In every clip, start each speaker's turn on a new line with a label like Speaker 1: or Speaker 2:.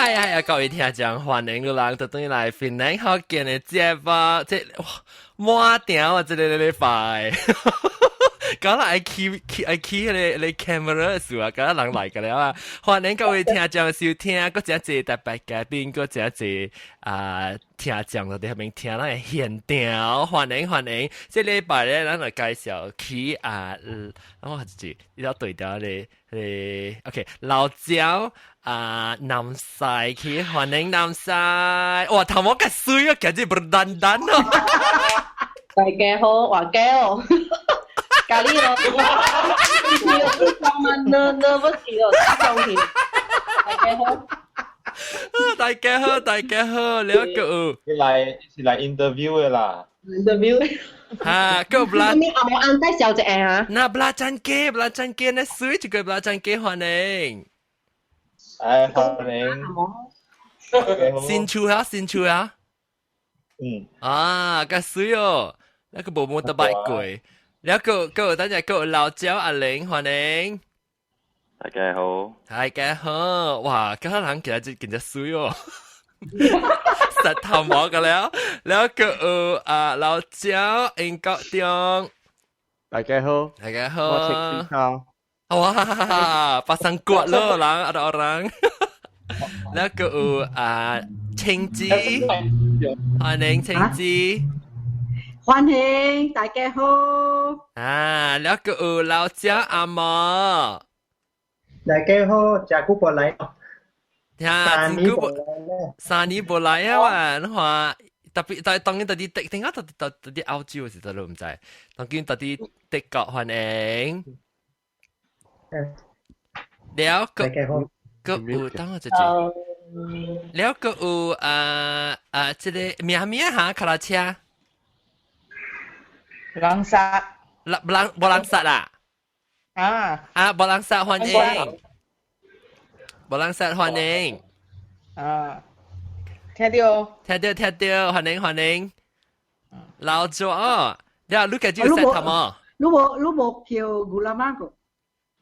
Speaker 1: 嗨嗨啊！各位聽眾，歡迎你人就轉來檳城福建的節目，這哇滿場啊！這個禮拜，敢若愛起起愛起彼个彼個 camera 的事啊，敢若人來個了啊！歡迎各位聽眾收聽，閣誠濟特別嘉賓，閣誠濟啊聽眾就佇彼邊聽咱的現場，歡迎歡迎！這禮拜咧，咱來介紹起啊，我就是伊了對調咧咧，OK，老焦啊，南西去歡迎南西，哇，頭毛較媠啊，簡直不單單哦！
Speaker 2: 大家好，我叫哦，咖喱哦，你呢呢不是哦，中氣。大家好，
Speaker 1: 大家好，大家好，了個
Speaker 3: 來是來 interview 的啦。
Speaker 2: interview。
Speaker 1: 哈，個不啦？
Speaker 2: 你阿冇按介紹一下啊？
Speaker 1: 那布拉真雞，布拉真雞，那媠一個布拉真雞歡迎。
Speaker 3: 哎，歡迎。
Speaker 1: 新厝啊，新厝啊。
Speaker 3: 嗯。
Speaker 1: 啊，較媠哦，那個無冇得擺過。了個個等陣個老焦阿玲歡迎。
Speaker 4: 大家好。
Speaker 1: 大家好，哇，今日人其實真真媠哦。實頭毛個了，了個啊老焦英國中。
Speaker 5: 大家好。
Speaker 1: 大家好。
Speaker 5: 我食水
Speaker 1: 哇，pasang kuat lo lang ada orang. แล้วก็啊青子，歡迎青子。
Speaker 6: 歡迎大家好。
Speaker 1: 啊，แล้วก็老焦阿毛。
Speaker 7: 大家好，真久無來。
Speaker 1: 呀，真久無3年無來啊！哇，你看特別但係當然到佇點解到佇澳洲時陣都毋知，當然到佇德國歡迎。了個個有等我一下，了個有啊啊，這個名名哈，卡拉車。
Speaker 8: 人殺。
Speaker 1: 人人無人殺啦。
Speaker 8: 啊。
Speaker 1: 啊，無人殺歡迎。無人殺歡迎。
Speaker 8: 啊。聽到。
Speaker 1: 聽到聽到，歡迎歡迎。老左哦，了你家己有殺頭無？
Speaker 6: 你無叫牛拉媽個？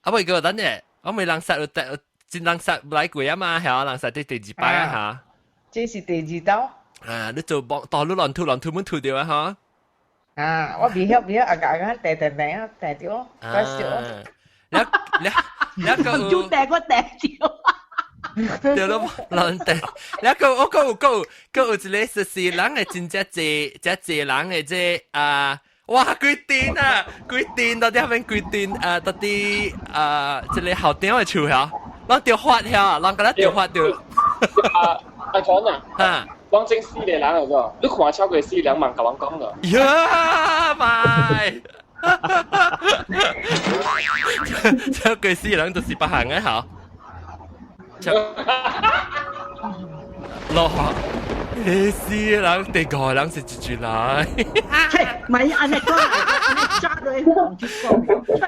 Speaker 1: 啊，未個等下，我未人殺有真人殺來過啊嘛，係人殺佇第二擺啊嚇。
Speaker 8: 這是第二道。
Speaker 1: 啊，你做幫大路亂吐亂吐滿吐掉啊嚇。
Speaker 8: 啊，我未曉未曉，阿個阿個掟掟掟啊掟掉，搞笑。
Speaker 1: 了了了個
Speaker 6: 就掟個掟掉。
Speaker 1: 對咯，亂掟。了個我個有個個有一個是人會真正濟真濟人的這啊。哇！幾癲啊！幾癲到底遐邊幾癲啊？到底啊，這個校長的樹遐，攏著發遐，人敢若著發著。
Speaker 9: 啊，阿強啊，
Speaker 1: 啊，
Speaker 9: 講真四個人嚟個，你看超過四個人嘛，共阮講了。
Speaker 1: 呀咪！超過四個人就是別行的吼。落你四個人，第五個人是一句來。
Speaker 6: 唔係按呢講，按呢抓落去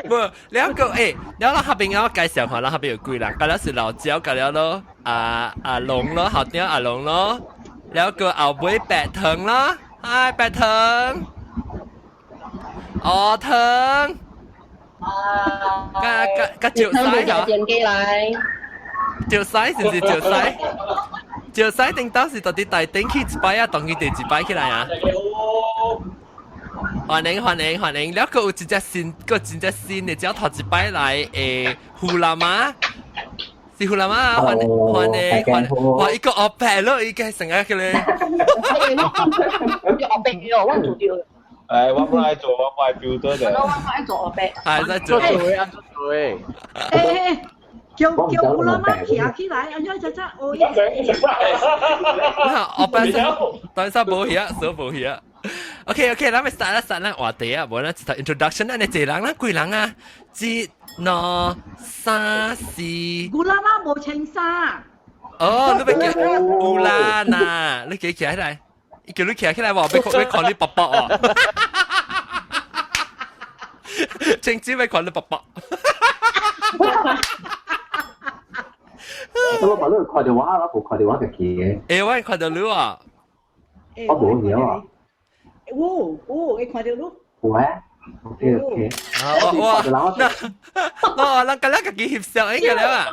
Speaker 1: 無，兩個欸，了咱下邊我介紹下，咱下邊有幾人，個了是老焦，個了咯，啊阿龍咯，後頂阿龍咯，了個後尾白藤咯，嗨白藤，阿藤，
Speaker 2: 啊，
Speaker 1: 加加加趙西嚇，
Speaker 2: 電機來，
Speaker 1: 趙西是唔是趙西？趙西頂當時到底大頂去一擺啊，當佢第一擺起來啊？歡迎歡迎歡迎！了個有一隻新，個真隻新的，只頭一擺來誒，胡喇嘛，是胡喇嘛，歡迎歡迎歡迎！哇，一個後白咯，伊個成日個咧。
Speaker 2: 我白哦，我做掉。
Speaker 3: 哎，我不愛做，我不愛表得的。
Speaker 2: 我不愛做後白。
Speaker 1: 係在做
Speaker 5: 做啊，做做。
Speaker 6: 欸叫叫胡喇嘛徛起來，按怎只只哦。
Speaker 1: 我等下，等下無去啊，手無去啊。OK OK，咱咪 start 啦，start 咱話題啊，無咱一頭 introduction，咱你濟人，咱幾人啊？一、兩、三、四。
Speaker 6: 胡喇嘛無穿衫。
Speaker 1: 哦，你欲叫有啦嗱，你記起來，伊叫你徛起來無？欲看欲看你爸爸哦。青子欲看你爸爸。
Speaker 10: 我把你看到我，我無看到我家己的。
Speaker 1: 欸，我看到你啊。
Speaker 10: 我無曉啊。
Speaker 6: 有有，會看到你。
Speaker 10: 有啊。OK OK。
Speaker 1: 啊，我我，那我咱今日家己翕相應該了啊。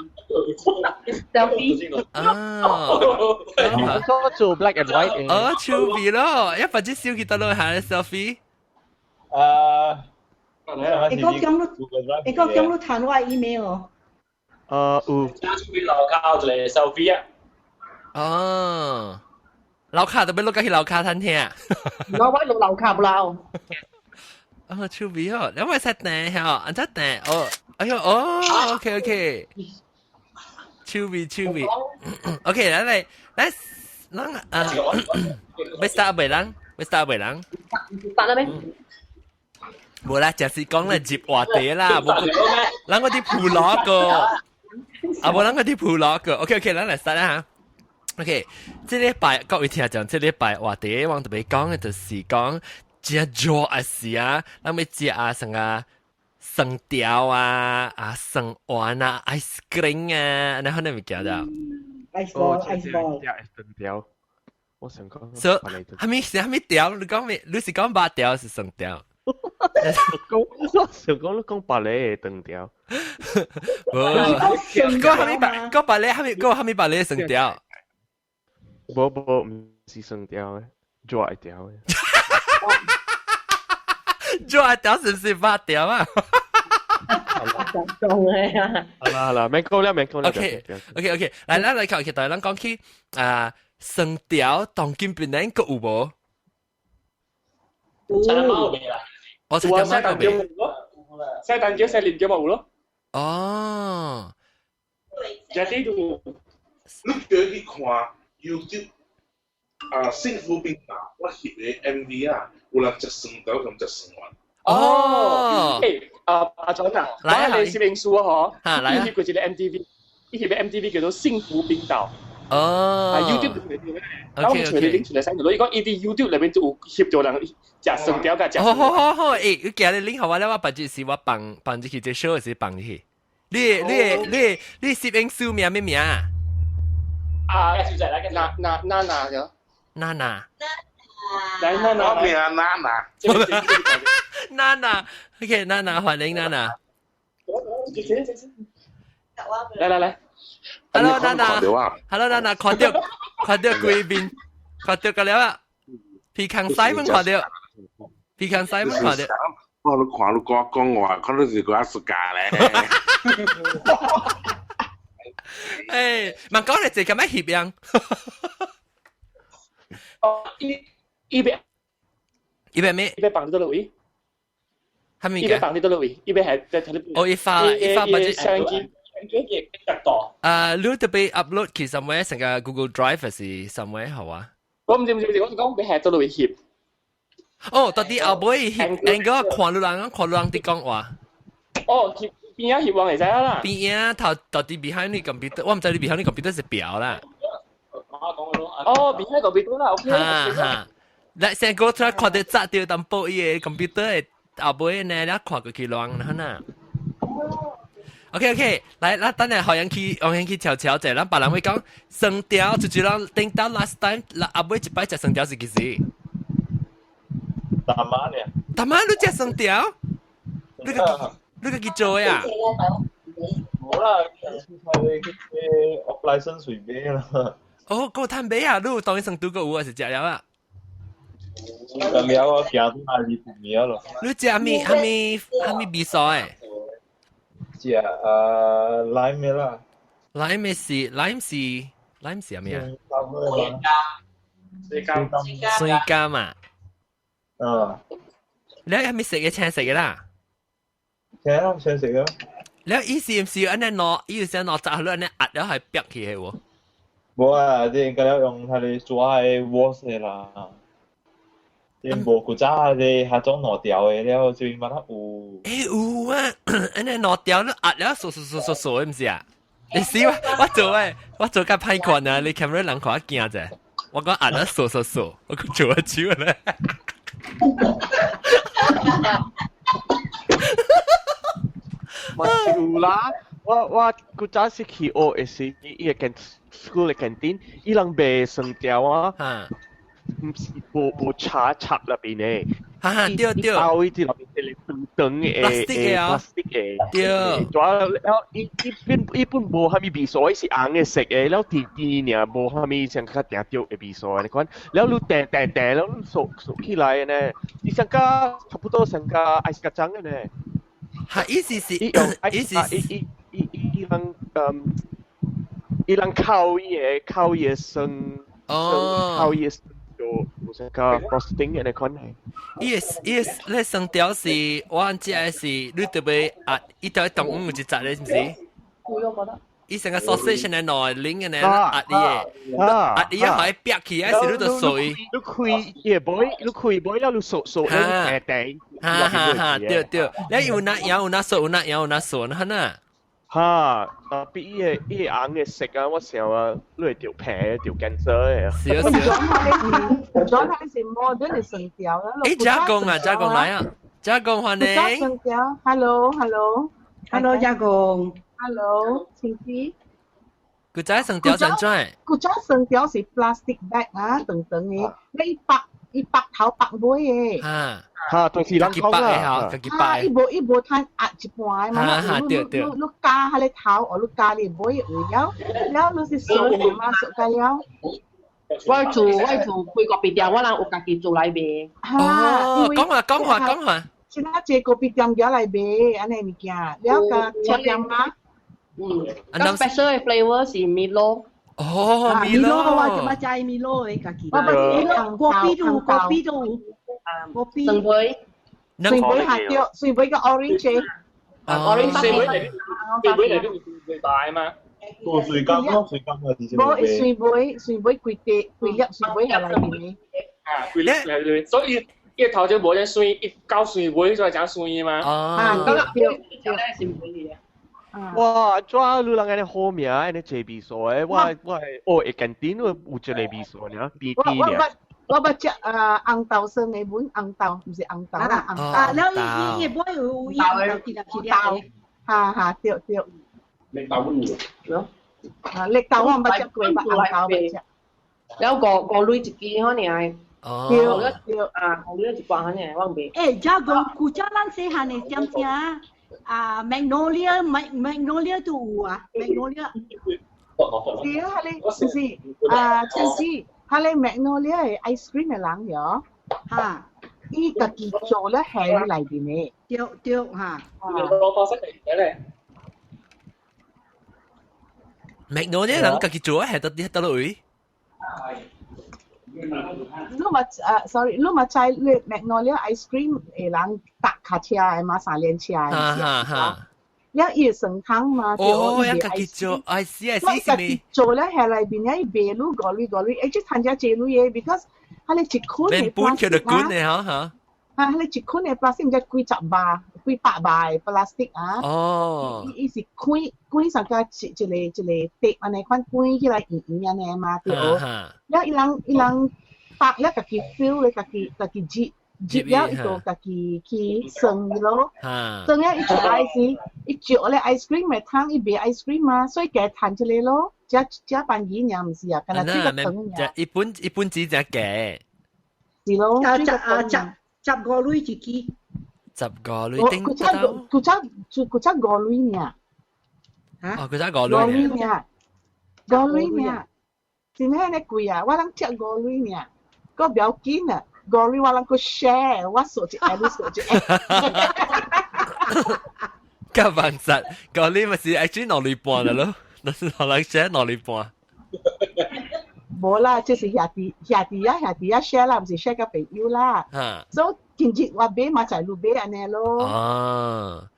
Speaker 2: selfie
Speaker 1: 啊，
Speaker 5: 我做 black and white。
Speaker 1: 哦，趣味咯，一份子燒幾多咯下 selfie。
Speaker 3: 啊，
Speaker 6: 會講講你，會講講你彈我 email 哦。
Speaker 5: 有。
Speaker 9: 出去樓卡一個 selfie 啊。
Speaker 1: 哦，樓卡特別落去樓卡餐廳啊。
Speaker 2: 我落樓卡不啦。
Speaker 1: 哦，趣味哦，你咪識訂嚇，按怎訂？哦，哎呦，哦，OK OK，趣味趣味，OK，來來來，咱啊，欲 start 未人？欲 start 未人？
Speaker 2: start 啦咩？
Speaker 1: 無啦，就是講咧接話題啦，無，咱嗰啲鋪攞個，啊無咱嗰啲鋪攞個，OK OK，咱來 start 啦嚇。OK，這禮拜各位聽眾，這禮拜話題我特別講嘅就是講。食熱啊是啊，咱欲食啊，啥個酸條啊，啊酸丸啊，ice cream 啊，然後你物件的。
Speaker 6: ice ball，ice ball。
Speaker 5: 食酸條，我想講。
Speaker 1: 所以，啥物是啥物條？你講咩？你是講肉條是酸條？
Speaker 5: 講我想講你講白咧長條。
Speaker 1: 無，講啥物白？講白咧，啥物？講啥物白咧酸條？
Speaker 5: 無無，毋是酸條的，熱的條的。
Speaker 1: 熱條是唔是肉條啊？
Speaker 2: 講嘅啊！
Speaker 5: 好啦好啦，免講啦免講啦。
Speaker 1: OK，來咱來看，咱講起啊，酸條當今檳榔閣有無？
Speaker 9: 菜單貓未啦？
Speaker 1: 我菜單貓未。
Speaker 9: 西單橋西連橋咪有咯。
Speaker 1: 哦。
Speaker 9: 這啲就
Speaker 11: 你叫去看 YouTube 啊，幸福冰島我翕的 MV 啊，有人食酸條同食酸丸。
Speaker 1: 哦。
Speaker 9: 誒，阿阿總啊，我係攝影師啊，嗬。
Speaker 1: 來啊。
Speaker 9: 伊翕過一個 MTV，伊翕個 MTV 叫做《幸福冰島》。
Speaker 1: 哦。
Speaker 9: 啊，YouTube 裏邊咧，我隨你拎出來使，如果講伊佇 YouTube 裏邊就有翕到人食酸條佮食。
Speaker 1: 好好好好，誒，你今日拎予我咧，我別日是我放放入去這 show 是放入去。你你你你攝影師名咩名啊？
Speaker 9: 啊，娜娜娜娜咗。
Speaker 1: 娜娜。
Speaker 9: 來娜娜。
Speaker 11: 我名娜娜。
Speaker 1: 娜娜，OK，娜娜歡迎娜娜。
Speaker 9: 來來來。
Speaker 1: Hello，娜娜。Hello，娜娜，看到看到幾面，看到個了啊？皮康西們看到，皮康西們看到。
Speaker 11: 我你看你講講話，可能是個阿暑假咧。
Speaker 1: 誒，問講你這咁樣翕樣？
Speaker 9: 哦，伊伊欲
Speaker 1: 伊欲咩？
Speaker 9: 伊欲放佗落位？
Speaker 1: 係咪？
Speaker 9: 伊欲放佗落位？伊欲係在
Speaker 1: 哦，伊發伊發，把這
Speaker 9: 相機相機角度。
Speaker 1: 啊，你特別 upload 去 somewhere 成個 Google Drive 還是 somewhere 好啊？
Speaker 9: 我毋知毋知，我是講欲係佗落位翕。
Speaker 1: 哦，到底後尾翕，應該看路人，看路人佇講話。
Speaker 9: 哦，翕邊仔翕完會使啦。
Speaker 1: 邊仔頭到底 behind 你 computer，我毋知你 behind 你 computer 是表啦。
Speaker 9: 哦，邊仔 computer 啦，OK。
Speaker 1: 哈哈，來先過出來看到砸掉淡薄伊個 computer 的後尾呢，你看過去亂啦呐。OK OK，來，咱等下好樣去，好樣去悄悄者，咱別人會講酸條，就是咱頂到 last time，阿尾一擺食酸條是幾時？
Speaker 3: 大媽呢？
Speaker 1: 大媽你食酸條？你個你個去做呀？
Speaker 3: 冇啦，去 off license 隨便啦。
Speaker 1: 哦，夠趁買啊！你有當醫生拄過有還是食了啊？
Speaker 3: 食了啊，行到哪裡不了咯。
Speaker 1: 你食啥物啥物啥物味素的？
Speaker 3: 食lime 的啦。
Speaker 1: lime 是 lime 是 lime 是啥物啊？
Speaker 9: 水柑。
Speaker 1: 水柑嘛。
Speaker 3: 嗯。
Speaker 1: 你係咪食嘅青食嘅啦？
Speaker 3: 青咯，青食咯。
Speaker 1: 你意思毋是按呢攞，伊有時攞紮落按呢壓了係煏起的喎。
Speaker 3: 無啊，你應該要用佢哋做嘅 wash 的啦。你無古早的彼種兩條的了，就嘛有。
Speaker 1: 欸有啊，按呢兩條你壓了嗖嗖嗖嗖嗖的，毋是啊？你死我，我做誒，我做較歹看啊！你 camera 人看我驚者，我講壓了嗖嗖嗖，我講做一手咧。
Speaker 5: 嘛是有啦，我我古早時去學的時，伊個間 school 的 canteen，伊人賣酸條啊，毋是無無茶插入邊的，
Speaker 1: 哈對對。
Speaker 5: 包伊啲內面一個長長嘅
Speaker 1: plastic 嘅啊
Speaker 5: plastic 嘅。
Speaker 1: 對。
Speaker 5: 主要了伊伊本伊本無蝦米味素，伊是紅嘅色嘅，了甜甜爾，無蝦米像較定著嘅味素你看，了你掟掟掟，了你掃掃起來呢，伊上加差不多上加 ice kacang 嘅呢。
Speaker 1: 哈，意思是，
Speaker 5: 伊用
Speaker 1: 意思
Speaker 5: 是，伊伊伊伊人伊人靠伊個靠伊個酸，靠伊個酸就有上加 frosting 嘅你看係。
Speaker 1: 伊個伊個咧生條是，我知嘅是，你特別啊，伊條動物有一隻咧，是毋是？
Speaker 2: 我覺得。
Speaker 1: 伊成個 sausage 呢，內拎嘅呢，壓伊個，壓伊啊，可以煏起，還是你就掃伊？
Speaker 5: 你開伊個杯，你開杯了，你掃掃咧，掟
Speaker 1: 哈哈哈，對對，你有那有那掃，有那有那掃，哈呐。
Speaker 5: 哈，特別伊個伊個紅嘅色啊，我想啊，你會著皮著 cancer 嘅。
Speaker 1: 是啊是啊。
Speaker 6: 咗係是 modern 嘅生條啦。
Speaker 1: 誒，加工啊，加工來啊，加工歡迎。
Speaker 6: 生條，hello hello
Speaker 12: hello 加工
Speaker 6: ，hello，請記。
Speaker 1: 古早生條怎轉？
Speaker 6: 古早生條是 plastic bag 啊，長長嘅，你白伊白頭白尾嘅。
Speaker 1: 啊。
Speaker 5: 哈，就是人講
Speaker 1: 啦，自己擺。
Speaker 6: 伊無伊無趁壓一半的嘛，你你你加下你頭，或你加你尾位了，了你是熟的嘛，熟個了。
Speaker 2: 我做我做開咖啡店，我人有家己做來賣。
Speaker 1: 哦，講話講話講話。
Speaker 6: 現在這咖啡店寄來賣，按呢物件，了個切點嘛。
Speaker 2: 嗯，咁 special 的 flavor 是 Milo。
Speaker 1: 哦，Milo，
Speaker 12: 我就捌食 Milo 的家己。我捌咖啡都有，咖啡都有。
Speaker 2: 咖啡。水杯。
Speaker 6: 水杯下掉，水杯個 orange。
Speaker 2: orange
Speaker 9: 水杯嚟，水杯嚟都會大嘛。
Speaker 3: 個水柑咯，水柑啊，直接
Speaker 6: 無水杯，水杯規塊規粒水杯下內面的。
Speaker 9: 啊，規粒內面，所以伊頭先無咧酸，伊到水尾才會酸嘛。
Speaker 6: 啊，對
Speaker 2: 對，是尾的。
Speaker 5: 哇！怎你人按呢好名，按呢濟味素的，我我哦會 canteen 有一個味素爾，甜甜爾。
Speaker 6: 我捌食啊紅豆酸的粉，紅豆毋是紅豆啦，紅
Speaker 12: 啊，了伊伊伊尾有有紅豆一粒一粒的，
Speaker 6: 哈哈對對。
Speaker 9: 綠豆有咯。
Speaker 6: 啊，綠豆我毋捌食過，捌紅豆捌食。
Speaker 2: 了五五鐳一支可爾。
Speaker 1: 哦。
Speaker 2: 對對啊，五鐳一罐可爾，我毋袂。
Speaker 12: 欸，遮講古早咱細漢的點聽啊，Magnolia Magnolia 都有啊，Magnolia。
Speaker 6: 是啊，彼個是啊，就是彼個 Magnolia 的 ice cream 的人喲。
Speaker 12: 哈。
Speaker 6: 伊家己做咧喺內面的。
Speaker 12: 對對哈。
Speaker 9: 攞方式嚟咧。
Speaker 1: Magnolia 人家己做係得啲得落位。
Speaker 6: 你嘛啊，sorry，你嘛知你 Magnolia ice cream 的人搭卡車的嘛，三輪車的。
Speaker 1: 哈哈哈。
Speaker 6: 了伊會酸湯嘛，
Speaker 1: 哦，人家己做，哎是啊是是咪？
Speaker 6: 做咧喺內面，伊賣愈五鐳五鐳，欸，這趁遮濟鐳的，because 彼個一捆的
Speaker 1: 本叫做滾的哈哈。
Speaker 6: 啊，彼個一捆的 plastic 毋知幾十百、幾百百的 plastic 啊。
Speaker 1: 哦。
Speaker 6: 伊伊是開開上個一一個一個碟按呢款關起來圓圓按呢嘛，對。了伊人伊人白了家己 fill 咧，家己家己擠。入了伊就家己去算咯，算了伊出來時，伊嚼咧 ice cream 咪湯，伊賣 ice cream 嘛，所以加趁一個咯，食食便宜爾，毋是啊，敢若這個糖爾。
Speaker 1: 一本一本紙只價。
Speaker 6: 是咯。
Speaker 12: 啊，十啊十十五鐳一支。
Speaker 1: 十五鐳頂
Speaker 6: 古早古早古早五鐳爾。
Speaker 1: 哦，古早五鐳。
Speaker 6: 五鐳爾，五鐳爾，真係呢貴啊！我通食五鐳爾，閣不要緊啊。五鐳我攏閣 share，我數一下，你數一下。
Speaker 1: 夾飯實，五鐳咪是 actually 兩鐳半啦咯，那是兩人 share 兩鐳半。
Speaker 6: 無啦，這是兄弟兄弟啊兄弟啊 share 啦，毋是 share 佮朋友啦。所以今日我買嘛就你買按呢咯。
Speaker 1: 哦，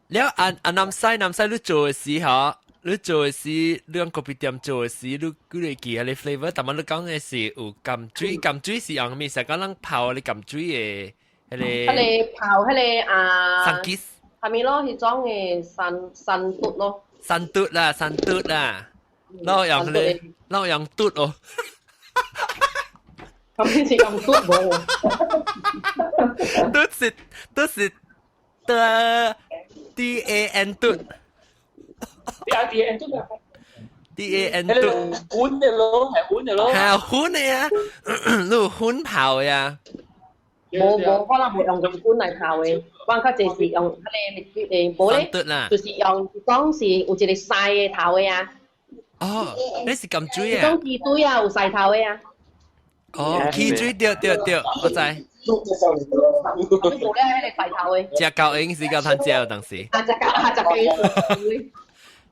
Speaker 1: 了按按南西南西你做的時候，你做的時，你講咖啡店做的時，你幾個記啊？你 flavor，但係你講的是有甘水，甘水是用咩？是講咱泡你甘水的，彼個。
Speaker 2: 彼個泡彼個啊。
Speaker 1: 三吉。
Speaker 2: 係咪咯？彼種的山山嘟咯。
Speaker 1: 山嘟啦，山嘟啦，然後用彼個，然後用嘟哦。
Speaker 2: 咁先是用嘟無？
Speaker 1: 嘟是嘟是的 D A N 嘟。
Speaker 9: D A D A N 嘟啊
Speaker 1: ！D A N 嘟。
Speaker 9: 粉的咯，係粉的咯。
Speaker 1: 係粉的啊，你有粉泡呀？
Speaker 2: 無無，我人袂用用罐來頭的，我較濟是用彼個無咧，就是用講是有一個細的頭的啊。
Speaker 1: 哦，你是鹹水啊？
Speaker 2: 講汽水啊，有細頭的啊。
Speaker 1: 哦，汽水對對對，我知。
Speaker 2: 無咧，彼個細頭的。
Speaker 1: 食夠應是夠通食有當時。
Speaker 2: 啊，食夠啊，食夠。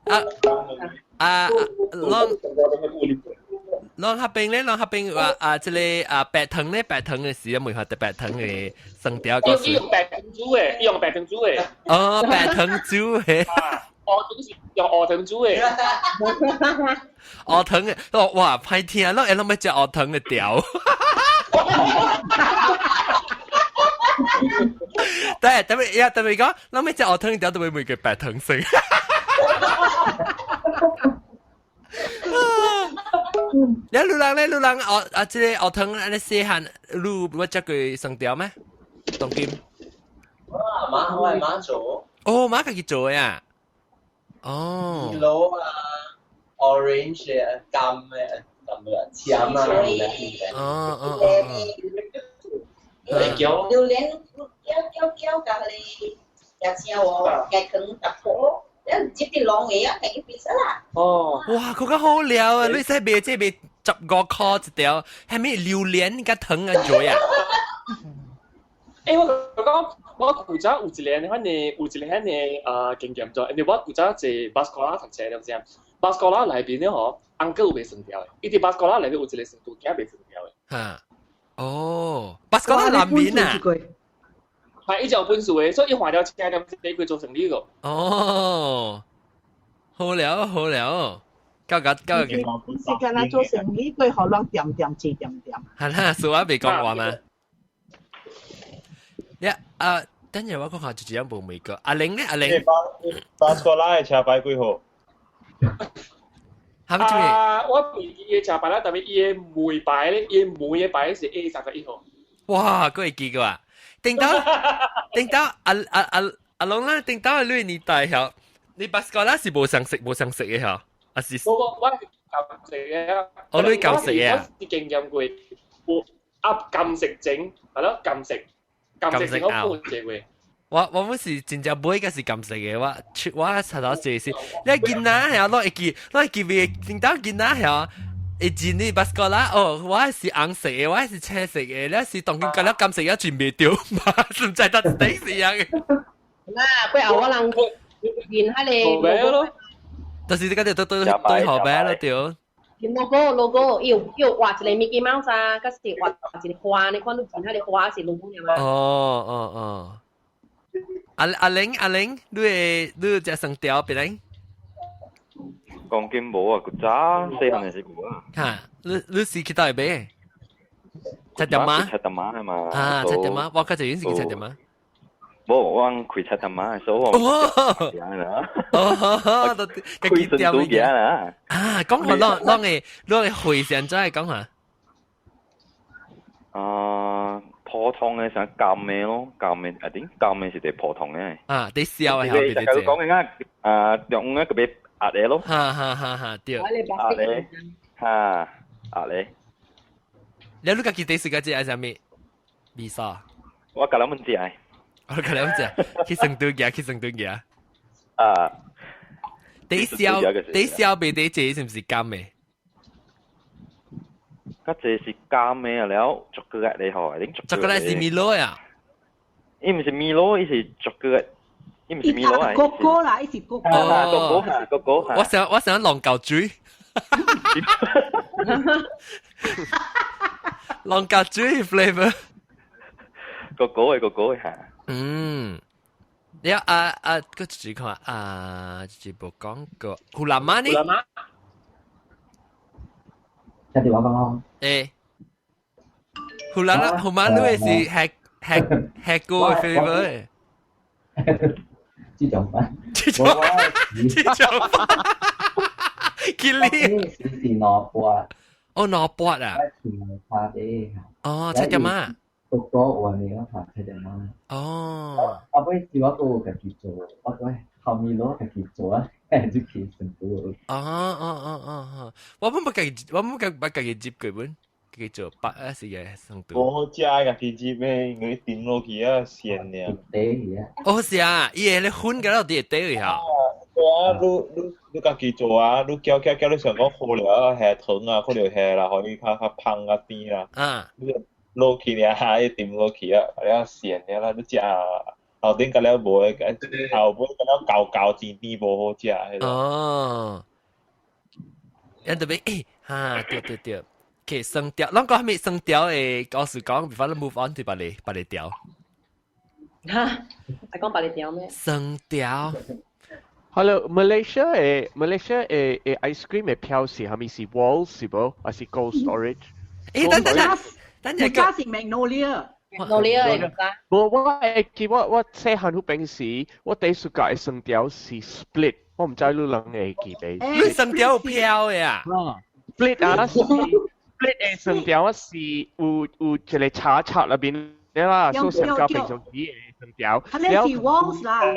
Speaker 1: 啊啊，攏。攏合並咧，攏合並話啊，這個啊白糖咧，白糖嘅時，沒法得白糖嘅生條個
Speaker 9: 是。用白糖煮嘅，用白糖煮嘅。
Speaker 1: 哦，白糖煮嘅。
Speaker 9: 鵝腸是用鵝腸煮嘅。
Speaker 1: 鵝腸嘅，哦哇，歹聽，攏會攏欲食鵝腸嘅條。對，特別呀，特別講，攏欲食鵝腸嘅條，特別每個白糖色。你路人咧，路人哦啊，這個學堂按呢細漢，你有食過酸條咩？當今
Speaker 13: 我阿媽我係媽做。
Speaker 1: 哦，媽家己做的啊。哦。
Speaker 13: 攞啊，orange 嘅柑嘅，柑嘅，甜啊，
Speaker 1: 哦哦哦。
Speaker 14: 榴蓮攪攪攪，甲你食青喎，雞腸十顆。你接啲籠嘅啊，係變色啦。
Speaker 9: 哦，
Speaker 1: 哇，嗰個好料啊！你使賣這賣15塊一條，係咪榴蓮佮糖啊做啊？
Speaker 9: 欸，我講我古早有一個反正有一個遐爾啊經驗就，因為我古早坐巴斯哥拉讀冊，你知影？巴斯哥拉內邊咧吼，翁哥有賣蒜條的，伊佇巴斯哥拉內邊有一個蒜頭仔賣蒜條的。
Speaker 1: 哈，哦，巴斯哥拉南邊啊。
Speaker 9: 係，伊就有本事的，所以伊換了車點第一做生意個。
Speaker 1: 哦，好了好了，交個交個。
Speaker 6: 是干那做生意，佢可能點點做點點。
Speaker 1: 係啦，蘇我未講話嘛。呀啊，等陣我講下就這樣無美國。阿玲咧，阿玲。
Speaker 3: 巴斯哥拉的車牌幾號？
Speaker 1: 係咪
Speaker 9: 啊，我袂記伊的車牌啦，但係伊的門牌咧，伊的門的牌是 A 31號。
Speaker 1: 哇，閣會記個啊！頂到頂到阿阿阿阿龍啦，頂到你年代曉，你巴斯哥拉是無相識無相識嘅曉，啊是？
Speaker 9: 我是禁食嘅。
Speaker 1: 哦，你禁食嘅。
Speaker 9: 我是經驗過，我啊禁食整係咯，禁食禁食整我半隻過。
Speaker 1: 我本是真正買嘅是禁食嘅，我我查到這是，你囡仔曉攞會記，攞會記未？頂到囡仔曉。一進你巴斯哥拉，哦，我是紅色的，我是青色的，你是當今覺得金色也轉袂著嘛，唔知得底是樣嘅。
Speaker 2: 嗱，背後我人見彼個
Speaker 9: 咯，
Speaker 1: 但是這個就對對對號碼咯對。
Speaker 2: 見 logo logo，伊有伊有畫一個 Mickey Mouse 啊，佮是畫一個花，你看你見彼個花是 logo 爾嘛？
Speaker 1: 哦哦哦。阿阿玲阿玲，你會你食蒜條別人？
Speaker 4: 講金無啊，古早細漢時有啊。
Speaker 1: 嚇，你你是去佗位買？菜店嗎？
Speaker 4: 菜店啊嘛。
Speaker 1: 啊，菜店嗎？我較濟應是去菜店嗎？
Speaker 4: 無，我開菜店啊，所以我。
Speaker 1: 哦。哦，都
Speaker 4: 開店物啦。
Speaker 1: 啊，講下啷啷個啷個會上再講下。
Speaker 4: 啊，普通的像鹹的咯，鹹的，啊頂鹹的是佇普通的。
Speaker 1: 啊，佇燒的係
Speaker 4: 別佇。講嘅啊，啊，中午啊個別。壓咧咯，
Speaker 1: 哈哈哈哈對，
Speaker 4: 壓咧，哈，壓咧。
Speaker 1: 你你家己第時間食啥物？味素？
Speaker 4: 我甲咱們食。
Speaker 1: 我甲咱們食，去成都行，去成都行。
Speaker 4: 啊。
Speaker 1: 底燒底燒袂底濟是毋是甘的？
Speaker 4: 較濟是甘的啊，了朱古力咧吼，恁
Speaker 1: 朱古力是米露啊？
Speaker 4: 伊毋是米露，伊是朱古力。伊毋是米露啊！
Speaker 12: 哥哥啦，伊是哥哥。
Speaker 4: 哦，哥哥哥。
Speaker 1: 我想我想龍膠水。龍膠水 flavor。
Speaker 4: 哥哥嘅哥哥嚇。
Speaker 1: 嗯。你啊啊，個自看啊，這無講過。胡蘭媽呢？
Speaker 9: 胡蘭媽。
Speaker 10: 聽電話講哦。
Speaker 1: 欸。胡蘭胡媽，你是吃吃吃過 flavor？
Speaker 10: 豬腸飯，
Speaker 1: 豬腸豬腸飯，吉利
Speaker 10: 是是萝卜。
Speaker 1: 哦，萝卜啊。哦，菜店啊。
Speaker 10: 個個有呢個嚇菜店啊。
Speaker 1: 哦。
Speaker 10: 後尾是我都有家己做，我講後面攞家己做啊，就去成都。
Speaker 1: 哦哦哦哦哦，我本不家己，我本不家己接過本，己做白啊是嘅酸條。
Speaker 3: 無好食，家己煮咩？因為甜落去啊，鮮爾。
Speaker 1: 哦是啊，伊會咧粉個了佇會底下。
Speaker 3: 對啊，你家己做啊，你攪攪攪，你想講好了，下糖啊，可能下啦，予伊較較芳較甜啦。你落去爾，伊甜落去啊，了鮮爾啦，你食頭頂個了無的，後尾個了厚厚甜甜無好食。
Speaker 1: 哦。人特別欸，哈，對對對。OK，酸條，咱講啥物酸條的故事講，before 咱 move on 對別个別个條。
Speaker 2: 哈？係講別个條咩？
Speaker 1: 酸條。
Speaker 5: Hello, Malaysia 的 Malaysia 的的 ice cream 的標是啥物是 Wall's 是無？還是 Cold Storage？
Speaker 1: 欸，等等等，等
Speaker 12: 陣個是 Magnolia。
Speaker 2: Magnolia 的
Speaker 5: 無，我會記我我細漢彼邊時，我第一次食的酸條是 Split，我毋知你人會記袂？
Speaker 1: 你酸條有飄的啊
Speaker 5: ？Split 啊，是 Split 的酸條是有有一個叉叉內面啦，所以上較平常時的酸條。
Speaker 12: 係你是 Wall's 啦。
Speaker 3: 有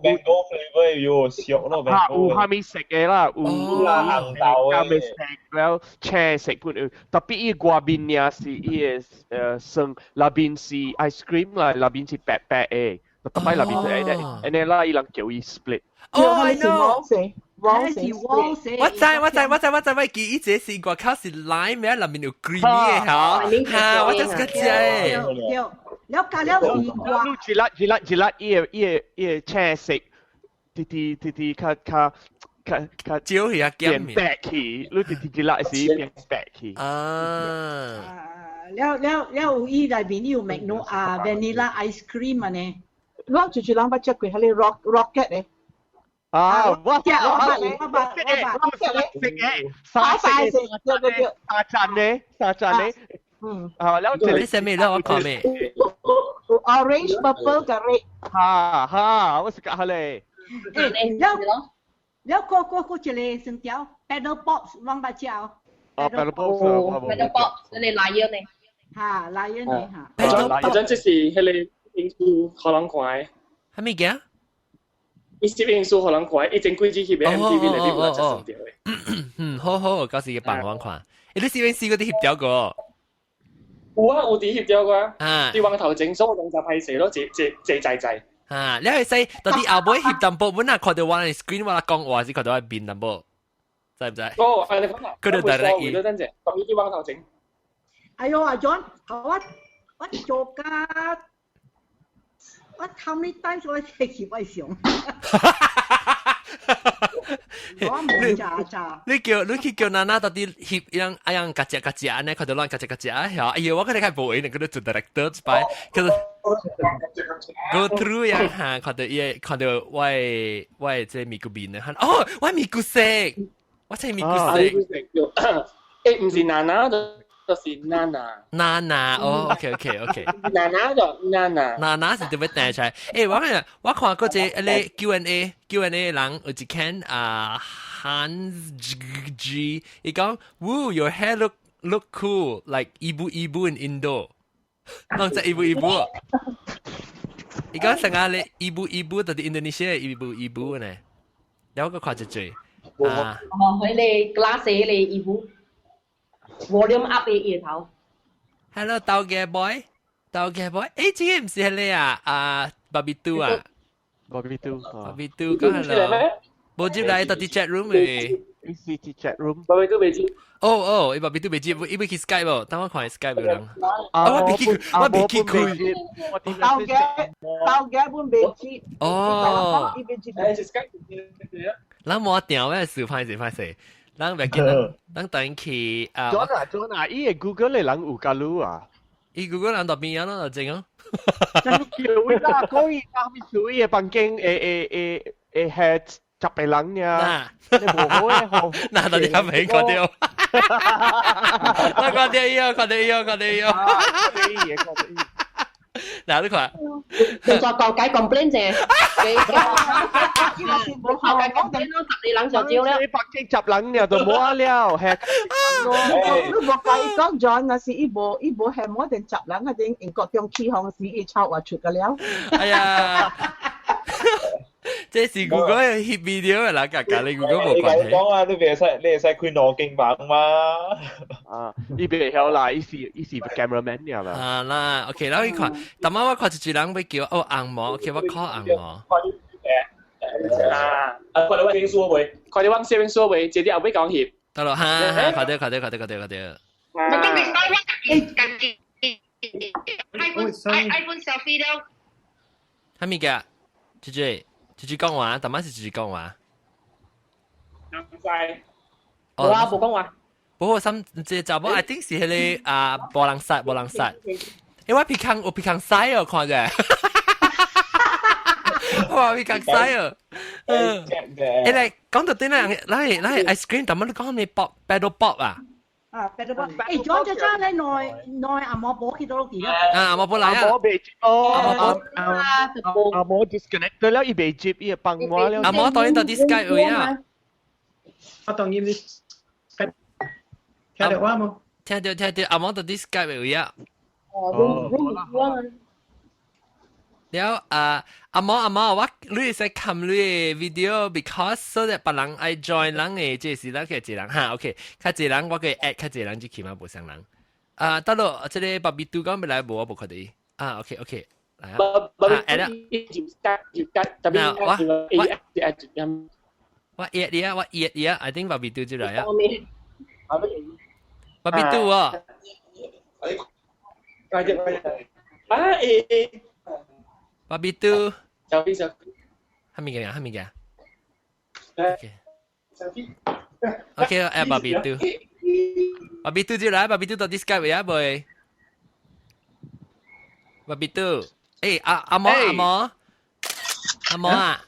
Speaker 3: mango flavor 有燒咯，
Speaker 5: 啊，有蝦米色的啦，有
Speaker 3: 紅豆
Speaker 5: 的，咖啡色了青色本有，特別伊外面爾是伊的酸，內面是 ice cream 啦，內面是白白的，特別內面是按呢啦，伊人叫伊 split。
Speaker 1: 哦，I know。
Speaker 12: 係是 Wall's。
Speaker 1: 我知我知我知我知，我記伊這是外口是 lime 嘅，內面有 creamy 的嚇，嚇，我就是個知。
Speaker 12: 對，了加了是外。
Speaker 5: 你一粒一粒一粒，伊個伊個伊個青色，直直直直較較較較
Speaker 1: 少去啊，
Speaker 5: 變白去，你直直一粒是變白去。
Speaker 1: 啊！
Speaker 12: 了了了，有伊內面有 Magno 啊，vanilla ice cream 啊呢。
Speaker 6: 我就是人捌食過，彼个 rocket 的。
Speaker 5: 啊！我
Speaker 12: 我捌我捌我
Speaker 5: 捌食嘅，沙色嘅，
Speaker 6: 對對對，
Speaker 5: 沙陣咧，沙陣咧。
Speaker 6: 嗯。
Speaker 5: 啊，了
Speaker 1: 你啥物咧？我看咩
Speaker 6: ？Orange, purple 佮 red。
Speaker 5: 哈哈，我是講咧。
Speaker 12: 欸，了了，個個個一個酸條，Paddle Pop，攏捌食哦。
Speaker 5: 啊，Paddle Pop，
Speaker 2: Paddle Pop，那個 lion 呢？
Speaker 12: 哈，lion 呢？哈。
Speaker 9: 嗰陣這是彼个因素予人看的。
Speaker 1: 啥物件？
Speaker 9: 伊攝影師予人看，伊前幾日翕的 MTV 內面有食酸條的。
Speaker 1: 嗯，好好，到時放我看。欸，你攝影師嗰啲翕條過？
Speaker 9: 有啊，有佇翕條過
Speaker 1: 啊。
Speaker 9: 佇網頭前，所有人就歹勢咯，坐坐坐在在。
Speaker 1: 啊，你係使到底後尾翕淡薄，本來看到我的 screen 我講話是看到我面淡薄，知唔知？
Speaker 9: 哦，按呢講啊，
Speaker 1: 佢就 direct
Speaker 9: 伊。等陣，特別佇網頭前。
Speaker 12: 哎喲，阿 John，我我做甲。我 how many times 我食翕我相？我冇食食。
Speaker 1: 你叫你去叫娜娜到底翕樣啊樣夾只夾只按呢，看到亂夾只夾只啊，哎喲，我看你較無閒，佢都做 director 一擺，佢 go through 樣嚇，看到伊看到我的我的這咪咕面啊，哦，我咪咕色，我這咪咕色。
Speaker 9: 欸，毋是娜娜就就是娜娜。
Speaker 1: 娜娜，哦，OK OK OK。
Speaker 9: 娜娜就娜娜。
Speaker 1: 娜娜是特別彈出來。欸，我看我看過這個 Q&A Q&A 人有一間啊 Hans G，伊講，Woo your hair look cool like ibu ibu in Indo。攏知 ibu ibu。伊講成日咧 ibu ibu 就是 Indonesia ibu ibu 呢。了我看一濟。
Speaker 2: 啊。哦，彼个 glass 彼个 ibu。volume up 的葉頭。
Speaker 1: Hello，豆嘅 boy，豆嘅 boy，欸，這個毋是彼个啊，啊，Bobby Two 啊
Speaker 5: ，Bobby
Speaker 1: Two，Bobby Two，講 hello，無入來到佇 chat room 的，
Speaker 5: 是佇 chat room。
Speaker 9: Bobby Two 未接。
Speaker 1: 哦哦，伊 Bobby Two 未接，伊欲去 Skype 無？等我看 Skype 有人。啊，我袂記，我袂記開。
Speaker 6: 豆嘅豆嘅本未接。
Speaker 1: 哦。
Speaker 6: 伊未接。
Speaker 1: 咱無定咩事，歹勢歹勢。咱袂記得，咱等去啊。
Speaker 5: John 啊，John 啊，伊個 Google 的人有加入啊？
Speaker 1: 伊 Google 人到邊啊咯，就正啊。
Speaker 5: 叫伊啦，講伊啥物事，伊个房間會會會會係十個人爾，你無好的吼。
Speaker 1: 那到底還沒看到？我看到伊哦，看到伊哦，看到伊哦。
Speaker 5: 伊看到伊。
Speaker 1: 嗱，你看。
Speaker 2: 你再講解 complain 啫，你無後解 complain 咯，十個人就招了。
Speaker 5: 你北京十人爾就無了，係。
Speaker 6: 你無介意講 John，若是伊無伊無係無定十人，啊定英國中起風時，伊抄話出個了。
Speaker 1: 哎呀！這是 Google 翕 video 啦，佮佮你 Google 無關係。
Speaker 3: 講啊，你袂使開腦鏡房嘛？
Speaker 5: 啊，伊袂曉啦，伊是 cameraman 爾啦。
Speaker 1: 啊啦，OK，然後伊看，但係我看一個人欲叫哦紅毛，OK，我 call 紅毛。
Speaker 9: 啊，啊，看到我攝影書未？看到我攝影書未？這啲後尾講翕。
Speaker 1: 得咯，哈哈，看到看到看到看到看到。
Speaker 14: 我都未使我家己 iPhone selfie 了。
Speaker 1: 係咪嘅？姐姐，姐姐講話，但係是姐姐講話。
Speaker 9: 唔使。
Speaker 2: 無啊，無講話。
Speaker 1: 不過心這查某，I think 是彼個啊，無人殺，無人殺。欸，我鼻孔有鼻孔屎哦，看者。哇，鼻孔屎哦。嗯。欸，來講到對啦，來來 ice cream，但係你講咩 pop paddle pop 啊？
Speaker 12: 啊，paddle pop。欸，講咗真你內內阿毛寶去到落去啦。
Speaker 1: 啊，阿毛寶來啊。
Speaker 5: 阿毛袂接哦，阿毛 disconnect 了，伊袂接，伊會放我了。
Speaker 1: 阿毛當然到啲 Skype 位啊。
Speaker 7: 我當然你聽到我無？
Speaker 1: 聽到聽到，阿毛到啲 Skype 位啊。
Speaker 2: 哦，
Speaker 1: 了啊，阿毛阿毛，我你會使看你的 video，because so that 別人愛 join 人的，這是咱個一人哈，OK，較濟人我可以 add 較濟人入去嘛，無相人。啊，得咯，這個爸比拄講欲來無，我無確定。啊，OK OK，來啊，啊，add 啦。我我我 add 你啊，我 add 你啊，I think 爸比拄就來啊。爸比拄哦。
Speaker 9: 啊誒。
Speaker 1: 爸比拄。
Speaker 9: 小飛小。
Speaker 1: 係咪嘅？係咪嘅？OK。 OK，誒，爸比拄。爸比拄就來，爸比拄到啲 Skype 啊，妹。爸比拄，誒，阿阿毛阿毛，阿毛啊。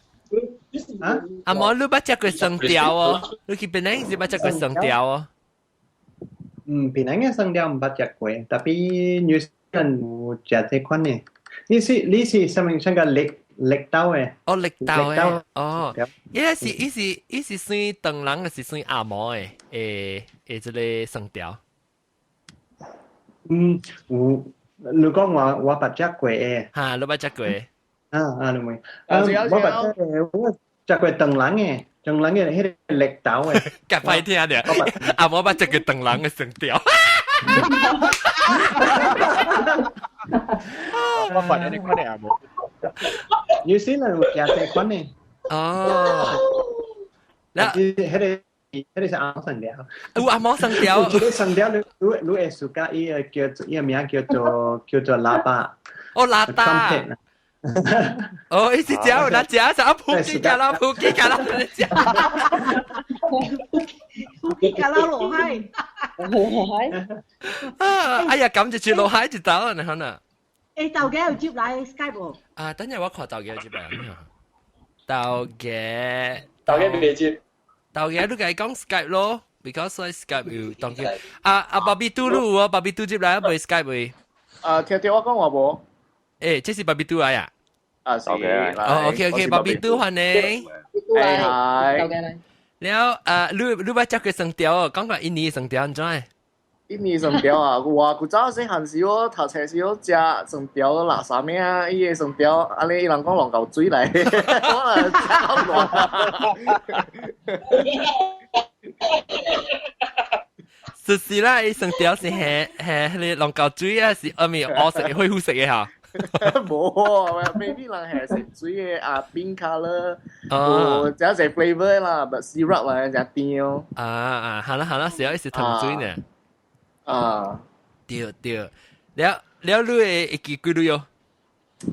Speaker 1: 阿毛，你捌食過酸條哦？你去檳城是捌食過酸條哦？
Speaker 7: 嗯，檳城嘅酸條毋捌食過，tapi New Zealand 有食這款嘅。你是啥物啥個綠綠豆嘅？
Speaker 1: 哦，綠豆嘅，哦，伊是伊是伊是算唐人，還是算紅毛嘅？誒誒，這个酸條。
Speaker 7: 嗯，有，你講我捌食過嘅。
Speaker 1: 哈，你捌食過？
Speaker 7: 啊啊，你問。啊，我捌食過，我食過唐人嘅，唐人嘅彼个綠豆嘅。
Speaker 1: 較歹聽著，啊，我捌食過唐人嘅酸條。
Speaker 5: 我捌你款嘅紅毛。
Speaker 7: New Zealand 有食這款嘅。
Speaker 1: 哦。
Speaker 7: 那彼个是紅毛酸條。
Speaker 1: 有紅毛酸條。
Speaker 7: 這个酸條你你你會 suka 伊个叫做伊个名叫做喇叭。
Speaker 1: 哦，喇叭。哦，伊是食有那食啥？普吉卡拉普吉卡拉食。
Speaker 12: 普吉卡拉落海。
Speaker 2: 落海。
Speaker 1: 啊！哎呀，咁就住落海就走啦，你可能。
Speaker 12: 欸，豆家有接來 Skype 無？
Speaker 1: 啊，等陣我看豆家有接來。豆家，
Speaker 9: 豆家未接。
Speaker 1: 豆家你共伊講 Skype 咯，because 我 Skype 有當叫。啊啊，爸比嘟嚕哦，爸比嘟接來未 Skype 未？
Speaker 15: 啊，聽到我講話無？
Speaker 1: 欸，這是爸比嘟來啊？
Speaker 15: 啊，是。
Speaker 1: 哦，OK OK，爸比嘟歡迎。
Speaker 15: 係。
Speaker 1: 了啊，你捌食過酸條哦？講講印尼酸條按怎？
Speaker 15: 印尼酸條啊，有啊，古早細漢時我讀冊時我食酸條垃圾物啊，伊个酸條，按呢伊人講龍溝水來，我來食到爛。
Speaker 1: 實是啦，伊酸條是係係彼個龍溝水啊，是阿咪烏色的灰灰色的哈。
Speaker 15: 無啊，maybe 人係食水的啊，pink colour，有真濟 flavour 啦，but syrup 啦，真甜哦。
Speaker 1: 啊啊，好啦好啦，是要一時糖水呢。
Speaker 15: 啊，
Speaker 1: 對對，了了，你會會記幾鐳哦？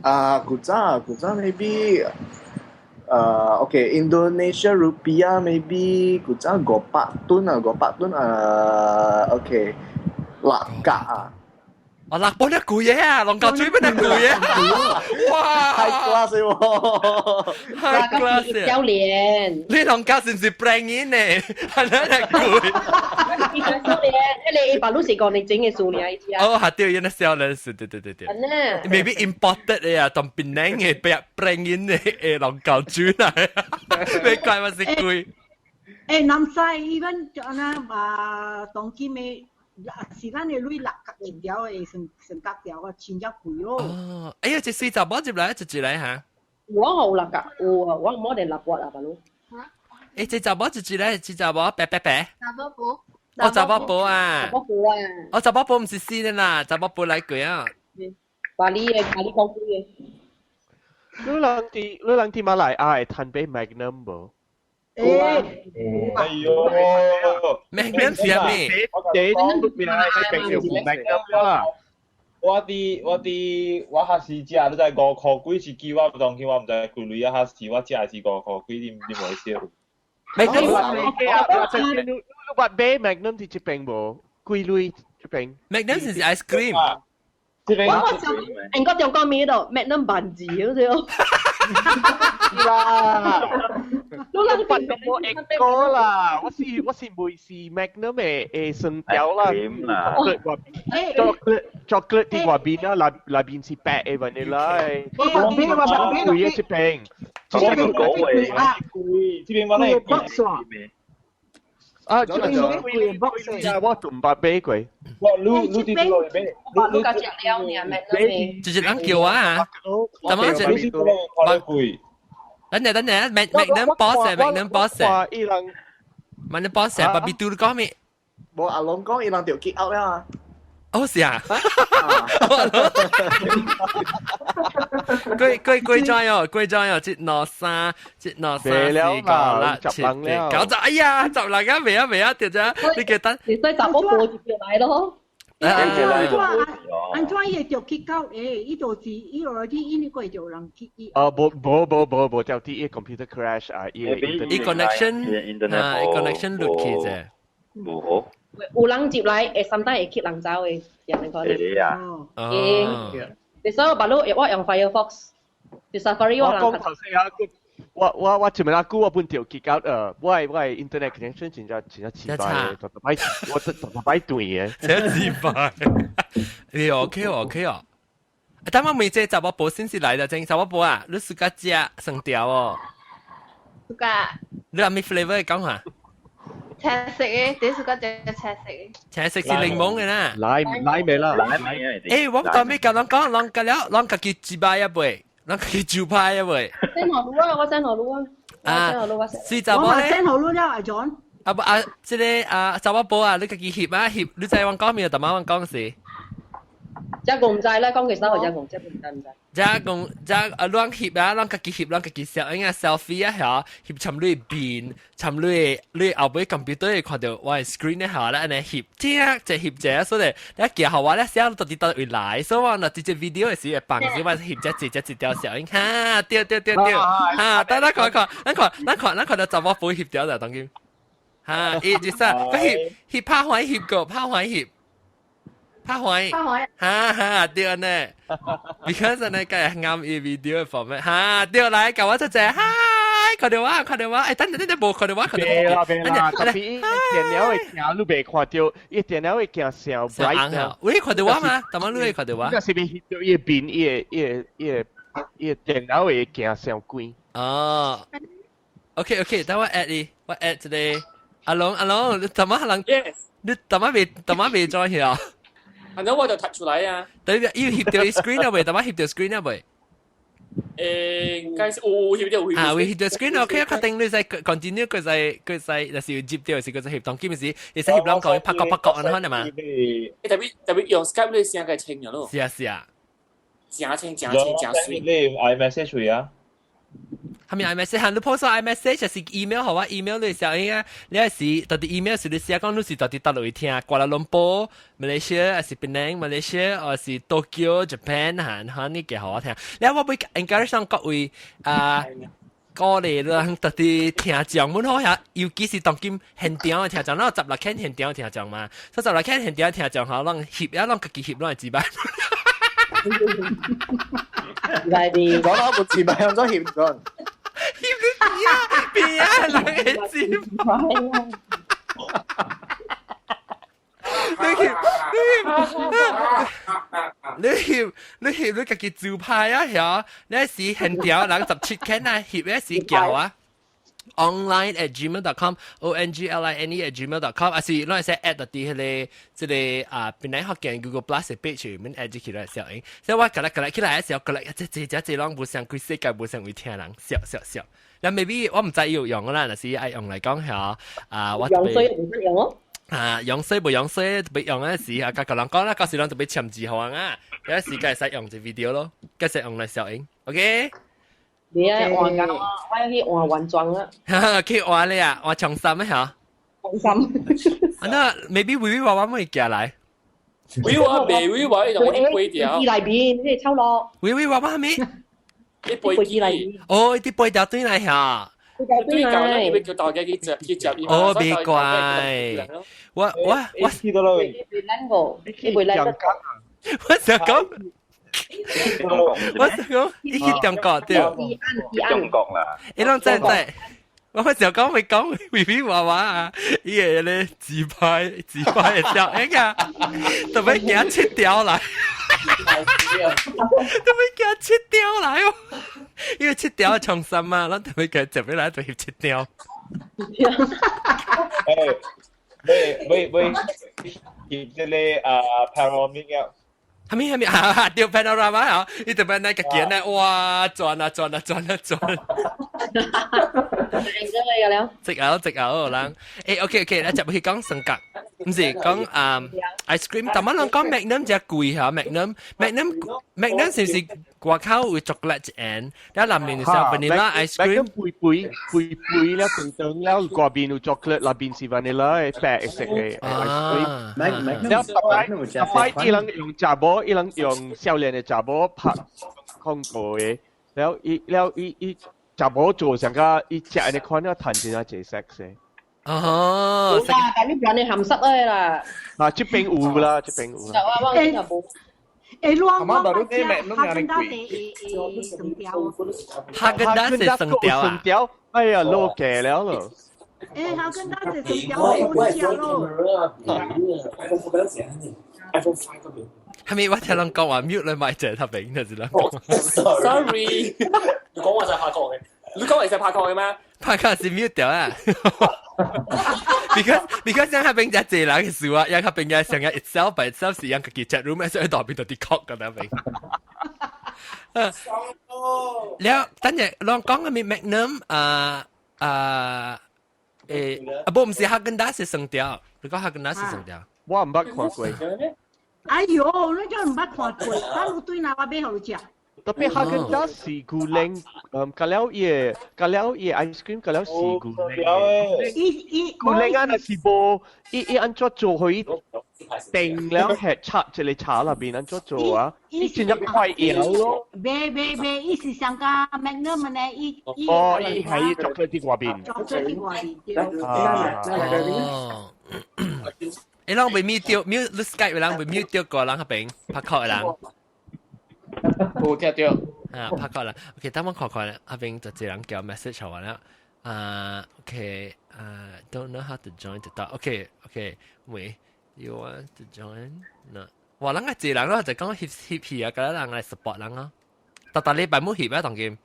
Speaker 15: 啊，古早 maybe，OK，Indonesia rupiah maybe 古早500盾啊，500盾啊，OK，六角啊。
Speaker 1: 哦，六本一貴嘢啊，龍溝水邊一貴嘢，哇
Speaker 15: ！High class 喎
Speaker 1: ，high class
Speaker 2: 少年，
Speaker 1: 你龍溝是唔是 brand 呢？係咪一貴？
Speaker 2: 伊少年，彼个把路是講你整嘅數量，伊知啊。
Speaker 1: 哦，係對，因為少年是，對對對對。Maybe imported 嘅啊，同檳城嘅 brand 嘅誒龍溝水嚟，你怪我是貴。
Speaker 12: 欸，南西 even 就按呢啊，當今的。是咱的鐳六角一條的，算算角條啊，真正貴咯。
Speaker 1: 哦，哎呀，這水查某入來，一一來哈。
Speaker 2: 我好啦㗎，有啊，我冇得立骨啊，巴魯。
Speaker 1: 誒，這查某一隻咧，這查某白白白。
Speaker 16: 查某婆。
Speaker 1: 哦，查某婆啊。
Speaker 2: 查某婆啊。
Speaker 1: 哦，查某婆唔是死的啦，查某婆來過啊。
Speaker 2: 巴黎的，巴黎講句的。
Speaker 5: 你人佇馬來亞會趁買 Magnum 無？
Speaker 11: 欸，哎呦
Speaker 1: ，Magnum 是啥物？
Speaker 5: 第一名係朋友 Magnum 啦。
Speaker 3: 我佇我彼時食，你知5箍幾一支，我當今我毋知幾鐳啊，彼時我食的是5箍幾，你袂曉。
Speaker 1: Magnum，
Speaker 5: 你捌買 Magnum 佇這邊無？幾鐳這邊
Speaker 1: ？Magnum 是 ice cream。
Speaker 2: 我想，應該中國面度 Magnum 萬字好似哦。
Speaker 5: 啦，
Speaker 2: 你人
Speaker 5: 捌到我一個啦，我是每是 Magnum 的酸條啦，chocolate chocolate 佇外邊啦，內邊是白的 vanilla 的，
Speaker 6: 我邊我邊
Speaker 5: 貴的這邊，
Speaker 4: 這邊講話，
Speaker 3: 貴，這邊我咧
Speaker 6: 貴。
Speaker 5: 啊，這邊貴貴啊，我都毋捌買過。
Speaker 3: 我你佇倒位買？
Speaker 2: 你家食了爾，Magnum
Speaker 1: 就是人叫啊，怎麼就？
Speaker 3: 你佇貴？
Speaker 1: 等陣等陣，Magnum boss Magnum boss，
Speaker 5: 伊人
Speaker 1: Magnum boss，爸比嘟講咩？
Speaker 15: 無阿龍講伊人就 kick out 啦。
Speaker 1: 哦是啊，幾幾幾張喲，幾張喲，一兩三，一兩三四五六七八九十，哎呀，十六啊，未啊未啊，對啫，你記得？
Speaker 2: 你使查某婆就來咯。
Speaker 12: 安怎伊會著 kick out 誒？伊就是伊落去，伊個會著人 kick 伊。
Speaker 5: 哦，無無無無無，就啲伊 computer crash 啊，伊
Speaker 1: 伊 connection 啊，伊 connection 落去啫。
Speaker 4: 無好。
Speaker 2: 有人接來，會三代會 kick 人走的，是按呢款。
Speaker 4: 會啊。
Speaker 2: 會。你所以別路我用 Firefox，就 Safari 我人。
Speaker 5: 我講頭先啊，我前面阿姑我本條 kick out 我的 internet connection 真正真正奇怪，逐逐擺我逐逐擺斷的。
Speaker 1: 真奇怪。你 OK OK 哦。但我每這查某婆先是來的，真查某婆啊，你自家食酸條哦。
Speaker 16: 自家。
Speaker 1: 你有咩 flavor 講下？
Speaker 16: 青色的，這是個隻青色的。
Speaker 1: 青色是檸檬的啦。
Speaker 5: 來來未啦？
Speaker 4: 來未
Speaker 1: 欸，我當咩教人講，人家了，人家己一擺一杯，人家己酒派一杯。
Speaker 2: 先河路啊，我先河路啊。
Speaker 1: 啊，是查某咧。
Speaker 12: 我先河路了，阿 John。
Speaker 1: 啊不啊，這個啊查某婆啊，你家己翕啊翕，你知我講咩？逐擺我講是。
Speaker 2: 這個毋知啦，講其實我這個這毋知毋知。
Speaker 1: 這講這啊，亂翕啊，咱家己翕，咱家己攝，應該 selfie 啊，嚇，翕參你面，參你你後尾 computer 會看到我的 screen 咧，嚇，咱按呢翕，這這翕這，所以你寄予我咧，寫到底佗位來，所以我若直接 video 的時會放時，我翕這一隻一條攝影，哈，對對對對，哈，等咱看看，咱看咱看咱看到查某婆翕掉就當今，哈，一、二、三，佮翕翕拍歡翕個，拍歡翕。拍歡，哈哈對呢，because 呢個啱伊 video 的 format，哈對來，共我出隻，嗨，看到我，看到我，欸，等陣等陣無看到我，看到我，
Speaker 5: 袂啦袂啦，特別電腦會鏡你袂看到，伊電腦會鏡上 bright，
Speaker 1: 喂，看到我嗎？怎麼你會看到我？
Speaker 5: 那是咪翕到伊面，伊個電腦會鏡上光？
Speaker 1: 哦，OK OK，等我 add 你，我 add 一個阿龍阿龍，你怎麼人？你怎麼未裝起啊？
Speaker 9: 啊，那我就突出來啊！
Speaker 1: 對，要翕到 screen 啊未？怎麼翕到 screen 啊未？
Speaker 9: 應該是有翕到有翕。
Speaker 1: 啊，會翕到 screen OK，確定你使 continue 佢使佢使，若是有接到是佢使翕當今時，會使翕人講拍個拍個按呢款嘛？
Speaker 9: 特別特別用 Skype 你聲較清咗咯。
Speaker 1: 是啊是啊，
Speaker 9: 誠清誠清誠媠。
Speaker 3: 你 iMessage 啊？
Speaker 1: 係咪 iMessage？係你 post iMessage 是 email 好啊？email 你時候應該你係是到底 email 是你寫講你是到底佗位聽？瓜拉倫坡、馬來西亞，還是檳城、馬來西亞，還是 Tokyo、Japan？嚇嚇你幾好我聽？你我會 encourage 上各位啊。鼓勵咱特啲聽眾們好下，尤其是當今現場的聽眾，咱有16間現場的聽眾嘛，所以16間現場的聽眾吼，攏翕啊，攏家己翕，攏會自擺。
Speaker 2: 來啲，
Speaker 15: 講到冇自擺，用咗翕咗。
Speaker 1: 翕你邊啊邊啊，人會自擺。你翕你翕你翕你家己自拍啊，曉？你是現場人17間啊，翕的是叫啊。online@gmail.com ongline@gmail.com 啊是攏會使 add 到佇彼个這个啊檳榔福建 Google Plus 的 page 裡面 add 入去來笑應。所以我過來過來起來的時候，過來這這這這攏無相規世界無相位聽人笑笑笑。那 maybe 我毋知有用啦，若是愛用來講嚇啊，我
Speaker 2: 用水唔得用哦。
Speaker 1: 啊，用水無用水，特別用嗰時啊，甲個人講啦，到時人特別簽字予人啊，有時會使用這 video 咯，會使用來笑應，OK？
Speaker 2: 你啊換㗎，我要去換原裝啊。
Speaker 1: 去換咧啊，換長衫啊嚇。
Speaker 2: 長衫。
Speaker 1: 啊，那 maybe 微微娃娃會寄來。
Speaker 9: 微娃未微娃，伊用啲背條。
Speaker 2: 機內邊，你抽落。
Speaker 1: 微微娃娃係咪？
Speaker 9: 啲背機內。
Speaker 1: 哦，啲背條對來嚇。
Speaker 9: 對舊咧，要叫大家去接去接伊。
Speaker 1: 哦，別怪，我我我
Speaker 3: 知道啦。
Speaker 1: 我想講，我想講，伊去中國對。
Speaker 4: 中國啦。
Speaker 1: 伊攏在在，我想講會講微微娃娃啊，伊個咧自拍自拍的照片啊，特別驚切掉來，特別驚切掉來哦。因為切條長衫嘛，咱特別佢接起來就翕切條。
Speaker 3: 誒，喂喂喂，翕這个啊 panoramic 啊，
Speaker 1: 係咪係咪啊？對 panorama 啊，伊特別那個見咧，哇，轉啊轉啊轉啊轉。直咬直咬人，誒，OK OK，咱接去講性格，毋是講啊 ice cream，但係人講 Magnum 只貴嚇，Magnum Magnum Magnum 是唔是外口有 chocolate 一然後內面是 vanilla ice cream？
Speaker 5: 杯杯杯杯了，長長了，外邊有 chocolate，內邊是 vanilla 的白色的 ice cream。了，逐擺逐擺，伊人用查某，伊人用少年的查某拍廣告的，了伊了伊伊。查某做上個伊食呢款了，趁真正濟 sex 的。
Speaker 1: 哦，
Speaker 2: 有啦，但你不然你鹹濕的啦。
Speaker 5: 啊，這邊有啦，這邊有啦。
Speaker 2: 我我我無。
Speaker 12: 欸，我我捌食哈根達斯的酸條。
Speaker 1: 哈根達斯酸條啊？
Speaker 5: 酸條，哎呀，落價了咯。
Speaker 12: 欸，哈根達斯酸條好食咯。
Speaker 9: iPhone 5嗰邊。
Speaker 1: 係咪我聽人講話 mute 你咪借頭餅就是啦。
Speaker 9: Sorry，你講話就係拍抗嘅，你講話就係拍抗嘅咩？
Speaker 1: 拍抗是 mute 掉啊。Because 人下邊只濟人嘅事啊，人下邊嘅成日 itself by itself 是人家己 chat room，所以代表到啲 cock 咁樣邊。了，等陣攏講嘅咪 Magnum 啊啊誒，啊不，毋是哈根達斯酸條，你講哈根達斯酸條。
Speaker 5: 我毋捌看過。
Speaker 12: 哎喲，你真毋捌看過，咱有對哪我買予你食。
Speaker 5: 特別哈根達斯牛奶，嗯，加了伊个，加了伊个 ice cream，加了是牛奶。
Speaker 12: 伊伊
Speaker 5: 牛奶啊，若是無，伊伊按怎做予伊定了係插一个茶內邊按怎做啊？伊真正快搖咯。
Speaker 12: 袂袂袂，伊是上加 Magnum 呢，伊伊。
Speaker 5: 哦，伊係巧克力外邊。
Speaker 12: 巧克力外邊對。
Speaker 5: 啊。
Speaker 1: 哦。欸，人被 mute 掉，mute 你 Skype 人被 mute 掉個人嗰邊拍 call 的人。
Speaker 15: 有聽到。
Speaker 1: 啊，拍 call 啦。OK，等我看看咧，阿邊就一人叫 message 我啦。啊，OK，啊，don't know how to join the talk. OK，OK，wait, you want to join? No. 哇，人個一人咯，就講翕翕戲啊，嗰人來 support 人啊。逐逐禮拜冇翕啊，當今。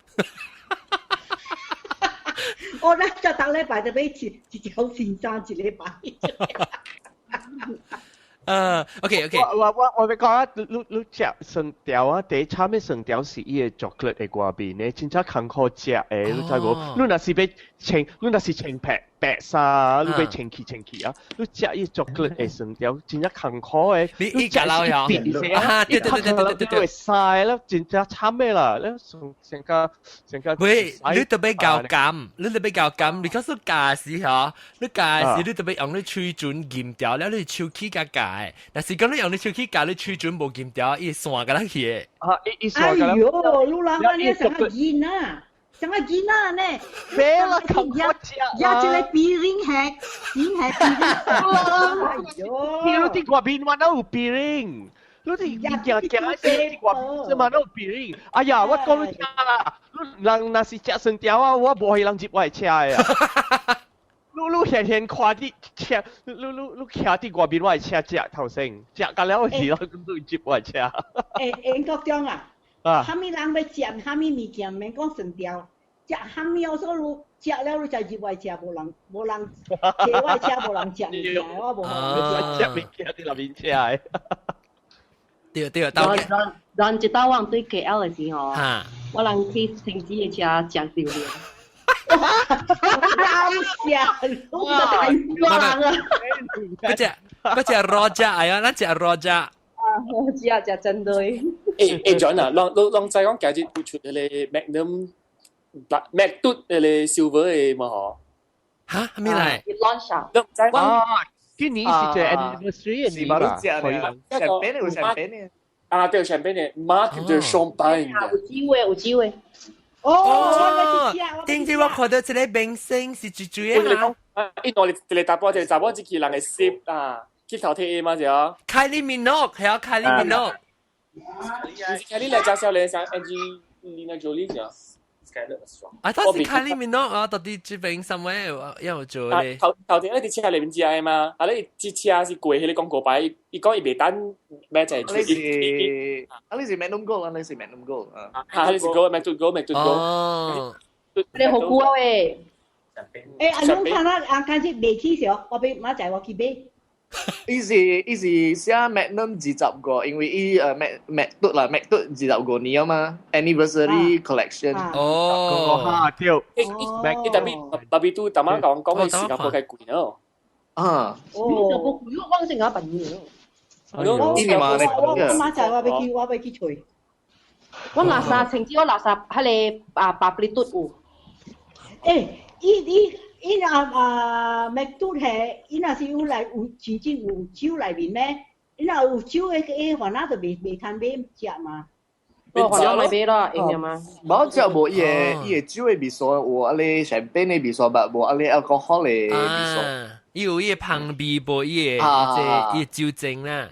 Speaker 12: 我咧就逐禮拜就買一一條新衫一禮拜。
Speaker 1: OK OK，
Speaker 5: 我我我我欲講啊，你你食酸條啊，第一慘的酸條是伊个 chocolate 的外面的，真正艱苦食的，你知無？你若是欲穿，你若是穿白白衫，你欲清氣清氣啊，你食伊 chocolate 的酸條，真正艱苦的。
Speaker 1: 你你食老呀？啊，對對對對對對對，
Speaker 5: 會曬啦，真正慘的啦，你成成個成個。
Speaker 1: 喂，你特別較甘，你特別較甘，你講說咬時嗬，你咬時你特別用你喙唇含掉，了你手氣較咬。但是講你用你手氣咬，你喙唇無含掉，伊會散甲咱去的。
Speaker 5: 啊，伊伊散
Speaker 12: 哎喲，你人啊，你像個囡仔，像個囡仔呢。
Speaker 5: 別啦，咁
Speaker 12: 我食啦。這個鼻音係，音係鼻音。哎喲，
Speaker 5: 你佇外面我哪有鼻音？你佇行行喺佇外面，嘛哪有鼻音？哎呀，我講你聽啦，你人若是食酸條啊，我無予人入我的車的啊。你你現現看佇車，你你你你徛佇外面我的車食頭先，食到了時咯，你入我的車。
Speaker 12: 欸欸，國中啊，啥物人欲食啥物物件，免講酸條，食啥物我說你食了你才入來食，無人無人坐我車無人食物件，我無。
Speaker 5: 食物件佇內面食的。
Speaker 1: 對對，
Speaker 2: 到人一道我對 KL 的時候，我人去停止的車食榴蓮。
Speaker 12: 老食，
Speaker 2: 大人啊！
Speaker 1: 嗰隻 rojak 哎呀，咱食 rojak。
Speaker 2: 啊，我食食真對。
Speaker 9: 欸 John 啊，攏攏攏知講今日有出迄個 Magnum 麥嘟迄個 silver 的嘛嗬？
Speaker 1: 嚇，係咩嚟
Speaker 2: ？launch 啊！
Speaker 5: 啊，今年是這 anniversary 的年吧？
Speaker 15: 香檳有香檳的。
Speaker 9: 啊，對，香檳的 Marc de Champagne。
Speaker 2: 有機會，有機會。
Speaker 1: 哦，頂次我看到一個明星是最最的
Speaker 9: 啊！伊兩一個查某，一個查某一去人會攝啊，去頭提嘛是哦。
Speaker 1: Kylie Minogue 係啊，Kylie Minogue。
Speaker 9: 唔是 Kylie 來介紹咧，像 Angelina Jolie 是啊。
Speaker 1: 啊，當時 Kylie Minogue 啊，到底這邊 somewhere 有做咧？
Speaker 9: 頭頭前你佇車內面食的嘛？啊，你這車是過彼個廣告牌，伊講伊袂等咩就
Speaker 15: 係。你是啊？你是 Magnum Gold 啊？你是 Magnum Gold 啊？
Speaker 9: 啊，你是 Gold，Magnum Gold，Magnum Gold。
Speaker 1: 哦。
Speaker 2: 你好久啊喂！
Speaker 12: 欸，阿攏看啊，啊，開始賣起時，我欲馬仔我去買。
Speaker 15: 伊是寫 Magnum 25，因為伊麥麥嘟啦，麥嘟25年啊嘛，anniversary collection。
Speaker 1: 哦，
Speaker 5: 哈對。
Speaker 9: 伊特別特別拄淡仔講講去新加坡較貴喏。
Speaker 15: 啊。
Speaker 2: 哦。新加坡貴，我新加坡便宜。
Speaker 12: 我我馬仔我欲去，我欲去揣。
Speaker 2: 我垃圾甚至我垃圾，彼個啊巴布里嘟有。
Speaker 12: 欸，伊伊。伊若啊麥嘟係，伊若是有來有真正有酒內面咩？伊若有酒的，伊反正就袂袂通買食嘛。
Speaker 2: 哦，反正買啦，用嘛。
Speaker 15: 無食無伊個伊個酒的味素有啊咧香檳的味素，但無啊咧 alcohol 的味素。
Speaker 1: 伊有伊個香味，無伊個這伊個酒精啦。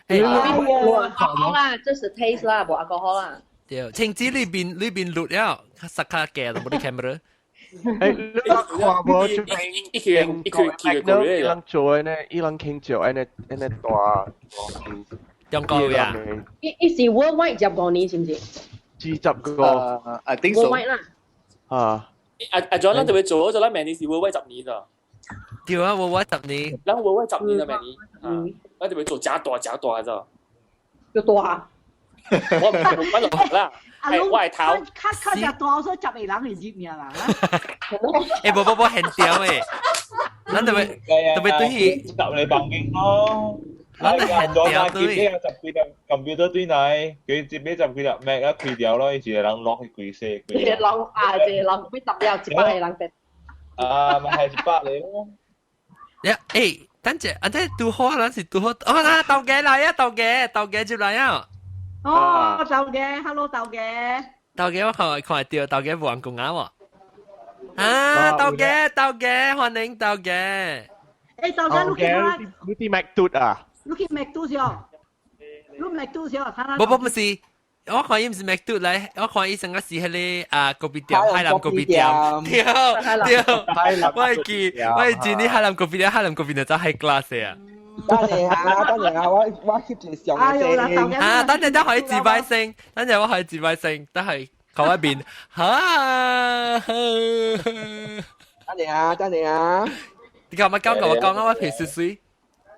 Speaker 2: 欸，無 alcohol 啦，這是 taste 啦，無 alcohol 啦。
Speaker 1: 對，清子裏邊裏邊錄了，實卡鏡就無啲 camera。
Speaker 5: 欸，你看無這邊
Speaker 9: 一個一個一個
Speaker 5: 伊人做的呢，伊人傾照按呢按呢大
Speaker 1: 中國呀？
Speaker 2: 伊伊是 worldwide 25年是毋是？25，
Speaker 15: I think so。
Speaker 2: worldwide 啦。
Speaker 5: 啊。
Speaker 9: 阿阿 John，咱特別做咗咱明年是 worldwide 10年咋？
Speaker 1: 對啊，worldwide 十年。
Speaker 9: 咱 worldwide 十年啊，明年。嗯。咱特別做誠大誠大咋？
Speaker 2: 就大。
Speaker 9: 我我就啦，係我係頭。
Speaker 12: 較較只大，所以10個人會入命啦。
Speaker 1: 欸，無無無，現場誒，咱特別特別對去
Speaker 3: 入你房間咯。
Speaker 1: 咱現場對。
Speaker 3: 十幾粒 computer 對來，佢接尾十幾粒 Mac 啊開掉咯，伊一個人落去規勢。
Speaker 2: 一個人啊，一個人欲十了，100個人得。
Speaker 3: 啊，咪係100個咯。
Speaker 1: 呀，欸，等陣，啊，這拄好，咱是拄好，哦，啊，豆家來啊，豆家，豆家入來啊。
Speaker 12: 哦，豆家，hello 豆家。
Speaker 1: 豆家我看看到豆家無人講啊喎。啊，豆家，豆家，歡迎豆家。
Speaker 12: 欸，豆家，你去哪？
Speaker 5: 你佇麥嘟啊？
Speaker 12: 你去麥嘟少？你麥嘟少？
Speaker 1: 無無不是，我看伊毋是麥嘟來，我看伊成個是彼個啊咖啡店，海南咖啡店。對對，我會記，我會記你海南咖啡店，海南咖啡店就 high class 啊。
Speaker 17: 等陣啊，等陣啊，我我翕一個相嘅
Speaker 1: 啊，等陣等可以自拍先，等陣我可以自拍先，等係靠一邊，哈。
Speaker 17: 等陣啊，等陣啊。
Speaker 1: 你幹嘛講我講啊？我皮水水，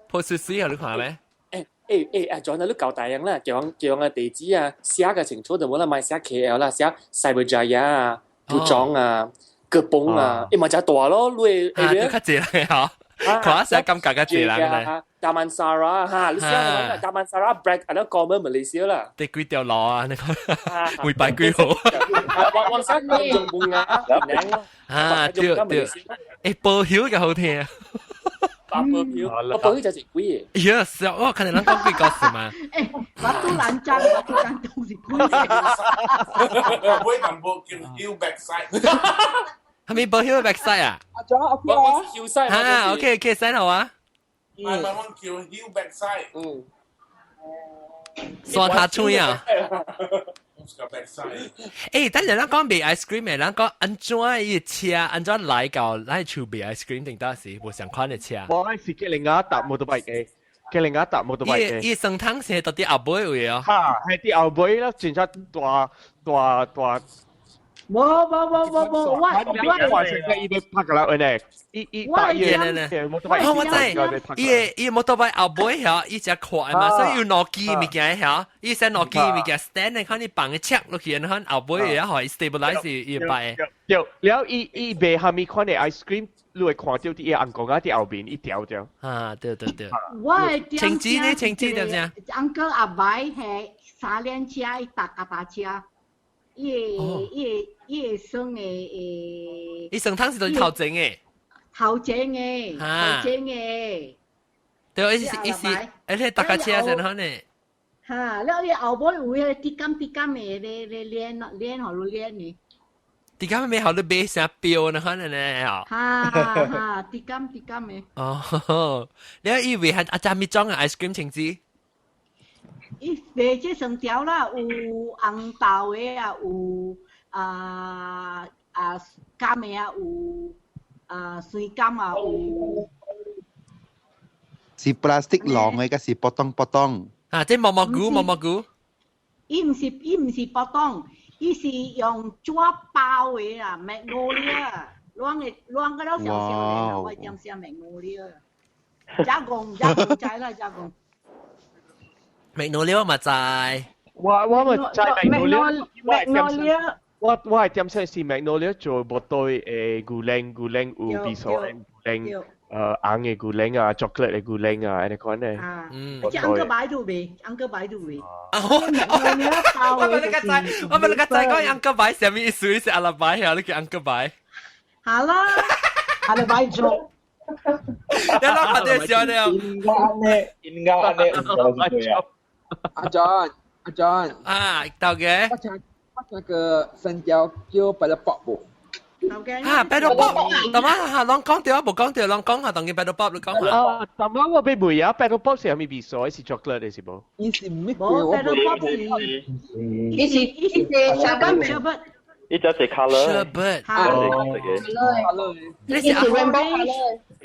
Speaker 1: 破水水啊！你看咩？
Speaker 9: 欸欸欸，阿 John 啊，你交代樣啦，叫人叫人嘅地址啊，寫個清楚就冇啦，咪寫 KL 啦，寫 Cyberjaya 啊、蒲種啊、吉邦啊，伊嘛誠大咯，你
Speaker 1: 會啊，較濟人嗬。看下感覺較濟人咧。
Speaker 9: Damansara 哈，你寫個 Damansara break 啊，嗰個 Malaysia 啦。
Speaker 1: 第幾條路啊？你講每擺幾號？
Speaker 9: 我我寫用半啊，
Speaker 1: 啊對對，欸，報曉較好聽。
Speaker 9: 啊，報曉，我報曉就是貴
Speaker 1: 的。呀，我看見人講貴高是嘛？
Speaker 12: 欸，我拄南漳，我拄南東是貴。
Speaker 11: 買淡薄叫 hill backside。
Speaker 1: 係咪報曉 backside 啊？
Speaker 17: 阿張 OK 啊。
Speaker 9: hillside
Speaker 1: 啊，OK OK，先好啊。
Speaker 11: 買買我叫 hill backside。
Speaker 9: 嗯。
Speaker 1: 山下村啊。
Speaker 11: backside。
Speaker 1: 欸，等陣咱講賣 ice cream 的，咱講按怎伊車按怎來到咱厝賣 ice cream 定當時無相款的車。
Speaker 5: 我是叫另外搭摩托車嘅，叫另外搭摩托車嘅。
Speaker 1: 伊酸湯是到佇後尾位哦。
Speaker 5: 哈，係佇後尾咯，真正大大大。
Speaker 12: 無無無無無，我
Speaker 5: 我話成個伊要拍個啦，呢，伊伊打伊
Speaker 1: 個，我知，伊個伊摩托車後尾遐，伊只快嘛，所以有兩支物件遐，伊設兩支物件 stand，你看你放個車落去，你看後尾也可以 stabilize 伊個擺。
Speaker 5: 對，了伊伊賣蝦米款的 ice cream，你會看到佇伊紅公仔佇後面一條條。
Speaker 1: 啊，對對對。
Speaker 12: 我的
Speaker 1: 青子呢？青子點聲？
Speaker 12: uncle 阿伯係三輪車，伊踏腳踏車。伊個伊個伊個算的
Speaker 1: 伊算湯是對頭前的，
Speaker 12: 頭前的，頭前的。
Speaker 1: 對，伊是伊是，而且踏腳車先好呢。
Speaker 12: 哈，了伊後尾有迄個滴甘滴甘的咧咧練練予你練呢。
Speaker 1: 滴甘咩好你買啥標呢？可能呢？
Speaker 12: 哈哈，滴甘滴甘的。
Speaker 1: 哦，你以為係阿渣咪裝嘅 ice cream 情子？
Speaker 12: 伊賣這酸條啦，有紅豆的啊，有啊啊柑的啊，有啊水柑啊，有。
Speaker 18: 是 plastic 囊的，還是普通普通？
Speaker 1: 啊，這毛毛菇毛毛菇。
Speaker 12: 伊毋是普通，伊是用紙包的啦，Magnolia，亂的亂個了小小的，我點寫 Magnolia。加工加工知啦，加工。
Speaker 1: Magnolia 我嘛知，
Speaker 5: 我嘛知 Magnolia，我我係點先是 Magnolia 做無對誒牛奶牛奶有味素的牛奶，紅的牛奶啊，chocolate 的牛奶啊，按呢款的。
Speaker 12: 嗯，這 uncle 擺到未？uncle 擺到未？
Speaker 1: 我問你個仔，我問你個仔講 uncle 擺啥物意思？是阿拉擺啊？你叫 uncle 擺？
Speaker 12: 好啦，
Speaker 6: 阿拉擺做。
Speaker 1: 你諗下啲笑了。
Speaker 3: 應該按呢，應該按呢，唔對啊。
Speaker 17: 阿 John，阿 John。
Speaker 1: 啊，到嘅。
Speaker 17: 我聽個新椒叫 Paddle Pop 無？
Speaker 1: 啊，Paddle Pop，大媽嚇，攏講掉，無講掉，攏講下，當佢 Paddle Pop 你講下。
Speaker 5: 啊，大媽我欲問啊，Paddle Pop 是啥物味素？是 chocolate 的是無？
Speaker 17: 伊是咩？
Speaker 12: 無 Paddle Pop 是，
Speaker 2: 伊是 sherbet。
Speaker 4: 伊只是 colour。
Speaker 1: sherbet。
Speaker 17: colour。
Speaker 1: 你是
Speaker 2: rainbow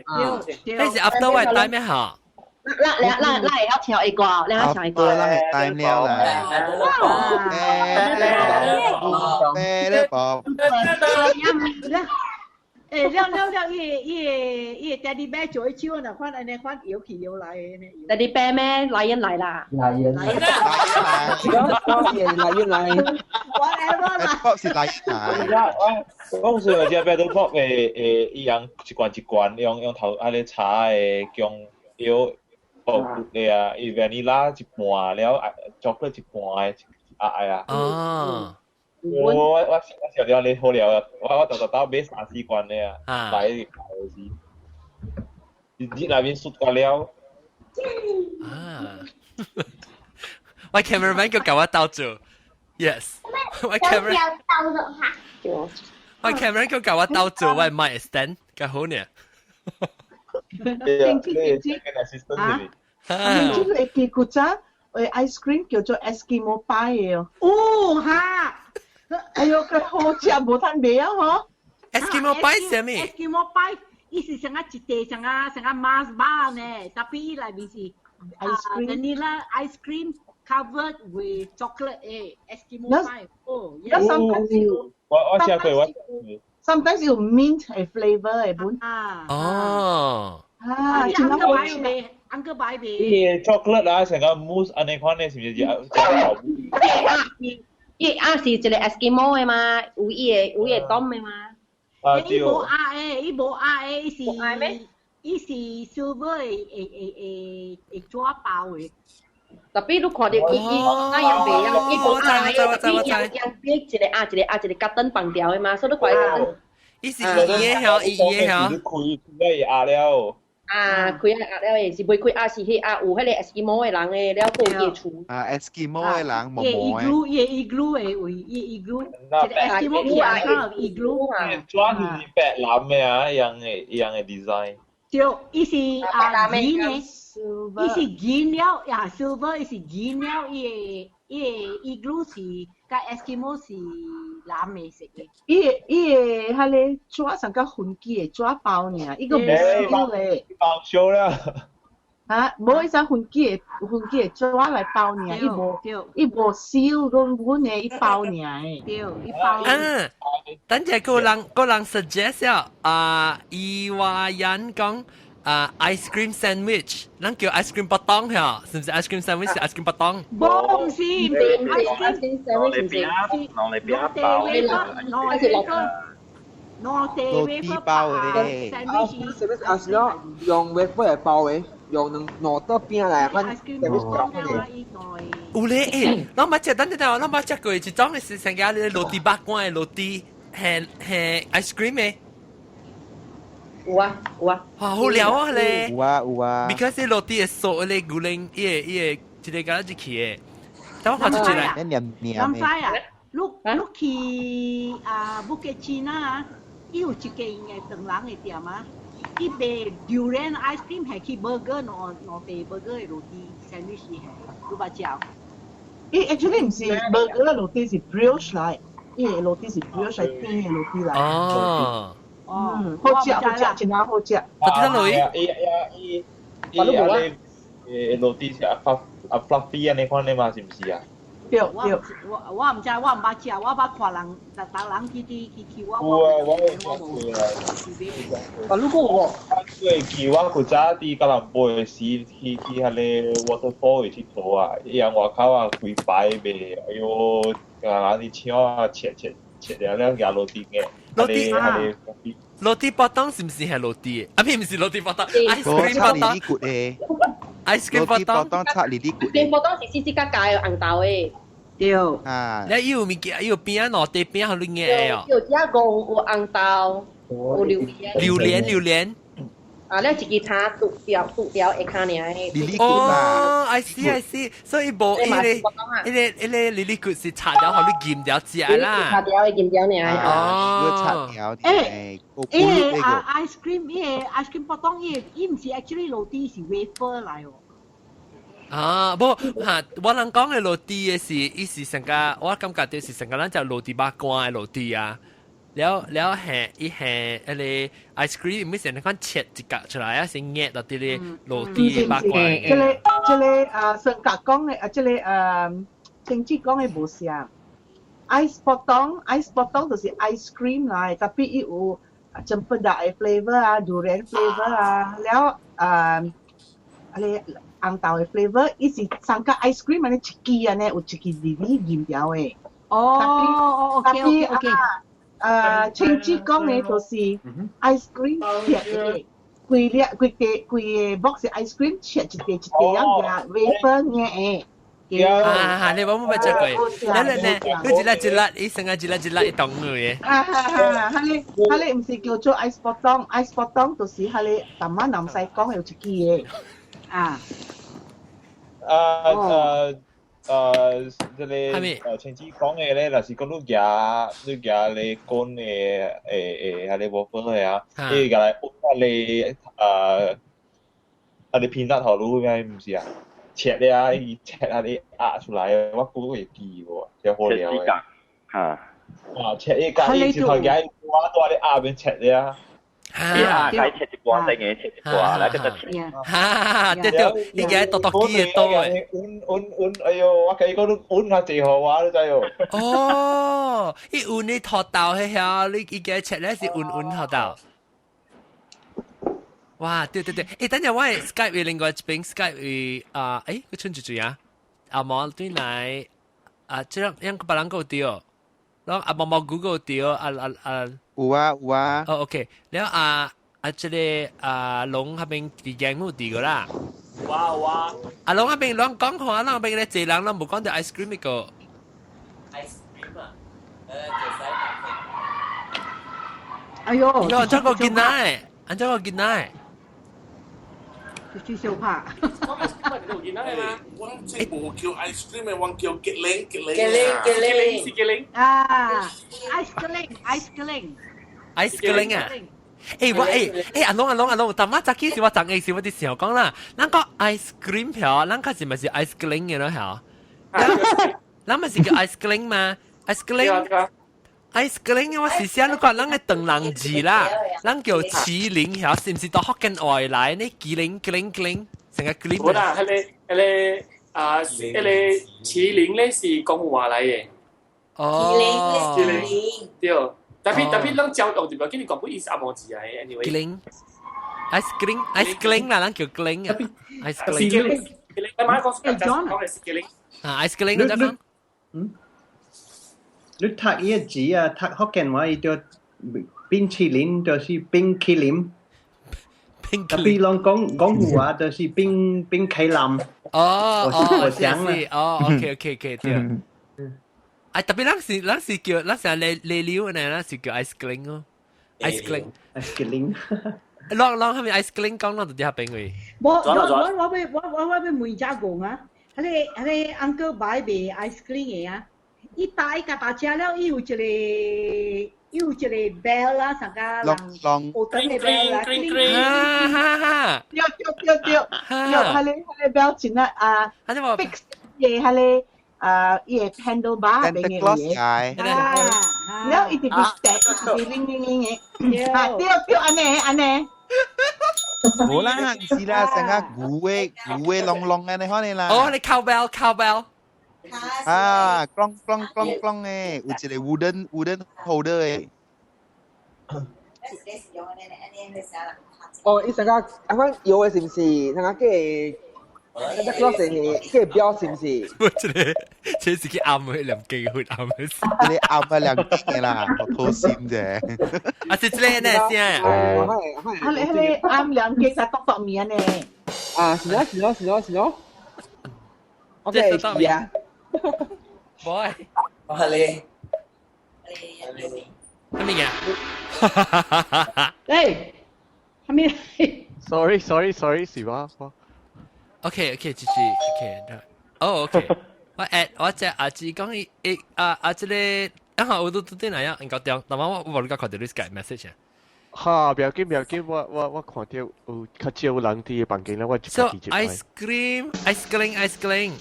Speaker 2: colour。
Speaker 1: 你是 after 我帶咩嚇？
Speaker 2: 咱咱咱咱會曉唱一歌，咱曉唱一歌。
Speaker 18: 咱會 time 了啦。Paddle Pop。
Speaker 12: 欸，了了了，伊個伊個伊個 teddy bear 做一手，若款按呢款搖去搖來的呢。
Speaker 2: teddy bear 咩？lion 來啦。
Speaker 10: lion。
Speaker 17: lion 來。
Speaker 12: Whatever 啦。
Speaker 18: Pop 是 lion 來。
Speaker 3: 我講說這 Paddle Pop 誒伊樣一罐一罐，用用頭啊咧茶的薑藥爆骨的啊，伊 vanilla 一半了，chocolate 一半的啊哎呀。
Speaker 1: 哦。
Speaker 3: 我我我小了你好了，我我特特到買三四罐的啊，來來是，日內面雪個了。
Speaker 1: 啊！我 cameraman 叫教我鬥做，yes。我 camera 我 cameraman 叫教我鬥做，我 mic stand 較好呢。
Speaker 6: 聽知聽知啊？聽知你記古早誒 ice cream 叫做 Eskimo pie 哦。
Speaker 12: 哦哈！
Speaker 6: 哎喲，佢好食無通賣啊嗬
Speaker 1: ！Eskimo pie 啥物
Speaker 12: ？Eskimo pie 伊是像啊一塊像啊像啊 Mars bar 呢，tapi 伊內面是
Speaker 6: ice cream
Speaker 12: vanilla ice cream covered with chocolate 誒，Eskimo pie。哦，
Speaker 6: sometimes 有
Speaker 3: 我我食過我。
Speaker 6: sometimes 有 mint 的 flavor 的本。
Speaker 12: 啊。
Speaker 1: 哦。
Speaker 6: 啊，
Speaker 12: 真好食。uncle 擺未？
Speaker 3: 伊個 chocolate 啊，成個 mousse 按呢款的，是毋是？
Speaker 2: 伊啊是一個 Eskimo 的嘛，有伊個有伊個凍的嘛。
Speaker 3: 啊，
Speaker 12: 伊無鴨的，伊無鴨的，伊是伊是 silver 的的的的的紙包的。
Speaker 2: tapi 你看著伊伊啊樣袂樣，伊無鴨的，tapi 樣樣變一個鴨一個鴨一個 carton 放掉的嘛，所以你看伊 carton。
Speaker 1: 伊是伊的曉，伊的曉。
Speaker 3: 你開開壓了。
Speaker 2: 啊，開壓了的，是袂開壓是彼壓有彼個 Eskimo 的人的了，閣有伊的厝。
Speaker 18: 啊，Eskimo 的人毛毛的。
Speaker 12: 伊個 igloo 的位，伊個 igloo，一個 Eskimo 起來 igloo
Speaker 3: 啊。紙是白藍的啊，一樣的，一樣的 design。
Speaker 12: 對，伊是啊銀的，伊是銀了，呀，silver 伊是銀了，伊個伊個 igloo 是佮 Eskimo 是藍的色的。
Speaker 6: 伊個伊個彼個紙上較分機的紙包爾，伊個無燒咧。
Speaker 3: 包燒了。
Speaker 6: 啊，無伊只薰機的紙來包爾，伊無燒阮阮的伊包爾的。
Speaker 12: 對，伊包。
Speaker 1: 啊，等陣個人 suggest 啊，伊話人講啊，ice cream sandwich，咱叫 ice cream potong 嚇，是唔是 ice cream sandwich 是 ice cream potong？
Speaker 12: 無，唔是，唔是 ice
Speaker 2: cream sandwich 唔是，
Speaker 4: 攞嚟邊包？
Speaker 12: 攞嚟攞地
Speaker 18: roti 包的。
Speaker 17: sandwich 啊是咯，用 wafer 來包的，用兩兩道餅來反 sandwich 包的。
Speaker 1: 有咧，欸，我捌食，等陣等，我捌食過一種是成家咧 roti 肉乾的 roti，係 ice cream 的。
Speaker 2: 有啊有啊。
Speaker 1: 哇，好料啊咧！
Speaker 18: 有啊有啊。
Speaker 1: because 這 roti 會酥咧，牛奶，伊個一個敢若入去的。等我看出來。
Speaker 18: 黏黏
Speaker 12: 唔知啊，你去啊 Bukit Cina 啊，伊有一間嘅唐人的店啊，伊賣 durian ice cream 係去 burger 兩兩地 burger 的 roti sandwich 係，你捌食？
Speaker 6: 伊 actually 唔是 burger roti 是 brioche 來，伊個 roti 是 brioche 係甜的 roti 來。
Speaker 1: 哦。
Speaker 6: 嗯，好食好食，真係好食。
Speaker 1: 啊，得
Speaker 3: 伊伊伊伊啊你 roti 是啊啊 fluffy 啊，你看你嘛是唔是啊？
Speaker 6: 對對。
Speaker 12: 我唔知，我毋捌食，我捌看人，逐逐人去佇去去，我
Speaker 3: 有啊，我有食過啊。
Speaker 17: 啊，如果我
Speaker 3: 對，記我古早佇吉隆坡的時，去彼個 waterfall 去𨑨迌啊，伊人外口啊規排賣，哎喲，啊人佇搶啊切切切了了夾 roti 嘅。
Speaker 1: roti 啊，roti potong 是毋是係 roti？啊，唔是 roti potong，ice cream potong。
Speaker 18: 骨的。
Speaker 1: ice cream
Speaker 18: potong 插哩哩骨。
Speaker 2: cream potong 是細細個個紅豆的。
Speaker 12: 對。
Speaker 18: 啊。
Speaker 1: 你有物件，有餅啊，落地餅好你硬哦。
Speaker 2: 有只戇有紅豆，有榴蓮。
Speaker 1: 榴蓮榴蓮。
Speaker 2: 啊，你一支叉拄條拄條下跤爾的。
Speaker 1: 哦，I see I see，所以無伊個伊個伊個哩哩骨是插掉，予你醃掉食啦。
Speaker 2: 插掉會醃掉爾。
Speaker 1: 哦，
Speaker 18: 插掉。
Speaker 12: 欸，伊個啊 ice cream，伊個 ice cream potong，伊毋是 actually roti 是 wafer 來哦。
Speaker 1: 啊，無嚇，我人講的 roti 的是，伊是成個，我感覺就是成個咱食 roti 肉乾的 roti 啊。了了係伊係彼個 ice cream，咪成款切一角出來啊，先壓到佇咧 roti 肉乾。
Speaker 6: 這個啊，上格講的啊，這個清志講的無像。ice potong，ice potong 就是 ice cream 來，特別伊有 cempedak 的 flavor 啊，durian flavor 啊，了啊，啊個紅豆的 flavor，伊是三個 ice cream 按呢一支按呢，有一支粒粒鹽條的。
Speaker 12: 哦哦，OK OK。
Speaker 6: 清志講的就是 ice cream 切的，規粒規塊規個 box ice cream 切一塊一塊樣嘅 wafer 嘅。
Speaker 1: 啊，你冇冇捌食過？來來來，佢一粒一粒，伊成個一粒一粒一動嘅。
Speaker 6: 啊哈哈，彼個毋是叫做 ice potong，ice potong 就是彼個淡仔南西講有一支的。
Speaker 12: 啊。
Speaker 3: 啊啊啊！這個清志講的咧，若是講你夾咧乾的誒彼個 wafer 的啊，你共來溫彼個啊啊你 peanut 予你咩毋是啊？切了啊，伊切啊你壓出來，我估會記無，真好料的。
Speaker 4: 嚇！
Speaker 3: 啊，切伊家伊一頭夾我蹛咧壓邊切了。
Speaker 4: 啊，該切一寡，等下切一寡，來個再切。
Speaker 1: 哈，對對，你家剁剁機會多誒。
Speaker 3: 穩穩穩，哎喲，我共伊講你穩較濟予我，你知無？
Speaker 1: 哦，伊穩你土豆彼遐，你伊家切咧是穩穩土豆。哇，對對對，欸，等陣我 Skype 另外一邊 Skype 啊，欸，佢春住住啊，阿毛對來啊，這樣樣個別人個對，然後阿毛毛 Google 對，啊啊啊，
Speaker 18: 有啊有啊。
Speaker 1: 哦，OK，然後啊啊，這個啊龍彼邊佇熒幕佇個啦。
Speaker 9: 有啊有啊。
Speaker 1: 阿龍彼邊攏講看，攏邊咧濟人攏無講著 ice cream 那個。
Speaker 13: ice cream 啊，就使。
Speaker 12: 哎喲！
Speaker 1: 喲，這個囡仔，按這個囡仔。
Speaker 12: 去相拍。
Speaker 11: 我囡仔嘛，我這無叫 ice cream 的，我叫結玲結玲。
Speaker 13: 結玲結玲
Speaker 9: 是結玲。
Speaker 12: 啊，ice cream，ice cream。
Speaker 1: ice cream 啊！欸我欸欸阿龍阿龍阿龍，逐擺早起時我昨下時我佇想講啦，咱講 ice cream 票，咱較是咪是 ice cream 的咯嚇？咱咪是叫 ice cream 嘛？ice cream。ice cream 我是寫你講咱的唐人字啦，咱叫麒麟曉，是毋是到福建話來呢？麒麟麒麟麒麟，成個 cream。
Speaker 9: 無啦，彼個啊，彼個麒麟咧是講話來的。
Speaker 1: 哦，
Speaker 9: 麒麟對，特別咱教育就無叫你講不意思阿毛字啊，anyway。
Speaker 1: 麒麟，ice cream，ice cream 啦，咱叫 cream 啊，ice cream。
Speaker 9: 麒麟，麒麟，你買講講係麒麟。
Speaker 1: 啊，ice cream 你講。
Speaker 7: 嗯，你讀伊個字啊，讀福建話伊就冰淇淋就是冰淇淋。
Speaker 1: 冰
Speaker 7: 特別攏講廣府話就是冰淇淋。
Speaker 1: 哦，
Speaker 7: 我想
Speaker 1: 是哦，OK，對。啊，特別咱是叫咱是嚟嚟料呢，咱是叫 ice cream 哦，ice cream。
Speaker 7: ice cream。
Speaker 1: 啷啷係咪 ice cream 講啷就啲下冰位？
Speaker 12: 我我我我欲我我我欲問只講啊，彼個 uncle 買賣 ice cream 的啊，伊打伊甲大食了，伊有一個 bell 啦，啥個人
Speaker 18: 啷
Speaker 12: 學等的 bell 啦，
Speaker 1: 哈哈哈！
Speaker 6: 對對對對，對，彼個 bell 真啊啊，fix 嘅彼個啊，伊個 handlebar 邊嘅嘢，
Speaker 12: 啊，
Speaker 6: 了伊直直掟，一直鈴鈴鈴嘅，啊對對，按呢按呢。
Speaker 18: 無啦，唔是啦，成個牛的牛的啷啷嘅你可能啦。
Speaker 1: 哦，你 cowbell cowbell。
Speaker 18: 啊，咣咣咣咣的，有一個 wooden holder 的。
Speaker 17: 哦，伊成個啊，款搖的是毋是？那個那個 cross 的個標是毋是？
Speaker 1: 我這個這是去暗的兩機會暗的。
Speaker 18: 你暗啊兩機的啦，好偷心啫。
Speaker 1: 啊，是這個呢聲
Speaker 6: 啊！啊，你你暗兩機才剁剁面呢？
Speaker 17: 啊，是咯是咯是咯是咯。OK，是啊。
Speaker 1: Boy，
Speaker 13: 我係你。
Speaker 1: 咩嘢？
Speaker 12: 誒，係咪
Speaker 5: ？Sorry sorry sorry，是我。
Speaker 1: OK，姐姐，OK，哦 OK，我 at 我只阿姊講伊伊啊啊這個，啊我都都點嚟啊？唔夠掉，但我我無你看到你 Skype message 啊。
Speaker 5: 哈，不要緊不要緊，我看到有較少人佇房間咧，我就
Speaker 1: So ice cream, ice cream, ice cream。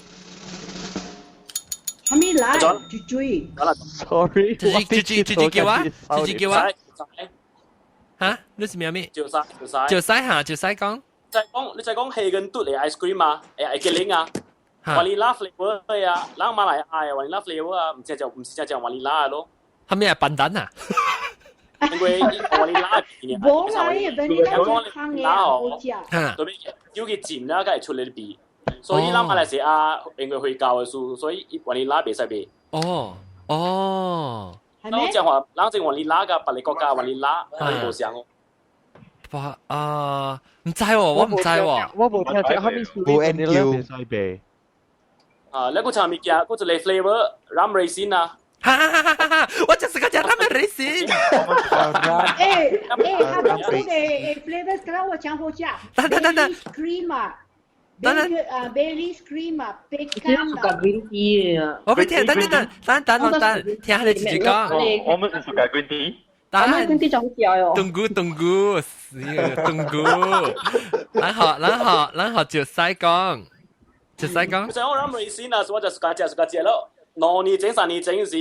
Speaker 12: 係咪來？豬豬。
Speaker 5: Sorry，
Speaker 1: 豬豬豬豬叫啊，豬豬叫啊。嚇？你是咩咩？
Speaker 9: 就晒就晒。
Speaker 1: 就晒嚇，就晒講。
Speaker 9: 就係講，你就係講氣根嘟嚟 ice cream 啊，誒結領啊，vanilla flavour 啊，人馬來亞 vanilla flavour 啊，唔知就唔是只只 vanilla 咯。
Speaker 1: 係咩笨蛋啊？
Speaker 9: 因為 vanilla
Speaker 12: 無啦，伊 vanilla 是香嘅，好食。
Speaker 9: 對面叫佢煎啦，梗係出嚟味。所以咱馬來西亞因為回教的事，所以 vanilla 袂使賣。
Speaker 1: 哦哦。
Speaker 9: 咱講話，咱這 vanilla 佮別个國家 vanilla 係無相哦。
Speaker 1: 哇啊！唔知喎，我唔知喎，
Speaker 5: 我無聽過，哈密
Speaker 18: 無研究。
Speaker 9: 啊，你個產物件，嗰一個 flavor rum raisin 啊。
Speaker 1: 哈哈哈哈哈！我就是個食 rum raisin。
Speaker 12: 誒誒，他們出的 flavor，剛剛我講好食。
Speaker 1: 等等等等
Speaker 12: ，cream 啊，等等啊，berry cream 啊，pecan 啊。
Speaker 2: green tea 啊。
Speaker 1: 我俾聽，等等等等等等，聽下你自己講。
Speaker 4: 我們是屬於 green tea。
Speaker 2: 但係 green tea 就好食哦。
Speaker 1: 冬菇冬菇，死冬菇。然後就使講，就使講。
Speaker 9: 就我 rum raisin 啊，所以我就自家食咯。2年前、3年前時，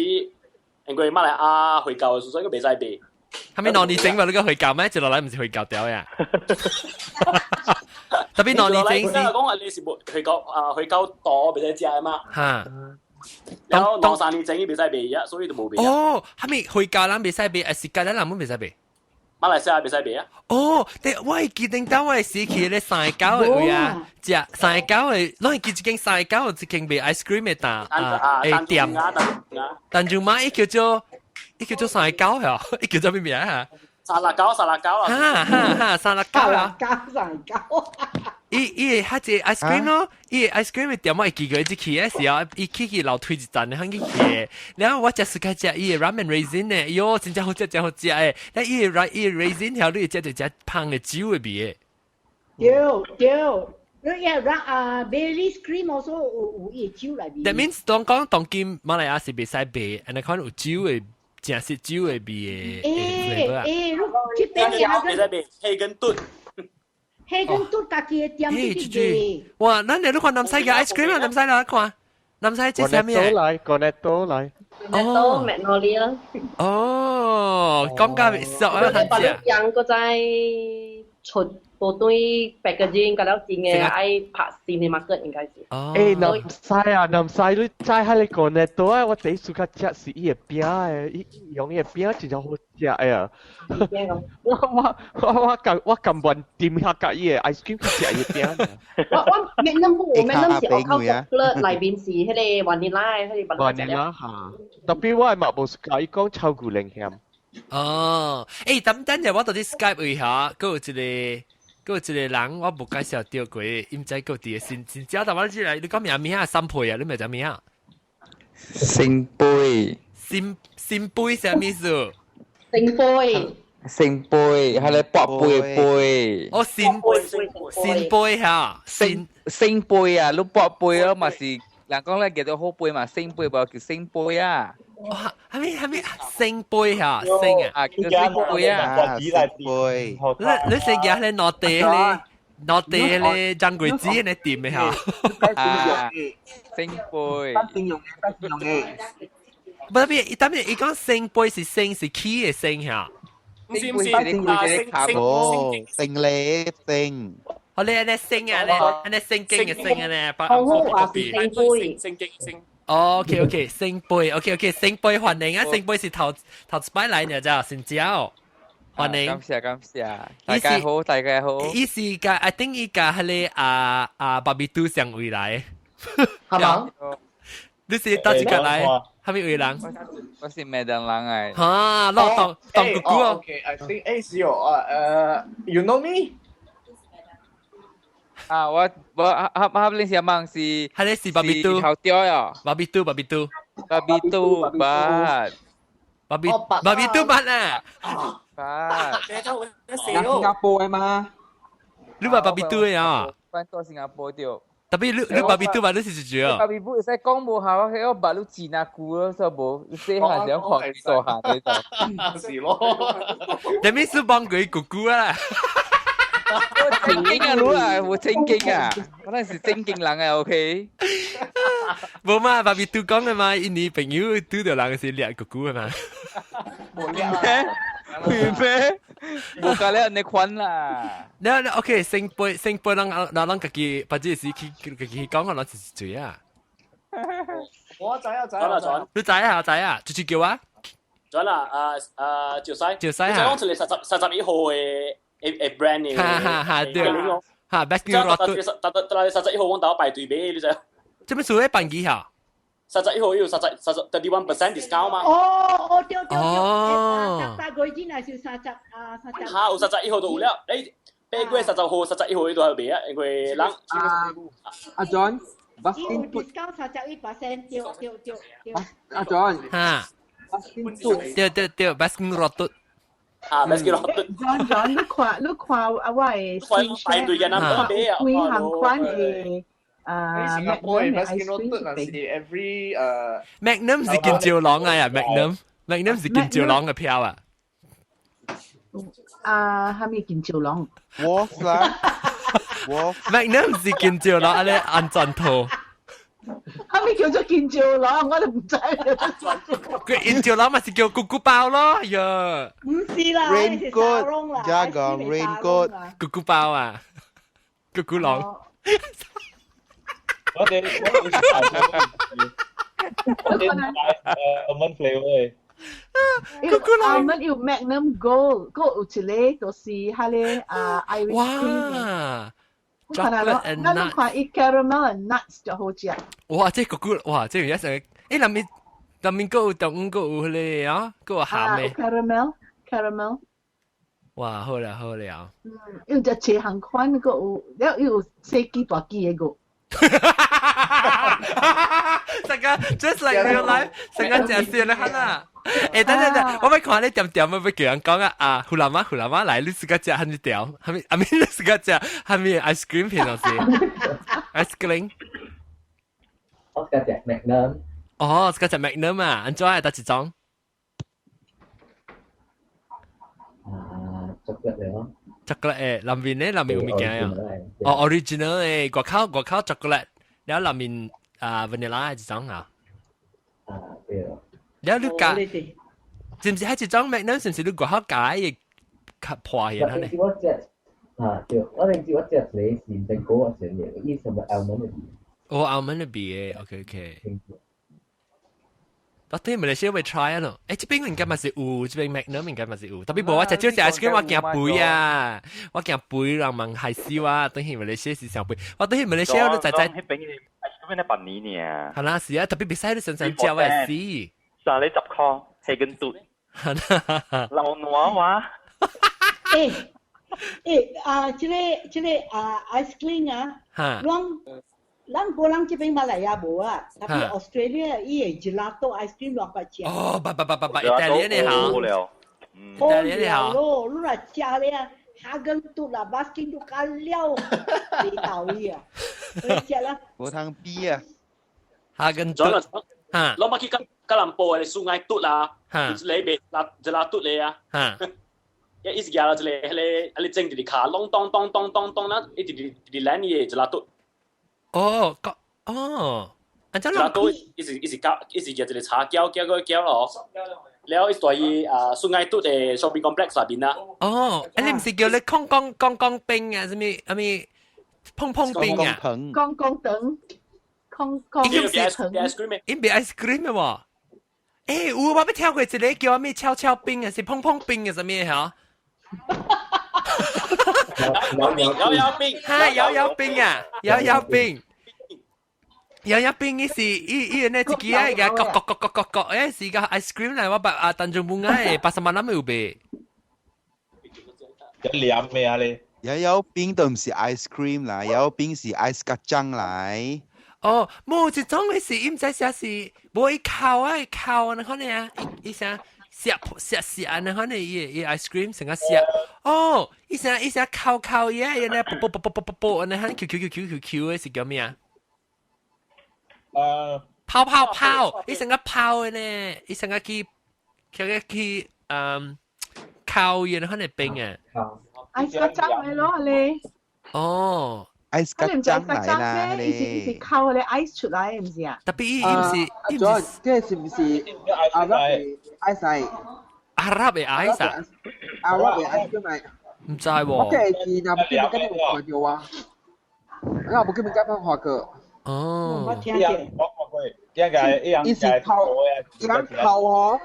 Speaker 9: 因為馬來亞回教，所以佢袂使賣。
Speaker 1: 係咪2年前嘛？你個回教咩？接落來唔是回教掉呀？特別兩年前
Speaker 9: 是講話你是無回教啊，回教多袂使食嘛。
Speaker 1: 嚇！
Speaker 9: 然後兩三年前伊袂使賣啊，所以就無賣。
Speaker 1: 哦，係咪回教人袂使賣，還是家人人袂使賣？
Speaker 9: 馬來西亞袂使賣啊！
Speaker 1: 哦，對，我會記得當我時期咧三九的位啊，食三九的，攏會記一間三九一間賣 ice cream 的檔啊，誒店。但就買伊叫做三九呀，伊叫做咩名啊？
Speaker 9: 三六九，三六九啊！
Speaker 1: 哈哈哈，三六九啊！
Speaker 12: 九三九。
Speaker 1: 伊伊會較濟 ice cream 咯，伊 ice cream 的店我會記過一去的時候，伊去樓梯一層的，肯去去。然後我食是較食伊的 rum and raisin 呢，喲，真正好食，真好食誒。但伊的伊的 raisin 條你食就食芳的酒的味的。
Speaker 12: 對對，你也讓啊 Baileys cream also 有伊酒內面。
Speaker 1: That means 當講當今馬來亞是袂使賣，按呢款有酒的，正是酒的味的。
Speaker 12: 欸欸，你這邊
Speaker 9: 袂使賣，黑跟燉。
Speaker 12: 黑跟燉家己的店去賣。
Speaker 1: 哇！咱你看南西嘅 ice cream 啊，南西啦，看南西這啥物？
Speaker 5: 來，Cornetto 來。
Speaker 2: Cornetto Magnolia。
Speaker 1: 哦，講甲熟啊，
Speaker 2: 咱食。人閣在出，無對 packaging 甲了真嘅愛拍新嘅 market 應該是。
Speaker 1: 哦。
Speaker 5: 誒，南西啊，南西你知喺你講呢度啊，我第一次較食是伊個餅的，伊用伊個餅真正好食的啊！我我我我甘我甘願點下甲伊個 ice cream 去食伊個餅。
Speaker 2: 我我 Magnum 不，Magnum 是我靠 chocolate 內面是彼個 vanilla 彼個
Speaker 5: vanilla 嚇，特別我嘛無佮意講超牛奶鹹。
Speaker 1: 哦，欸，等等陣我到啲 Skype 位下，閣有一個，閣有一個人我無介紹著過，伊毋知閣佇個新新招，但我知來，你講名名啊，三倍啊，你咪知名啊？
Speaker 19: 聖杯，
Speaker 1: 新新杯啥物事？
Speaker 2: 聖杯，
Speaker 19: 聖杯，係你拔杯杯。
Speaker 1: 哦，新新杯嚇，
Speaker 19: 聖聖杯啊，你拔杯咯，嘛是人講咧叫做好杯嘛，聖杯無叫聖杯啊。
Speaker 1: 哇，係咪係咪聖杯嚇？聖啊，
Speaker 19: 啊叫聖杯啊，
Speaker 18: 聖杯。
Speaker 1: 你你食嘢咧攞地咧，攞地咧張櫃子咧掂嘅嚇。
Speaker 19: 啊，聖杯。
Speaker 17: 不定用嘅，不定用嘅。
Speaker 1: 不別，但係伊講聖杯是聖是起嘅聖嚇。
Speaker 9: 唔是唔是，啊聖
Speaker 18: 哦，聖禮聖。
Speaker 1: 哦，你你聖啊，你你聖經嘅聖啊咧，
Speaker 2: 好好話是聖杯，
Speaker 9: 聖經聖。
Speaker 1: 哦，OK OK，聖杯，OK OK，聖杯歡迎啊！聖杯是頭頭一擺來呢，咋新椒，歡迎。
Speaker 19: 感謝感謝，大家好，大家好。
Speaker 1: 伊是甲，I think 伊甲彼個啊啊巴比杜上位來，
Speaker 2: 係嘛？
Speaker 1: 你是倒一個來？蝦米位人？
Speaker 19: 我是麥當人誒。
Speaker 1: 哈，攞當當姑姑哦。
Speaker 15: OK，I think 誒是哦，啊誒，You know me？
Speaker 19: 啊，我我合合恁是問是，
Speaker 1: 係你是巴比杜，
Speaker 19: 頭雕呀？
Speaker 1: 巴比杜，巴比杜，
Speaker 19: 巴比杜，巴，
Speaker 1: 巴比巴比杜捌啊，
Speaker 19: 捌。
Speaker 17: 新加坡的嘛？
Speaker 1: 你話巴比杜的啊？
Speaker 19: 翻到新加坡對。
Speaker 1: 特別你你巴比杜嘛，你是一句啊？
Speaker 19: 巴比杜會使講無效，我捌你錢啊久咯，所以無細漢時看大漢呢
Speaker 15: 就。是咯。
Speaker 1: 你咪是幫佢姑姑啊？
Speaker 19: 我正經啊，老啊，我正經啊，我那是正經人啊，OK。
Speaker 1: 無嘛，爸比拄講的嘛，印尼朋友拄著人是掠姑姑的嘛。
Speaker 19: 無掠咩？咩？無甲你按呢款啦。
Speaker 1: 那那 OK，聖杯聖杯，咱咱咱家己，把這事去家己講，我咱是誰啊？
Speaker 15: 我知啊，知啊，
Speaker 1: 你知啊，知啊，就是叫我。
Speaker 9: 知啦，啊啊，趙西。
Speaker 1: 趙西啊。
Speaker 9: 講出嚟31號的。誒 brand 嘅，
Speaker 1: 哈哈哈，對，哈，Baskin Robbins，
Speaker 9: 特特31號我打排隊買，你知？
Speaker 1: 這邊屬於辦幾下？
Speaker 9: 31號有十十31% discount 嘛？
Speaker 12: 哦哦，對對對，哦，十個月乃是三十啊，三十。
Speaker 9: 哈，有31號就有了，誒，8月10號、11號伊都係賣啊，因為人。
Speaker 17: 啊，阿 John，Baskin
Speaker 12: discount 31%，對對對對。
Speaker 17: 阿 John，
Speaker 1: 哈
Speaker 17: ，Baskin
Speaker 1: 對對對，Baskin Robbins。
Speaker 9: 啊，Baskin Robbins。
Speaker 6: John John，你看你看啊，我的
Speaker 9: 排隊嘅人買啊，
Speaker 6: 幾項款的啊
Speaker 15: 新加坡的 Baskin Robbins 是 every 誒
Speaker 1: Magnum 是金蕉龍啊呀，Magnum，Magnum 是金蕉龍嘅票啊。
Speaker 6: 啊，係咪金蕉龍？
Speaker 18: Wolf 啦，Wolf。
Speaker 1: Magnum 是金蕉龍，啊你安全套。
Speaker 6: 係咪叫做金蕉龍？我都唔知。
Speaker 1: 佢金蕉龍咪是叫咕咕包咯，呀。
Speaker 12: 唔是啦
Speaker 18: ，Raincoat，加講 raincoat，
Speaker 1: 咕咕包啊，咕咕龍。
Speaker 3: 我哋almond flavor
Speaker 6: 咕咕龍，almond 有 Magnum Gold，個有一個就是彼个啊 Irish cream。
Speaker 1: 哇！
Speaker 6: 我看下咯，咱你看伊 caramel and nuts 就好食。
Speaker 1: 哇！這個咕哇，這個一成，誒，內面內面閣有中閣有彼個啊，閣有鹹的。
Speaker 6: caramel caramel。
Speaker 1: 哇！好了好了。
Speaker 6: 嗯，有隻斜行款，閣有，了又有細支大支的個。
Speaker 1: 成個 just like real life，成個真實咧，哈啦。誒，等等等，我欲看你點點，我欲叫人講啊啊，胡蘭媽胡蘭媽來，你自家食蝦米條，蝦米阿咪你自家食蝦米 ice cream 片東西，ice cream。
Speaker 10: 我自家食 Magnum。
Speaker 1: 哦，自家食 Magnum 啊，按怎係得一種？
Speaker 10: 啊，巧克力咯。
Speaker 1: 巧克力誒，內面咧內面有物件啊？哦，original 誒，外口外口巧克力，然後內面啊 vanilla 係一種啊。
Speaker 10: 啊，對。
Speaker 1: 然後你加，是毋是係一種 Magnum？是毋是你外口加伊較破去？
Speaker 10: 我食啊對，我頂次我食一個是毋知果啊啥物，伊什麼 almond 的味。
Speaker 1: 哦，almond 的味的，OK OK。我對馬來西亞會 try 啊咯，誒，這邊應該嘛是有，這邊 Magnum 應該嘛是有，特別無我食少食 ice cream 我驚肥啊，我驚肥人問害死我，等去馬來西亞是上肥，我等去馬來西亞都知知。
Speaker 4: 彼邊 ice cream 咧百年呢。
Speaker 1: 係啦，是啊，特別袂使你常常食我會死。
Speaker 4: 30塊，係根嘟。老挪話。
Speaker 12: 欸欸啊，這個這個啊 ice cream 啊，攏咱無人這邊馬來亞無啊，特別 Australia 伊會 gelato ice cream 偌個食。
Speaker 1: 哦，不不不不不，意大利的好。意大利的好。
Speaker 12: 咯，你若食咧，哈根嘟啦，Baskin 都較了，味道伊啊，你食啦。
Speaker 18: 無通比啊。
Speaker 1: 哈根嘟。
Speaker 9: 嚇。攞乜去吉吉隆坡的 Sungai Tut 啦，有一個賣辣 gelato 的啊。一一時夾啦，一個彼個彼個整一個卡，攏咚咚咚咚咚啦，一直直直攔伊的 gelato。
Speaker 1: 哦，個哦，啊，這
Speaker 9: gelato 一直一直夾，一直夾一個茶攪攪個攪咯。了伊在伊啊 Sungai Tut 的 shopping complex 內邊啦。
Speaker 1: 哦，啊，你毋是叫你空光光光冰啊？啥物啥物碰碰冰啊？
Speaker 6: 光光燈，空光
Speaker 1: 伊毋是伊毋是 ice cream 的喎。欸，有我捌聽過一個叫啥物悄悄冰啊，是碰碰冰啊，啥物嚇？
Speaker 9: 搖搖冰，
Speaker 1: 哈，搖搖冰啊，搖搖冰，搖搖冰伊是伊伊呢一支啊，個角角角角角角，誒是個 ice cream 嚟，我捌啊 Tanjung Bungah 的 pasar malam 有賣。
Speaker 3: 一黏咩啊你？
Speaker 18: 搖搖冰都毋是 ice cream 來，搖搖冰是 ice kacang 來。
Speaker 1: 哦，無一種的是伊毋知啥是，無伊烤啊，伊烤啊，你看呢啊，伊伊啥？食食食啊！你看你伊伊 ice cream 成個食哦，伊啥伊啥烤烤伊啊，伊咧啵啵啵啵啵啵啵，你看 Q Q Q Q Q Q 的是叫咩啊？泡泡泡，伊成個泡的呢，伊成個去去去嗯烤伊，你看你冰啊
Speaker 6: ，ice kacang 的咯，你。
Speaker 1: 哦
Speaker 18: ，ice kacang 來啦，
Speaker 6: 伊是伊是烤咧 ice 出來，毋是啊？
Speaker 1: 特別伊伊毋是，伊
Speaker 17: 毋是，這是毋是阿拉伯 ice？
Speaker 1: 阿拉伯 ice 啊？
Speaker 17: 阿拉伯 ice 嚟？
Speaker 1: 毋知喎。
Speaker 17: 我這是若無記得跟你有看到啊，我無記得跟你看過。
Speaker 1: 哦，
Speaker 6: 我聽過。
Speaker 3: 我看過，點解一樣
Speaker 17: 伊是烤，伊人烤哦。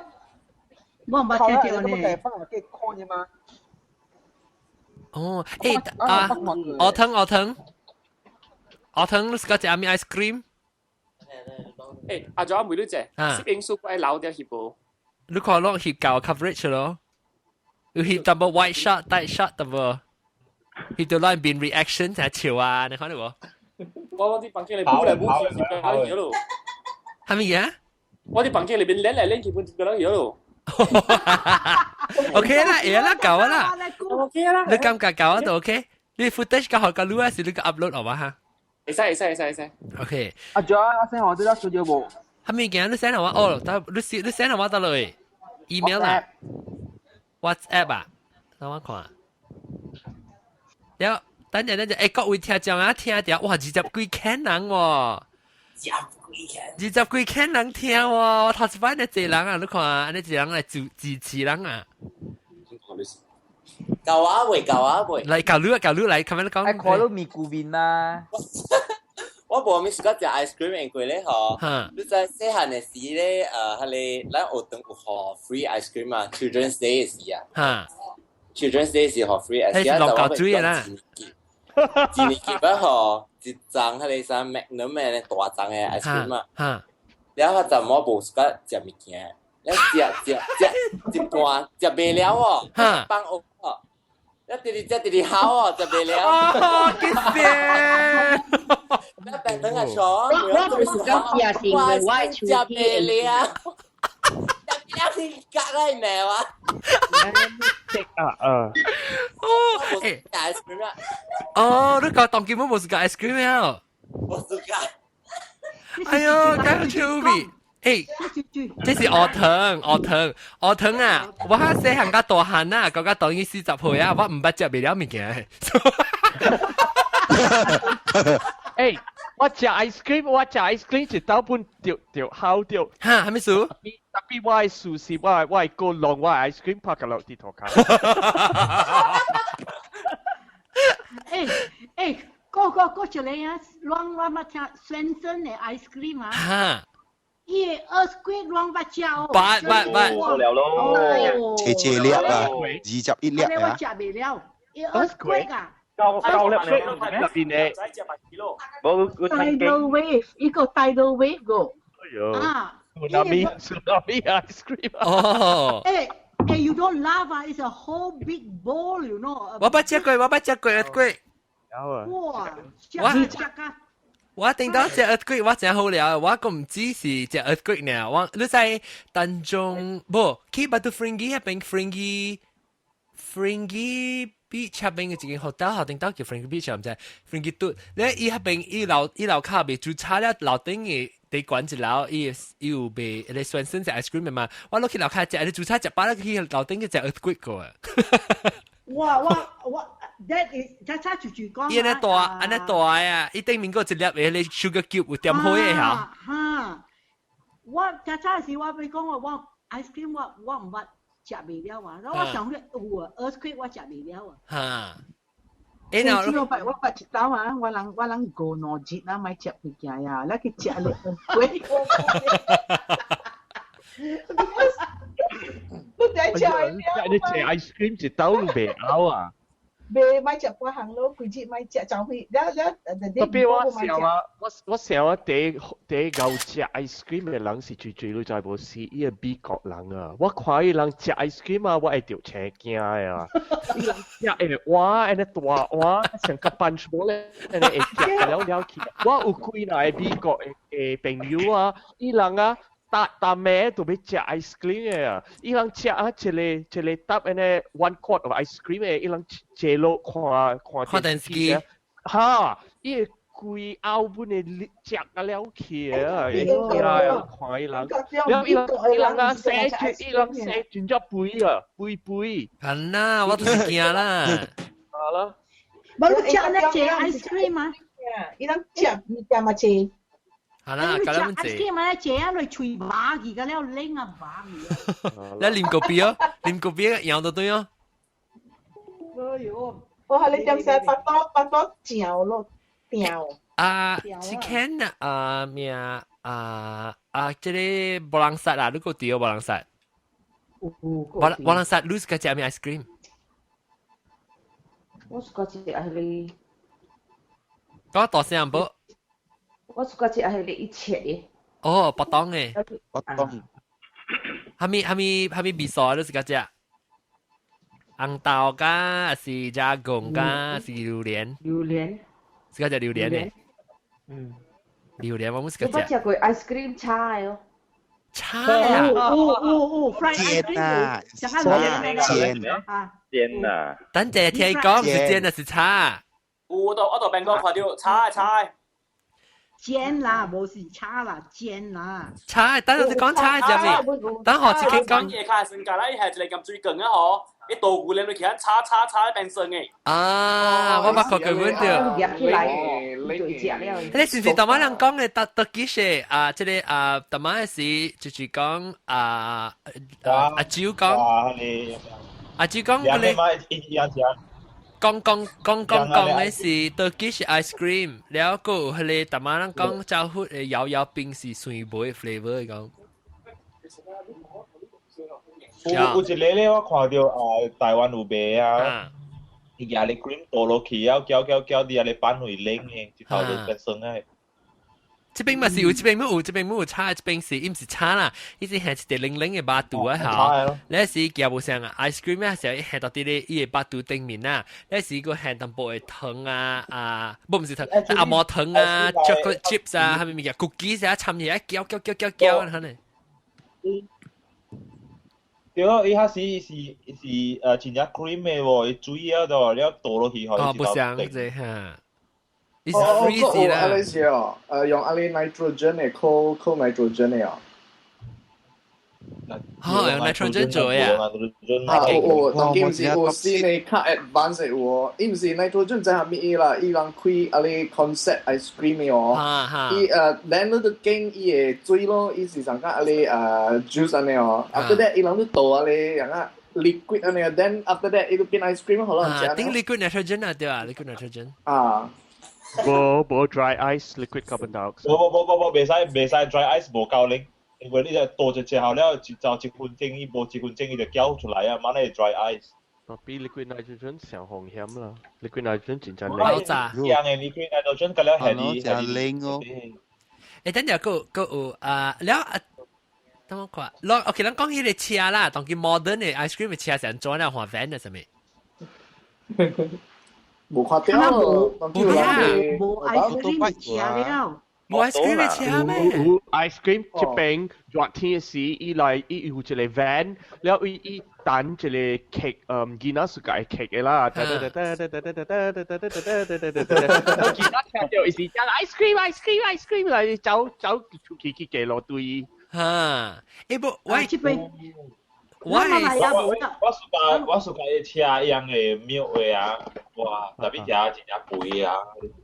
Speaker 12: 我毋捌聽過呢。
Speaker 17: 放落去烤的嗎？
Speaker 1: 哦，欸啊，鵝糖鵝糖，鵝糖，你是講食咩 ice cream？
Speaker 9: 欸，阿祖阿妹你隻，攝影師愛留點翕無？
Speaker 1: 你看攏翕夠 coverage 咯，有翕淡薄 wide shot、tight shot 淡薄，翕到咱變 reaction 才笑啊！你看到無？
Speaker 9: 我我佇房間裏舞來舞去，翕個人咯。
Speaker 1: 係咪啊？
Speaker 9: 我佇房間裏面練來練去，本翕個人咯。
Speaker 1: OK 啦，會啦，夠啦。
Speaker 9: OK 啦。
Speaker 1: 你感覺夠啊就 OK。你 footage 較好個錄啊，是你個 upload 好嘛哈？
Speaker 9: 會使會使會使會使。
Speaker 1: OK。
Speaker 17: 阿祖阿 send 我這個 studio 無？
Speaker 1: 係咪件你 send 我？哦，得你你 send 我得落 email 啦，WhatsApp 啊，等我看。了，等陣等陣，欸，各位聽眾啊，聽著，哇，20幾千人喎。20幾千人聽喎，我頭一擺呢濟人啊，你看，按呢濟人來支支持人啊。
Speaker 13: 夠啊未？夠啊未？
Speaker 1: 來，夠你啊，夠你來，咁樣講。
Speaker 19: 愛看到咪古面啊！
Speaker 13: 我無咪 suka 食 ice cream 因為咧吼，你知細漢的時咧，彼個咱學堂有予 free ice cream 啊，Children's Day 的時啊，Children's Day 是予 free ice cream，
Speaker 1: 落夠水啦。
Speaker 13: 一年級啊，予一張彼個啥 Magnum 的大張的 ice cream 啊，了後陣我無 suka 食物件，了食食食一半食袂了哦，放學哦。一直直食直直哭哦，食袂了。
Speaker 1: 哦，激死！
Speaker 13: 你等等下坐，
Speaker 2: 我我唔是講食是因為我的
Speaker 13: 食袂了，食袂了是隔來咩啊？
Speaker 5: 啊啊！
Speaker 1: 哦，欸
Speaker 13: 食 ice cream 啊！
Speaker 1: 哦，你講當今本無是食 ice cream 啊？
Speaker 13: 無是食。
Speaker 1: 哎呦，咁趣味！欸，這是學堂，學堂，學堂啊！我較細漢較大漢啊，講甲當伊40歲啊，我毋捌食袂了物件。
Speaker 5: 欸，我食 ice cream，我食 ice cream 一道本著著哭著。
Speaker 1: 哈，啥物事？
Speaker 5: 特別我的事是我我的個弄我的 ice cream 拍個落佇塗跤。
Speaker 12: 欸欸，個個個一個啊，攏我捌聽 Swensen's 的 ice cream 啊。
Speaker 1: 哈。
Speaker 12: 伊的 earthquake 攏捌食哦。
Speaker 1: 捌捌捌。
Speaker 4: 了咯。
Speaker 18: 切切粒啊，21粒啊。
Speaker 12: 我食袂了，伊 earthquake 啊。
Speaker 4: 高高粒
Speaker 5: 入邊嘅。
Speaker 4: 冇，我
Speaker 6: Tidal wave，一個 tidal wave 個。
Speaker 12: 啊。
Speaker 5: Tsunami, tsunami ice cream.
Speaker 1: 哦。
Speaker 12: 欸欸，you don't laugh 啊！It's a whole big bowl.
Speaker 1: 我捌食過，我捌食過 earthquake。
Speaker 12: 哇！
Speaker 1: 我
Speaker 12: 食啊！
Speaker 1: 我頂到食 earthquake，我真好了，我個毋知是食 earthquake 呢。我你知當中無去 Batu Ferringhi 彼邊 Ferringhi Ferringhi Beach 彼邊嘅一間 hotel，頂到叫 Ferringhi Beach 毋知 Ferringhi 嘟。你伊彼邊伊樓跤賣煮炒了，樓頂嘅地管一樓，伊有賣迄個 Swensen's ice cream 嘛。我落去樓跤食，你煮炒食飽了去樓頂去食 earthquake 個。
Speaker 12: 哇哇哇！That is，早早就講。
Speaker 1: 伊按呢大，按呢大啊！伊頂面閣一粒嘅迄個 sugar cube 有點好嘅嚇。
Speaker 12: 哈！我早早時我欲講我 ice cream 我毋捌食袂了啊！然後我想咧有啊，earthquake 我食袂了啊。
Speaker 1: 哈！
Speaker 6: 欸，我捌一道啊，我人過兩日啊，莫食物件呀，你去食咧 earthquake。你知食
Speaker 5: 你食 ice cream 一兜你袂漚啊？
Speaker 6: 袂莫食半項咯，規日莫食就會了了。
Speaker 5: 特別我想啊，我想啊，第第𠢕食 ice cream 的人是最最你知無？是伊個美國人啊！我看伊人食 ice cream 啊，我會著青驚的啊！伊人食的碗，按呢大碗，像個 punch bowl 咧，按呢會食了了去。我有幾若個美國的朋友啊，伊人啊，逐逐暝都欲食 ice cream 的啊！伊人食啊一个一個沓按呢 one quart of ice cream 的，伊人坐落看看
Speaker 1: 看電視機。
Speaker 5: 哈！伊會規後本的食啊了去啊！伊來看伊人，了伊人伊人啊生伊人生真正肥啊，肥肥。
Speaker 1: 係啦，我都是驚啦。
Speaker 5: 好啦。
Speaker 12: 無你食那隻 ice cream 啊？
Speaker 6: 伊人食物件嘛濟。
Speaker 1: 係啦，
Speaker 12: 你食
Speaker 1: 咁樣
Speaker 12: ice cream 啊，食啊，來喙麻去，個了冷啊麻去。
Speaker 1: 你啉個啤哦，啉個啤搖到對哦。
Speaker 12: 哎喲！
Speaker 6: 我係你點寫巴肚巴肚嚼咯，嚼。
Speaker 1: 啊，是 Ken 啊咩啊啊，這個無人殺啊，你個對無人殺？無人殺，你是個食咩 ice cream？
Speaker 8: 我是個食彼
Speaker 1: 個。講大聲無？
Speaker 8: 我是個食彼個一切的。
Speaker 1: 哦，白糖的。
Speaker 18: 白糖。
Speaker 1: 蝦米蝦米蝦米味素你是個食？紅豆干，還是加貢干，是榴蓮？
Speaker 8: 榴蓮。
Speaker 1: 是個食榴蓮的。
Speaker 8: 嗯。
Speaker 1: 榴蓮我冇食過。
Speaker 8: 我捌食過 ice cream 炒的哦。
Speaker 1: 炒啊！
Speaker 12: 哦哦哦，fried ice
Speaker 18: 煎啊，
Speaker 12: 煎
Speaker 4: 啊，煎啊！
Speaker 1: 等陣聽伊講是煎還是炒？
Speaker 9: 有我到邊個看到炒炒。
Speaker 12: 煎啦，無是炒啦，煎啦。
Speaker 1: 炒，等陣講炒係啥物？等何志堅講。
Speaker 9: 夜卡身價啦，伊係一個咁水羹啊嗬，伊倒牛奶落去，炒炒炒變酸的。
Speaker 1: 啊，我捌看過阮著。
Speaker 8: 夾起來就食了。
Speaker 1: 你是毋是淡仔人講的？特特幾時啊？這個啊，淡仔時就是講啊阿周講，阿周講嗰個。講講講講講的是 Turkish ice cream，了閣有彼個淡仔人講走粉的搖搖冰是酸梅 flavour 講。
Speaker 3: 有一個咧，我看著啊，台灣有賣啊，伊舉咧 cream 倒落去，了攪攪攪，佇遐咧放回冷的，一頭就變酸的。
Speaker 1: 這邊嘛是有，這邊冇有，這邊冇有炒，這邊是伊毋是炒啦，伊是下一塊冷冷的肉肚啊吼。你是夾無像啊，ice cream 啊，時下到佇咧伊的肉肚頂面啊，你是閣下淡薄的糖啊啊，毋是糖，阿毛糖啊，chocolate chips 啊，蝦米物件，cookies 啊，摻起來攪攪攪攪攪，可能。
Speaker 3: 對咯，伊彼時是真正 cream 的喎，伊水啊都了倒落去，
Speaker 1: 哦，不像這哈。伊是 freeze 啦。
Speaker 15: 哦，按呢是哦，用按呢 nitrogen 的，cold cold nitrogen 的哦。
Speaker 1: 哦，用 nitrogen 做呀。
Speaker 15: 啊，有有，當今是有新的較 advanced 的有哦，伊毋是 nitrogen 知蝦米啦，伊人開按呢 concept ice cream 的哦。伊咱你都揀伊的水咯，伊是上較按呢juice 按呢哦，啊，閣咧伊人都倒按呢樣啊。liquid 按呢，then after that 伊就變 ice cream 好啦。
Speaker 1: 啊，頂 liquid nitrogen 啊，對啊，liquid nitrogen。
Speaker 15: 啊。
Speaker 5: 無無 dry ice liquid carbon dioxide。
Speaker 3: 無無無無無，袂使袂使 dry ice 無夠冷，因為你就倒一隻後了，就一分鐘，伊無一分鐘伊就攪出來啊，嘛那 dry ice。
Speaker 5: 比 liquid nitrogen 上風險啦，liquid nitrogen 真正
Speaker 1: 爆炸。
Speaker 3: 樣嘅 liquid nitrogen 個了係
Speaker 18: 你真冷哦。
Speaker 1: 誒，等陣個個有啊，了啊，等我看，攞 OK，咱講彼個車啦，當佢 modern 的 ice cream 的車是按怎了換 van 的啥物？
Speaker 15: 無看到，
Speaker 12: 無無 ice cream 車了。
Speaker 1: 無 ice cream 的車咩？
Speaker 5: 有 ice cream 這邊熱天時，伊來伊有一個 van，了伊伊等一個 cake，嗯，囡仔 suka cake 的啦，噠噠噠噠噠噠噠噠噠噠噠噠噠噠噠噠，囡仔聽到伊是講 ice cream ice cream ice cream 來走走出去去街路對。
Speaker 1: 哈，欸不，我
Speaker 12: 這邊。
Speaker 1: 我
Speaker 3: 我 suka 我 suka 的車一樣的 milk 的啊，哇，特別食真正肥啊，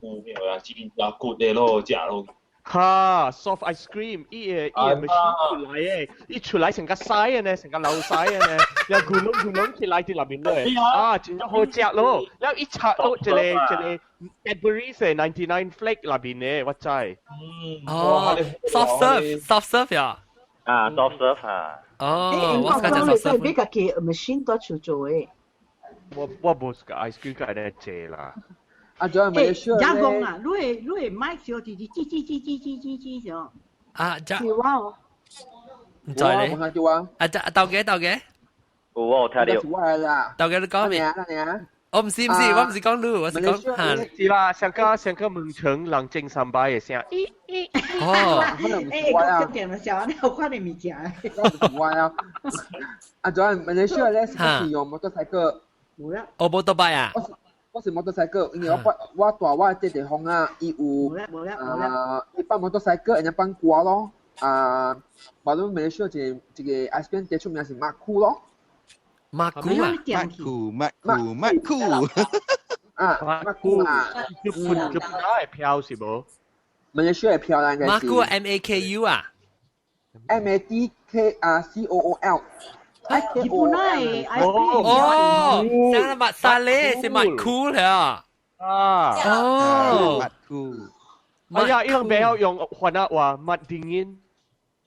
Speaker 3: 牛 milk 啊，真正骨的咯，食咯。
Speaker 5: 哈，soft ice cream，伊個伊個 machine 出來的，伊出來成個屎的呢，成個流屎的呢，然後咕隆咕隆起來佇內面落，啊，真正好食咯。然後伊拆落一個一個 Cadbury 99 flake 內面的，我知。
Speaker 1: 哦，soft serve，soft serve 呀。
Speaker 4: 啊，soft serve 啊。
Speaker 1: 哦，我講
Speaker 6: 你都係俾家己 machine 多手做的。
Speaker 5: 我我無 suka ice cream 個呢濟啦。
Speaker 17: 啊，仲有咪
Speaker 12: 欸，加工啊，你會你會買小弟弟，吱吱吱吱吱吱吱上。
Speaker 1: 啊，這
Speaker 6: 是我哦。
Speaker 1: 唔知咧。
Speaker 17: 啊，
Speaker 1: 啊，豆嘅豆嘅。
Speaker 4: 有我聽到。
Speaker 17: 我來啦。
Speaker 1: 豆嘅你講咩？
Speaker 17: 啊？
Speaker 1: 我唔是唔是，我唔是講你，我是講嚇。
Speaker 5: 是啦，上個上個門城人精三百的聲。咦
Speaker 12: 咦。
Speaker 1: 哦。
Speaker 12: 欸，我點了小，你有看你物件。
Speaker 17: 我啊。啊，仲有馬來西亞咧是用摩托車個。
Speaker 12: 冇啦。
Speaker 1: 我冇多擺啊。
Speaker 17: 我是摩托車個，因為我我大我這地方啊，伊有啊，一般摩托車個，人家放歌咯。啊，馬來馬來西亞一個一個 ice cream 最出名是馬庫咯。
Speaker 1: 馬庫啊，
Speaker 18: 馬庫馬庫馬庫，
Speaker 17: 啊，馬庫啊，
Speaker 5: 日本日本會飄是無？
Speaker 17: 馬來西亞會飄啦，應該是。
Speaker 1: 馬庫 M A K U 啊
Speaker 17: ，M A D K 啊 C O O L。
Speaker 12: 日本的
Speaker 1: 哦，像馬沙咧是馬庫了。
Speaker 5: 啊，
Speaker 1: 哦，
Speaker 18: 馬庫。
Speaker 5: 哎呀，伊人袂曉用番仔話，馬定音。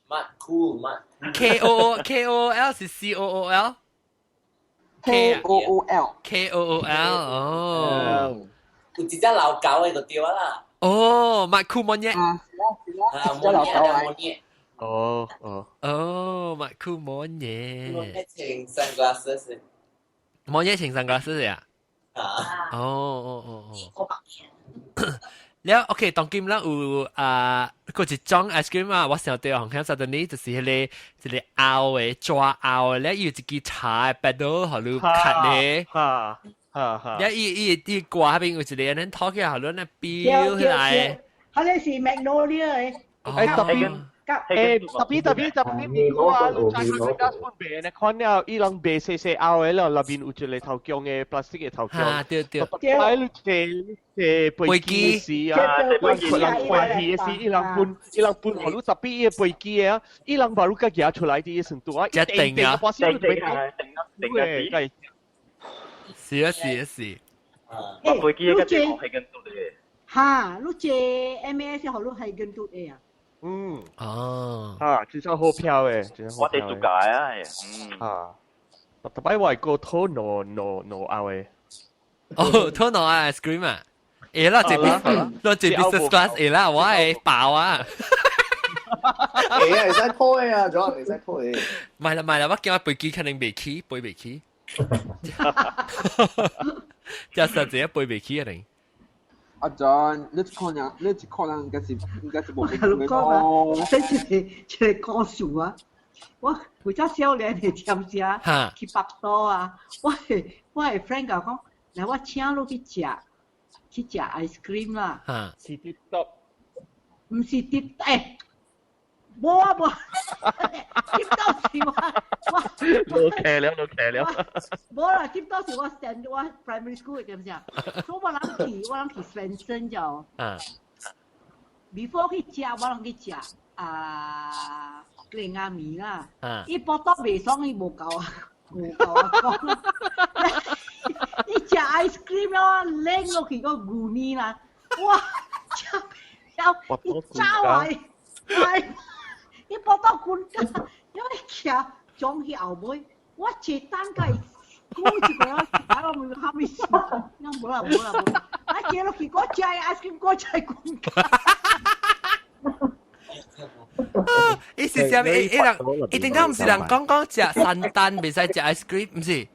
Speaker 13: 馬庫馬。
Speaker 1: K O O K O L 是 C O O L。
Speaker 17: K O O L
Speaker 1: K O O L 哦，
Speaker 13: 有一隻老狗的就對啦。
Speaker 1: 哦，馬庫摩耶。
Speaker 17: 啊，
Speaker 13: 啊，摩耶啊，摩耶。
Speaker 5: 哦哦。
Speaker 1: 哦，馬庫摩耶。
Speaker 13: 摩耶穿 sunglasses。
Speaker 1: 摩耶穿 sunglasses 呀？
Speaker 13: 啊。
Speaker 1: 哦哦哦哦。了 OK，當今咱有啊，閣一種 ice cream 啊，我想到紅響 suddenly 就是彼個一個拗的抓拗的，了伊有一支叉的 paddle 予你崁咧，
Speaker 5: 哈哈哈。
Speaker 1: 了伊伊伊掛彼邊有一個按呢拖起來，予你按呢飆起來。
Speaker 12: 彼個是 Magnolia 的。
Speaker 5: 欸，特別。欸，特別特別特別，美國啊，你在佢家本賣呢，看了伊人賣細細拗的了，內面有一個頭強的 plastic 的頭強。
Speaker 1: 啊，對對。
Speaker 5: 對。你坐坐飛機時啊，人歡喜的時，伊人分伊人分，予你十比伊的飛機的啊，伊人把你家舉出來佇算拄啊，
Speaker 1: 一定啊，
Speaker 5: 定
Speaker 4: 定啊，定定啊，
Speaker 1: 是啊是啊是。
Speaker 4: 我飛機個地方係跟嘟的。
Speaker 12: 哈，你坐 MAS 予你係跟嘟的啊？
Speaker 5: 嗯，
Speaker 1: 哦，
Speaker 5: 啊，真正好飄的，真正好
Speaker 4: 我哋做解啊，嗯，
Speaker 5: 啊，特別我係個土挪挪挪拗的。
Speaker 1: 哦，土挪 ice cream 啊，會啦，這邊，我這 business class 會啦，我會爆啊！
Speaker 15: 會啊，會使拖的啊，仲會使拖的。
Speaker 1: 唔係啦，唔係啦，我驚我飛機可能袂起，飛袂起。這實際飛袂起可能。
Speaker 17: 阿 John，你一可能，你一可能應該是應該是無
Speaker 12: 我共你講啊，這一個一個故事啊，我有隻少年的尖聲去腹肚啊，我的我的 friend 共我講，來我請你去食去食 ice cream 啦。
Speaker 5: 是 Tip Top。
Speaker 12: 毋是 Tip 欸，無啊無，Tip Top 是我我。
Speaker 5: 老騎了，老騎了。
Speaker 12: 無啦，Tip Top 是我 stand 我 primary school 的點聲，所以我人去我人去 Swensen 就。Before 去食，我人去食啊，蓮仔麵啦。伊腹肚袂爽，伊無夠啊。牛甲我講，你食 ice cream 咯，拎落去個牛奶啦，哇！食了，伊走來，來，伊報到困覺，因為徛裝去後尾，我坐等甲伊久一個，我問蝦米事，講無啦無啦無啦，啊坐落去，我食 ice cream，我食困覺。
Speaker 1: 伊是啥物？伊人伊頂頭毋是人講講食三丹袂使食 ice cream，毋是？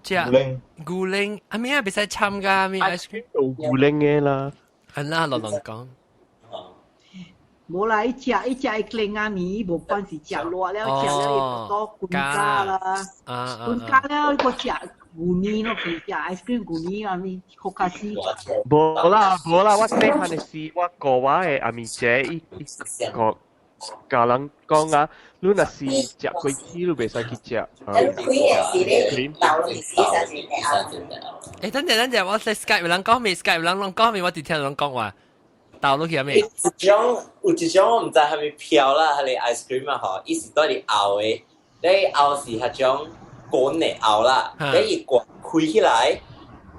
Speaker 1: 食牛奶，啊咩啊袂使摻㗎咩 ice cream？
Speaker 5: 牛奶嘅啦。
Speaker 1: 係啦，落落講。
Speaker 12: 無啦，伊食伊食伊klein啊麵，無管是食熱了，食了伊多困覺啦，困覺了伊閣食牛奶咯，去食 ice cream 牛奶啊咪，好較死。
Speaker 5: 無啦無啦，我細漢的時，我哥我的阿咪姐伊伊個教人講啊，你若是食過去，你袂使去食。
Speaker 1: 欸，等陣等陣，我喺 Skype 人講未？Skype 人攏講未？我佇聽人講話，倒落去啊未？
Speaker 13: 一種有一種我毋知係咪飄啦，係 ice cream 啊吼，伊是蹛佇後的，你後是彼種滾的後啦，你伊蓋開起來，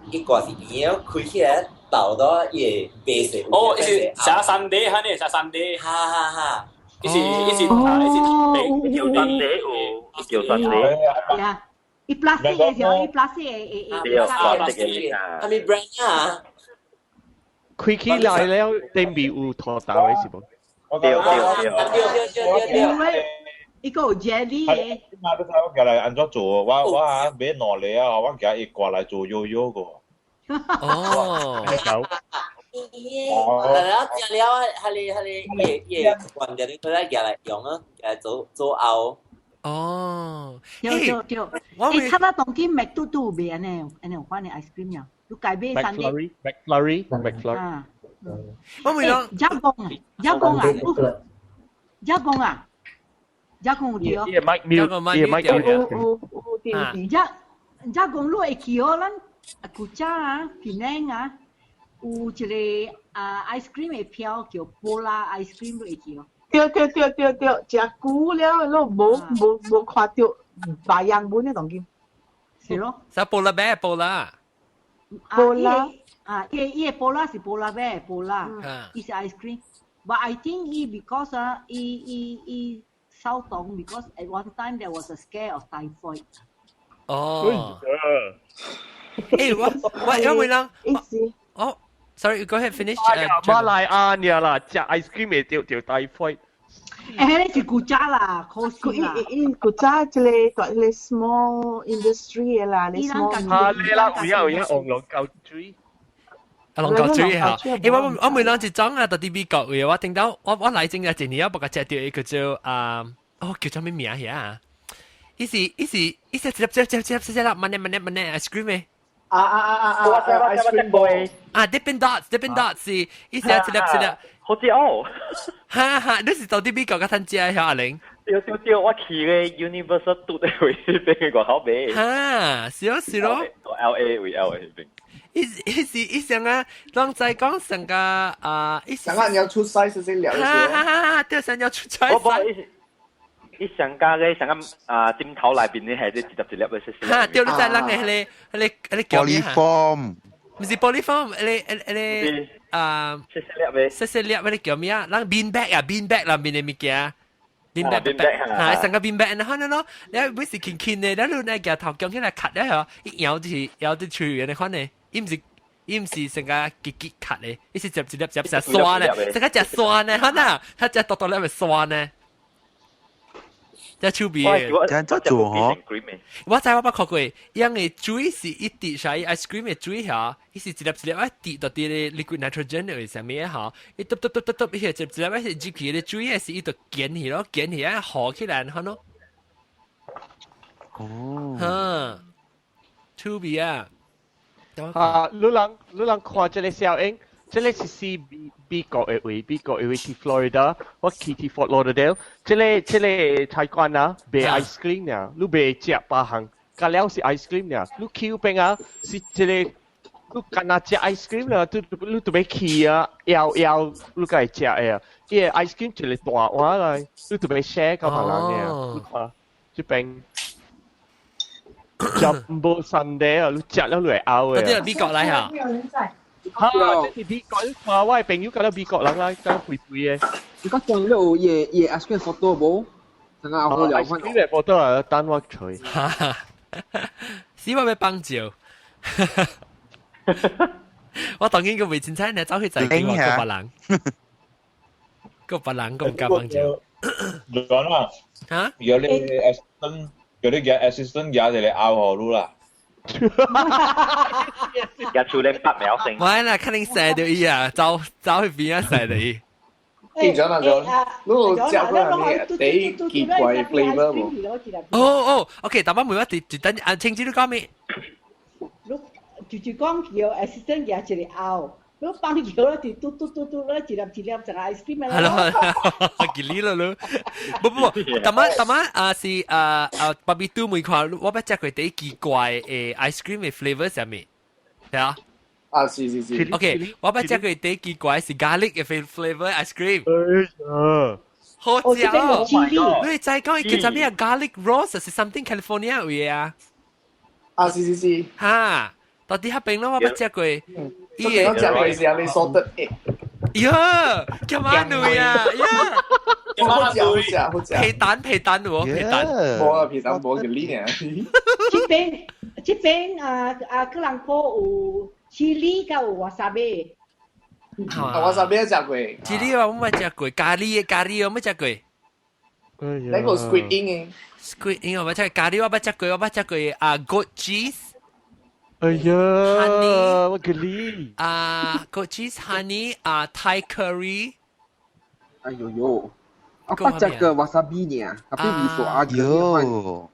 Speaker 13: 伊蓋是圓的，開起來倒到伊會白色。
Speaker 9: 哦，伊是寫三 D 哈呢，寫三 D。
Speaker 13: 哈哈哈！
Speaker 9: 伊是伊是啊，伊是白
Speaker 4: 叫三 D 有，叫三 D。
Speaker 12: 呀，伊 plastic 的時候，伊 plastic 的
Speaker 4: 對，plastic 的啊。
Speaker 13: 係咪 brand 啊？
Speaker 5: 開起來了，頂面有塗豆的是無？
Speaker 4: 對對對。
Speaker 12: 因為伊個有 jelly 的。
Speaker 3: 嘛，你睇我寄來按怎做？我我啊買兩個啊，我寄伊掛來做悠悠個。
Speaker 1: 哦。
Speaker 13: 哦。然後食了，係你係你伊伊關鍵你佢來寄來用啊，做做後。
Speaker 1: 哦。
Speaker 12: 對對對。欸，較早當今麥嘟嘟有賣按呢，按呢有款的 ice cream 呀，你改買三個。
Speaker 5: McFlurry, McFlurry。
Speaker 12: 啊。
Speaker 1: 我問
Speaker 12: 講。加工啊，加工啊，加工啊，加工有對。
Speaker 5: 伊個 mic mute，伊個 mic mute。
Speaker 6: 有有有對。
Speaker 12: 加加工你會記哦，咱古早啊，檳城啊，有一個啊 ice cream 的票叫 Pola ice cream，你會記哦？
Speaker 6: 對對對對對，食久了，攏無無無看著白樣本的當今。
Speaker 12: 是咯。
Speaker 1: 啥 Pola 咩 Pola？
Speaker 6: Pola
Speaker 12: 啊，伊伊個 Pola 是 Pola 咩 Pola，伊是 ice cream。But I think 伊 because 啊，伊伊伊收檔 because at one time there was a scare of typhoid。
Speaker 1: 哦。欸，我我因為人，哦，sorry，go ahead finish。
Speaker 5: 馬來亞爾啦，食 ice cream 會著著 typhoid。
Speaker 12: 欸，彼個是古早啦，可惜啦。
Speaker 6: 伊伊古早這個大這個 small industry 的啦，你 small。
Speaker 5: 啊，你啦，有影有影，黃龍溝水。
Speaker 1: 啊，龍溝水嚇！欸，我我每兩一種啊，到佇美國嘅，我聽到我我來前啊，一年我無共食著伊叫做啊，哦叫做咩名遐？伊是伊是伊是一粒一粒一粒一粒，慢呢慢呢慢呢 ice cream 的。
Speaker 15: 啊啊啊啊啊！ice cream ball。
Speaker 1: 啊，Dippin' Dots，Dippin' Dots 是伊是一粒一粒。
Speaker 4: 好似哦。
Speaker 1: 哈哈，你是到佇美國較趁食的阿玲？
Speaker 4: 對對對，我去個 Universal 拄佇位彼邊外口買。
Speaker 1: 哈，是咯是咯。
Speaker 4: LA 位 LA 彼邊。
Speaker 1: 伊伊是伊上啊，攏知講上個啊，伊
Speaker 15: 上個要出 size 先了。
Speaker 1: 哈哈哈！對，上要出 size。
Speaker 4: 我我伊上加個上個啊枕頭內邊咧係一粒一粒的細細。
Speaker 1: 哈，對，你知人的彼個彼個彼個叫咩？
Speaker 18: 玻璃 foam。
Speaker 1: 毋是玻璃 foam，彼個彼個啊，
Speaker 4: 細細粒的。
Speaker 1: 細細粒彼個叫咩啊？人 bean bag 啊，bean bag 內面的物件。bean bag 哈，上個 bean bag 然後呢咯，你每是輕輕的，你你那個頭夾起來卡了嗬，一咬就是咬佇喙的款的，伊毋是伊毋是成個結結卡的，伊是一粒一粒食酸的，成個食酸的，可能他食獨獨粒咪酸的。只手臂的，
Speaker 18: 這樣做嗬？
Speaker 1: 我知我捌看過，因為水是一滴下，ice cream 的水嚇，伊是一粒一粒一滴到佇咧 liquid nitrogen 的啥物嚇，伊篤篤篤篤篤，伊係一粒一粒是入去的水是伊就捲起咯，捲起啊，糊起來，可能。
Speaker 18: 哦。
Speaker 1: 哈，手臂啊！
Speaker 5: 啊，你人你人看這個小影，這個是是美美國的位，美國的位佇 Florida，我去佇 Fort Lauderdale，這個這個菜館啊，賣 ice cream 爾，你袂食別項，加了是 ice cream 爾，你去邊啊是這個，你干焦食 ice cream 啦，你你都欲去啊，搖搖你該食的啊，伊個 ice cream 一個大碗來，你都欲 share 佮別人爾，你看這邊。Jumbo sundae 啊，你食了你會嘔嘅。
Speaker 1: 嗰啲係美國來嚇。
Speaker 5: 嚇，這是美國，你看我的朋友講到美國人啦，講肥肥的。
Speaker 17: 你講上你有伊伊 ice cream photo 無？等下好聊
Speaker 5: ice cream 的 photo 啊，等我揣。
Speaker 1: 死我欲放照。我當然個未凊彩，你走去就見我個別人，個別人個唔敢放照。
Speaker 3: 講啦，
Speaker 1: 嚇？
Speaker 3: 如果你 assistant，如果你嘅 assistant 也就嚟拗河路啦。
Speaker 4: 一出咧八秒聲。
Speaker 1: 唔係啦，肯定射到伊啊，走走去邊啊射到伊。
Speaker 15: 見咗啦咗，你有食過係咩？第奇怪 flavor 無？
Speaker 1: 哦哦，OK，但我每一直等啊，清子你講咩？
Speaker 12: 你就是講叫 assistant 舉一個拗，你放叫咧就嘟嘟嘟嘟咧一粒一粒就 ice cream
Speaker 1: 係咯，結你啦你。不不不，但係但係啊是啊啊，爸比都沒看，我捌食過第奇怪的 ice cream 的 flavor 啥物，係啊。
Speaker 15: 啊，是是是。
Speaker 1: OK，我捌食過第奇怪是 garlic 的 flavor ice cream。
Speaker 5: 哎呀！
Speaker 1: 好食哦！你知講伊叫做咩？garlic rose 是 something California 位啊？
Speaker 15: 啊，是是是。
Speaker 1: 哈，到底彼邊咯，我捌食過。
Speaker 15: 伊個食過是啊，你 salted egg。
Speaker 1: 呀，幹嘛女啊？呀，
Speaker 15: 好食好食好食。
Speaker 1: 皮蛋皮蛋喎，皮蛋。
Speaker 15: 無啊，皮蛋無就你呢。
Speaker 12: 這邊這邊啊啊，吉隆坡有 chili 佮有 wasabi。
Speaker 15: 啊，wasabi 食過。
Speaker 1: chili 我冇食過，咖喱咖喱我冇食過。
Speaker 15: 那個 squid ink 嘅。
Speaker 1: squid ink 我冇食，咖喱我捌食過，我捌食過啊，goat cheese。
Speaker 5: 哎呀，honey，我給你。
Speaker 1: 啊，goat cheese honey 啊，Thai curry。
Speaker 17: 哎呦呦，啊，捌食過 wasabi 呢，啊，比味素啊，
Speaker 18: 喲。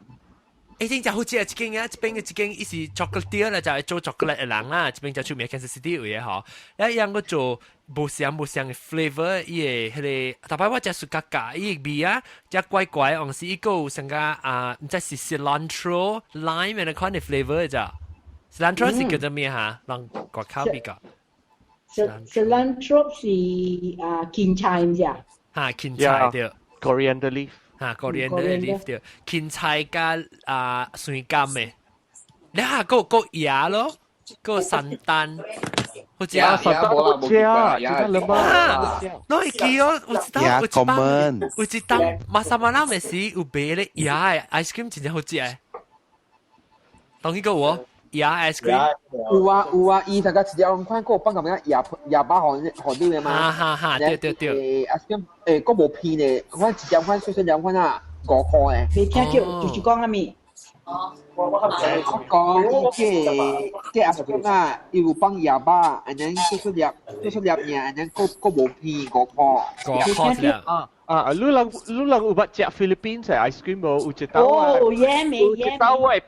Speaker 1: 欸，真正好食啊！一間啊，這邊嘅一間，伊是 chocolate 啦，就係做 chocolate 的人啦。這邊就出名 Kansas City 位的吼，一樣個做無相無相的 flavor，伊的彼個，特別我食雪茄咖，伊的味啊，食怪怪，往時伊閣有啥個啊，毋知是 cilantro lime 的款的 flavor 咋？cilantro 是叫做咩哈？人國口比較。
Speaker 12: cilantro 是啊，芹菜毋是啊？
Speaker 1: 哈，芹菜對。
Speaker 5: Coriander leaf。
Speaker 1: 哈，coriander leaf 對，芹菜加啊酸柑的，你下個個椰咯，個山丹，好似
Speaker 5: 啊，山丹好食啊，真係
Speaker 1: 啊，你會記哦，有一當有一班有一當馬薩馬拉的時有賣咧椰的 ice cream 真正好食的，當彼個有哦，椰 ice cream。
Speaker 17: 有啊有啊，伊大家一條款個放咁樣椰椰巴予予你的嘛。
Speaker 1: 哈哈哈，對對對。
Speaker 17: 誒，ice cream 誒，閣無片的，我一條款細細兩款啊，5塊的。
Speaker 12: 未聽著，就是講啥物？
Speaker 17: 我講伊這這 ice cream 啊，伊有放椰巴，and then 細細粒細細粒爾，and then 閣閣無片5塊。
Speaker 1: 5塊
Speaker 5: 啊啊！你人你人有捌食 Philippines 的 ice cream 無？有一道
Speaker 12: 哦，椰味
Speaker 5: 有一道我的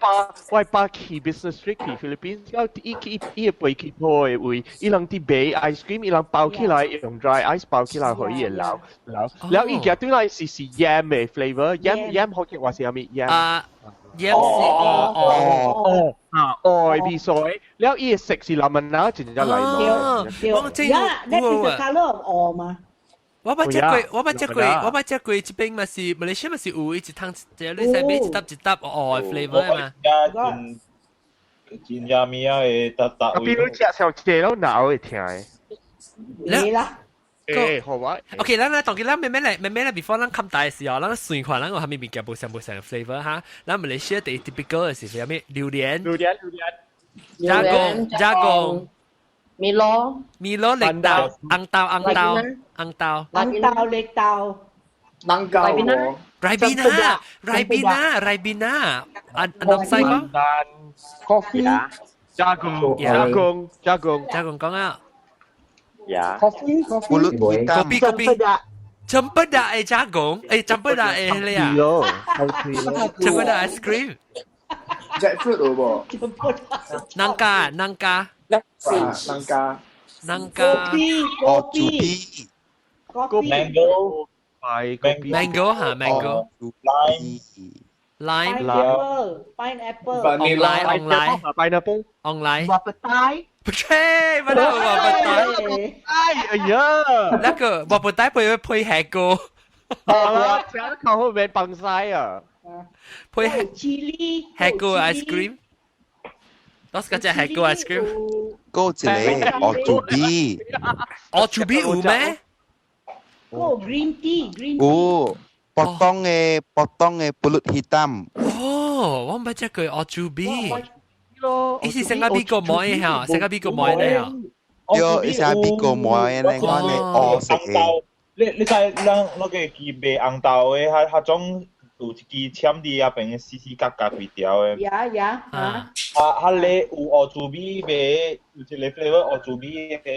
Speaker 5: 爸去 business trip 去 Philippines，了伊去伊會飛去鋪的位，伊人佇賣 ice cream，伊人包起來用 dry ice 包起來，予伊會流流。了伊夾對來是是 yam 的 flavor，yam yam 福建話是啥物 yam？
Speaker 1: 啊，yam 是哦
Speaker 5: 哦哦啊哦味素的，了伊的色是藍紋啊，真正來咯。
Speaker 12: 對，呀，那是 color of 芋嘛？
Speaker 1: 我捌食過，我捌食過，我捌食過，這邊嘛是馬來西亞嘛是有一趟，就你使買一粒一粒芋 flavor 嘛。
Speaker 3: 真正物啊會搭搭。
Speaker 5: 啊，比如食小濟攏腦會疼的。
Speaker 12: 你啦。
Speaker 5: 誒，好啊。
Speaker 1: OK，咱來當佢咱慢慢來，慢慢來，before 咱冚大的時候，咱算看咱有啥物物件無相無相 flavor 哈。咱馬來西亞第 typical 的是啥物？榴蓮。
Speaker 5: 榴蓮，榴蓮。
Speaker 1: Jagung， Jagung。
Speaker 2: Milo。
Speaker 1: Milo 綠豆，紅豆，紅豆，紅豆。
Speaker 12: 紅豆綠豆。
Speaker 15: 南瓜。
Speaker 1: Ribena, Ribena, Ribena. 啊，西講。
Speaker 17: Coffee。
Speaker 5: Jagung, jagung, jagung.
Speaker 1: Jagung 講啊。
Speaker 4: 呀。
Speaker 17: Coffee, coffee。
Speaker 1: Kopi, kopi. Cempedak 的 jagung，誒，cempedak 的彼個啊。Cempedak ice cream。
Speaker 15: Jackfruit 有無？
Speaker 1: Nangka, nangka。
Speaker 15: Nangka。
Speaker 1: Nangka。
Speaker 18: 哦，樹皮。
Speaker 3: Mango。
Speaker 1: Mango 哈，mango。
Speaker 3: Lime。
Speaker 1: Lime。
Speaker 12: Pineapple, pineapple。
Speaker 1: Online, online。
Speaker 5: Pineapple。
Speaker 1: Online。
Speaker 6: 話不帶。
Speaker 1: 切，乜都話不帶。
Speaker 5: 哎呀，
Speaker 1: 那個話不帶配配下個。
Speaker 5: 好啦，食得靠好免崩晒啊！
Speaker 1: 配
Speaker 12: chili
Speaker 1: 黑個 ice cream。多是個隻黑個 ice cream。
Speaker 18: 嗰一個哦豬鼻。
Speaker 1: 哦豬鼻有咩？
Speaker 12: 個 green tea green tea。
Speaker 18: 有，potong 嘅 potong 嘅 pulut hitam。
Speaker 1: 哦，我唔捌食過哦豬鼻。伊是成個美國買的嚇，成個美國買的嚇。
Speaker 18: 對，伊是美國買的，我咧烏色的。
Speaker 3: 你知咱那個支賣紅豆的，彼彼種有一支簽佇遐邊死死角角規條的。
Speaker 12: 呀呀啊！
Speaker 3: 啊，彼个有烏豬米賣，有一個 flavour 烏豬米的。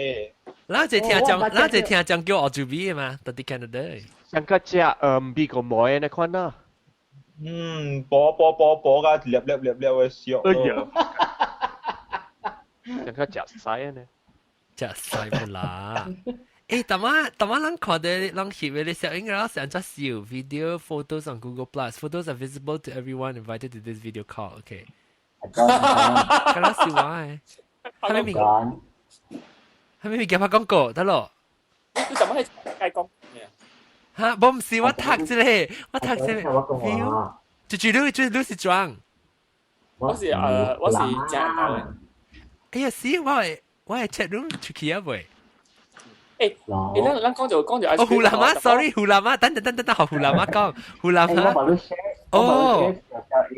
Speaker 1: 咱這聽講，咱這聽講叫烏豬米的嘛，到底 Canada。
Speaker 5: 上個食美國買的那款啦。
Speaker 3: 嗯，薄薄薄薄甲粒粒粒粒的小。
Speaker 5: 哎呀！上個食屎呢？
Speaker 1: 食屎不啦！誒，大媽大媽，咱看到咱翕的攝影了，是按怎笑？Video photos on Google Plus. Photos are visible to everyone invited to this video call. OK。敢若是我的。係咪物？係咪物件拍廣告得咯？
Speaker 9: 你怎麼係計講？
Speaker 1: 嚇！我毋是我讀這個，我讀這個。View，就就你就你是裝。
Speaker 9: 我是食的。
Speaker 1: 哎呀，是我會 chat room 出去啊未？
Speaker 9: 誒，誒，咱講就
Speaker 1: 哦，胡蘭媽，sorry，胡蘭媽，等等等等等，學胡蘭媽講，胡蘭媽。哦，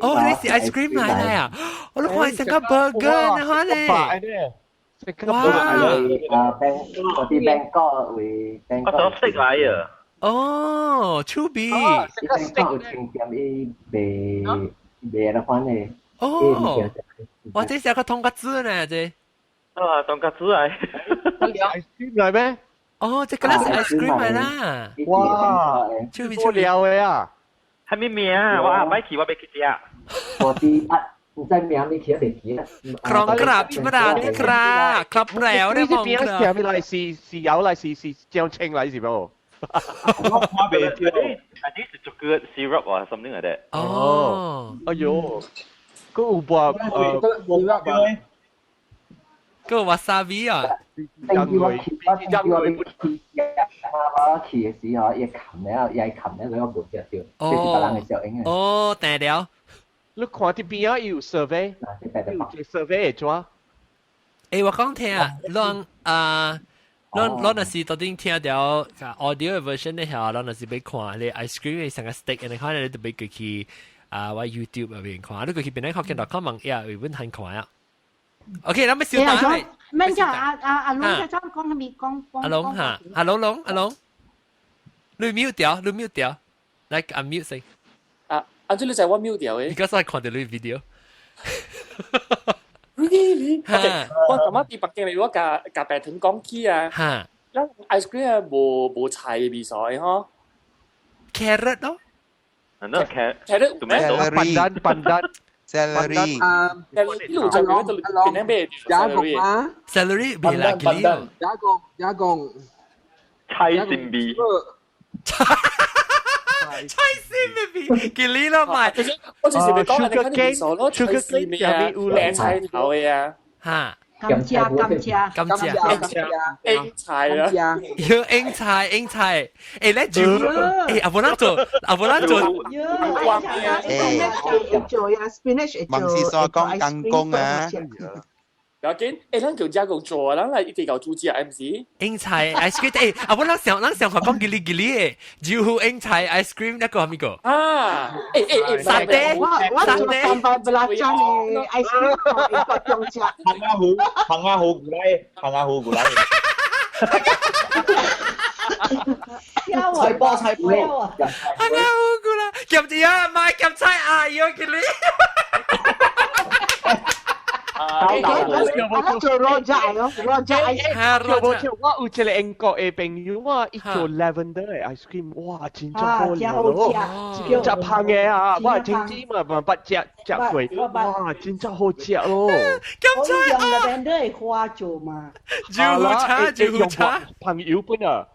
Speaker 1: 哦，你是 ice cream 嚟嘅啊？我都看成個 burger 呢，可能。
Speaker 10: 哇！啊，嗰啲 Bangkok 會 Bangkok。
Speaker 4: 我想食嚟啊！
Speaker 1: 哦，趣味。
Speaker 10: Bangkok 有清店伊賣賣那款的。
Speaker 1: 哦，哇！這是個通個子呢，這。
Speaker 4: 啊，通個子嚟。
Speaker 5: ice cream 嚟咩？
Speaker 1: 哦，這個是 ice cream 嚟啦。
Speaker 5: 哇！
Speaker 1: 趣味
Speaker 5: 趣料的啊！
Speaker 4: 係咩名啊？我下擺去，我欲去食。
Speaker 10: 我啲啊，唔知名你去未去啊？
Speaker 1: ครองกราบชิบะนี่ครับครับแล้ว
Speaker 5: 呢邊食咩嚟？是是有嚟，是是醬青嚟是冇？
Speaker 3: 我看袂著。
Speaker 4: I think 是 chocolate syrup or something like that。
Speaker 1: 哦，
Speaker 5: 哎呦，嗰有播
Speaker 3: 誒，
Speaker 1: 個 wasabi 啊！
Speaker 10: 我去，我我去，我去的時候，伊冚了，伊冚了，我無食到，這是別人的小影。
Speaker 1: 哦，定了。
Speaker 5: 你看啲邊啊有 survey，有 survey 會怎？
Speaker 1: 誒，我講聽啊，咱啊，咱若是到底聽著 audio version 的下，咱若是欲看你 ice cream 的成個 stick，你看你就欲過去啊，我 YouTube 入邊看，你過去邊個學見 .com 網頁有本通看啊。OK，咱們小等。
Speaker 12: 免叫阿龍在講咩講講。
Speaker 1: 阿龍哈，阿龍龍阿龍，你 mute 掉，你 mute 掉，來 unmute 先。
Speaker 9: 啊，阿這你在我 mute 掉的。
Speaker 1: 你剛才看著你 video。
Speaker 9: Really？我感覺佇北京嚟，我共共白糖講起啊。
Speaker 1: 哈。
Speaker 9: 咱 ice cream 啊，無菜的味素的吼。
Speaker 1: Carrot 咯。
Speaker 4: 那 carrot。
Speaker 9: Carrot
Speaker 5: pandan pandan。
Speaker 18: Celery。
Speaker 17: 啊，
Speaker 9: 你有食過就邊個買
Speaker 17: 加工啊
Speaker 1: ？Celery 袂啦，
Speaker 17: 加工加工。
Speaker 4: 菜心味。
Speaker 1: 菜心味，給你啦買。
Speaker 9: 我就是欲講，你看你味咯，菜心味啊，靚菜頭的啊。
Speaker 1: 哈。
Speaker 12: 甘蔗甘蔗
Speaker 1: 甘蔗
Speaker 9: 英菜啊！
Speaker 1: 要英菜英菜，誒咧就誒阿伯咱做阿伯咱做，
Speaker 6: 誒做呀 spinach
Speaker 18: 網是所講剛講啊。
Speaker 9: 不要緊，誒，咱叫加工做啊，咱來一直搞煮食，毋是？
Speaker 1: 英菜 ice cream，誒，阿伯咱上咱上學講吉利吉利的，就英菜 ice cream 那個係咪個？
Speaker 9: 啊，誒誒誒，
Speaker 1: 沙爹，
Speaker 6: 我做三百布拉醬的 ice cream，一個中食。
Speaker 3: 行阿虎，行阿虎過來，行阿虎過來。
Speaker 15: 菜波菜波，
Speaker 1: 行阿虎過來，夾住啊，買夾菜啊，要吉利。
Speaker 6: 我做 rojak 咯，rojak ice
Speaker 5: cream。我有一個英國的朋友啊，伊做 lavender 的 ice cream，哇，真正好食咯，真正香的啊！我親子嘛嘛捌食食過，哇，真正好食咯。
Speaker 12: 我用 lavender 的花做嘛。
Speaker 1: 酒茶酒茶，
Speaker 5: 朋友本啊。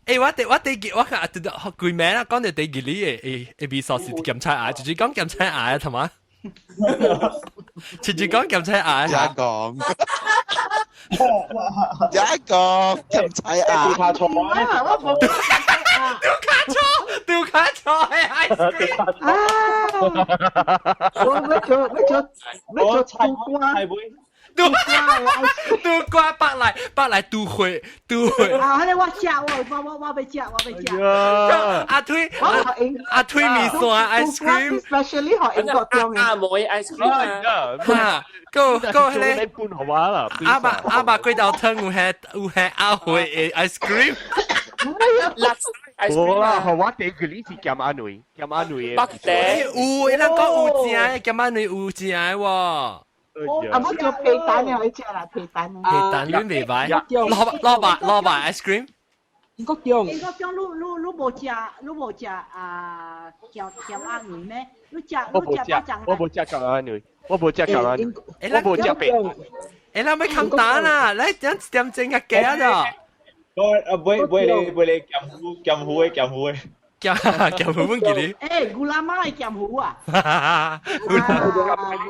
Speaker 1: 誒，我第我看規名啦，講到第幾哩的，會會味素是鹹菜鴨，就是講鹹菜鴨，係嘛？直接講鹹菜鴨。
Speaker 18: 加講，加講鹹菜鴨。
Speaker 3: 卡錯
Speaker 6: 啊！我冇
Speaker 1: 丟卡錯，丟卡錯係 ice cream。
Speaker 6: 啊！我要做要做要做冬瓜，
Speaker 1: 冬瓜冬瓜白來白來都會都會。
Speaker 12: 啊！迄個我食，我我我我欲食，我欲食。
Speaker 1: 阿推阿推麵線 ice cream。
Speaker 6: especially 予英國中嘅。
Speaker 9: 阿妹 ice cream 啊！
Speaker 1: 哈，go go 迄
Speaker 5: 個半好啊啦。
Speaker 1: 阿爸阿爸粿頭湯有係有係阿慧的 ice cream。
Speaker 5: 無啦，予我第一你是鹹阿女，鹹阿女的。
Speaker 9: 北地
Speaker 1: 有，伊人講有食的，鹹阿女有食的喎。
Speaker 6: 啊，無做皮蛋的可以食啦，皮蛋。
Speaker 1: 皮蛋你袂歹，蘿蔔蘿蔔蘿蔔 ice cream。
Speaker 17: 英國中。
Speaker 12: 英國中，你你你無食，你無食啊？鹹鹹阿女咩？你食你食巴掌？
Speaker 5: 我無食鹹阿女，我無食鹹阿女，我無食白。
Speaker 1: 欸，咱欲砍單啦，來點一點鐘啊，加咗。
Speaker 3: 我啊，買買你買你鹹糊鹹糊的鹹糊的。
Speaker 1: 鹹鹹糊阮記得。
Speaker 12: 欸，牛拉媽的鹹糊啊！牛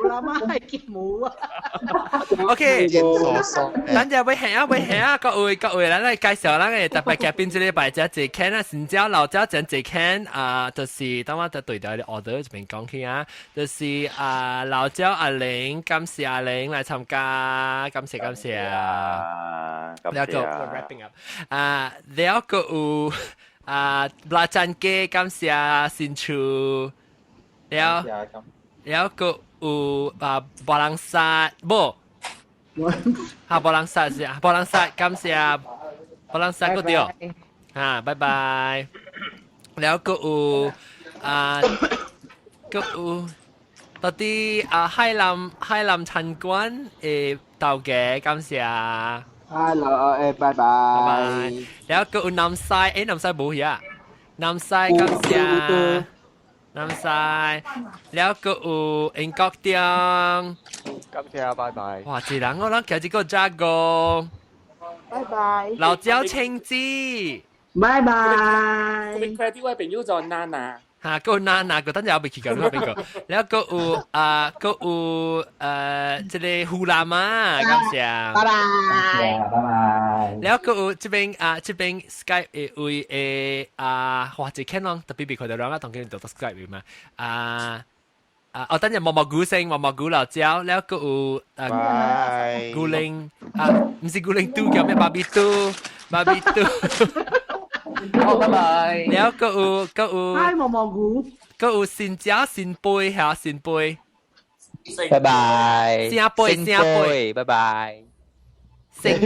Speaker 12: 拉媽的鹹糊啊！
Speaker 1: OK，等陣欲行啊，欲行啊，各位各位，咱來介紹咱个特別嘉賓，這禮拜只坐 Ken 啊，新椒老椒真坐 Ken 啊，就是當我就對掉 order 這邊講起啊，就是啊老椒阿玲，感謝阿玲來參加，感謝感謝。
Speaker 4: 感謝。
Speaker 1: wrapping up 啊，了個有啊，拉贊雞感謝新厝，了了個有啊，波蘭沙無。哈，波蘭沙是啊，波蘭沙感謝波蘭沙個對，哈，拜拜。了個有啊，個有到底啊海南海南餐館的頭家感謝。
Speaker 17: Hello，誒，拜拜。
Speaker 1: 拜拜。了個有南西，欸，南西無遐，南西感謝。南西，了個有英國中。
Speaker 5: 感謝，拜拜。
Speaker 1: 哇！一人我攏舉一個炸個。
Speaker 6: 拜拜。
Speaker 1: 老椒青子。
Speaker 12: 拜拜。
Speaker 9: 我 credit 我朋友做娜娜。
Speaker 1: 哈，個娜娜個等陣我未去過，你邊個？了個有啊，個有這個胡蘭嘛，感謝。
Speaker 2: 拜拜。
Speaker 10: 拜拜。
Speaker 1: 了個有這邊啊，這邊 Skype 的位的啊，哇！這看啷，特別別看到人啊，同佢哋讀 Skype 嘛，啊。啊！哦，等陣毛毛菇聲，毛毛菇老椒，了個有啊，古靈啊，毋是古靈嘟叫咩？巴比嘟，巴比嘟。
Speaker 10: 好，拜拜。
Speaker 1: 了個有個有，
Speaker 12: 嗨，毛毛菇。
Speaker 1: 個有新椒新杯嚇新杯。
Speaker 19: 拜拜。
Speaker 1: 聖杯聖杯，
Speaker 19: 拜拜。
Speaker 1: 聖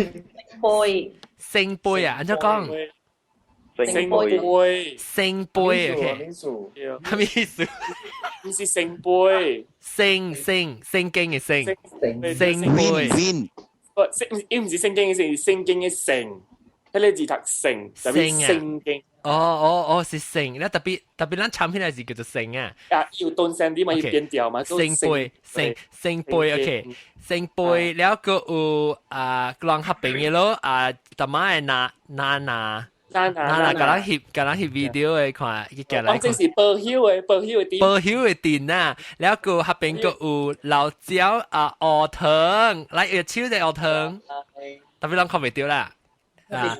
Speaker 2: 杯
Speaker 1: 聖杯啊，按怎講？
Speaker 9: 聖杯，
Speaker 1: 聖杯，OK，啥物意思？
Speaker 9: 毋是聖杯，
Speaker 1: 聖聖聖經的聖，聖杯。
Speaker 9: 不，聖伊毋是聖經的聖，是聖經的聖，彼个字讀聖，特別聖經。
Speaker 1: 哦哦哦，是聖，那特別特別，咱產品來是叫做聖啊。
Speaker 9: 啊，有斷聲啲嘛，要變調嘛。
Speaker 1: 聖杯，聖聖杯，OK，聖杯，了閣有啊，人合併的咯，啊，逐擺的拿拿拿。
Speaker 9: 嗱
Speaker 1: 嗱，共人翕，共人翕 video 的看，伊寄來。
Speaker 9: 這是保險的，保險的店。
Speaker 1: 保險的店啊，了閣合併閣有老椒啊，鵝糖，來月手的鵝糖，特別攏看袂著啦。了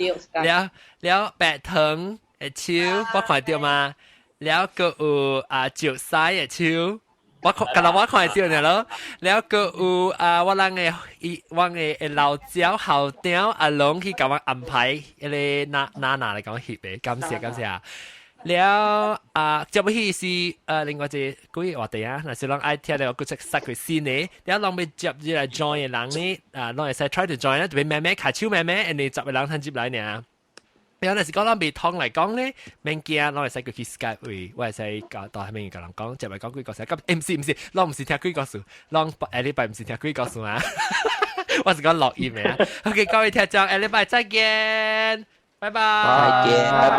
Speaker 1: 了白糖的手，我看著嗎？了閣有啊，石屎的手。我看，敢若我看會著爾囉。了閣有啊，我人的伊，我的老椒校長阿龍去共我安排，彼个拿拿拿來共我翕的，感謝感謝。了啊，接落去是另外一個幾個話題啊，若是攏愛聽著閣再塞佢新的，了攏欲接入來 join 的人呢，啊，攏會使 try to join 咧，特別妹妹跤手妹妹，因為十個人通入來爾。了若是講咱袂通來講咧，免驚，攏會使過去 Skype 位，我會使共到彼面共人講，接來講鬼故事。咁毋是毋是，攏毋是聽鬼故事，攏下禮拜毋是聽鬼故事啊。我是講錄音的啊。OK，各位聽眾，下禮拜再見，拜拜。
Speaker 19: 再見，拜拜。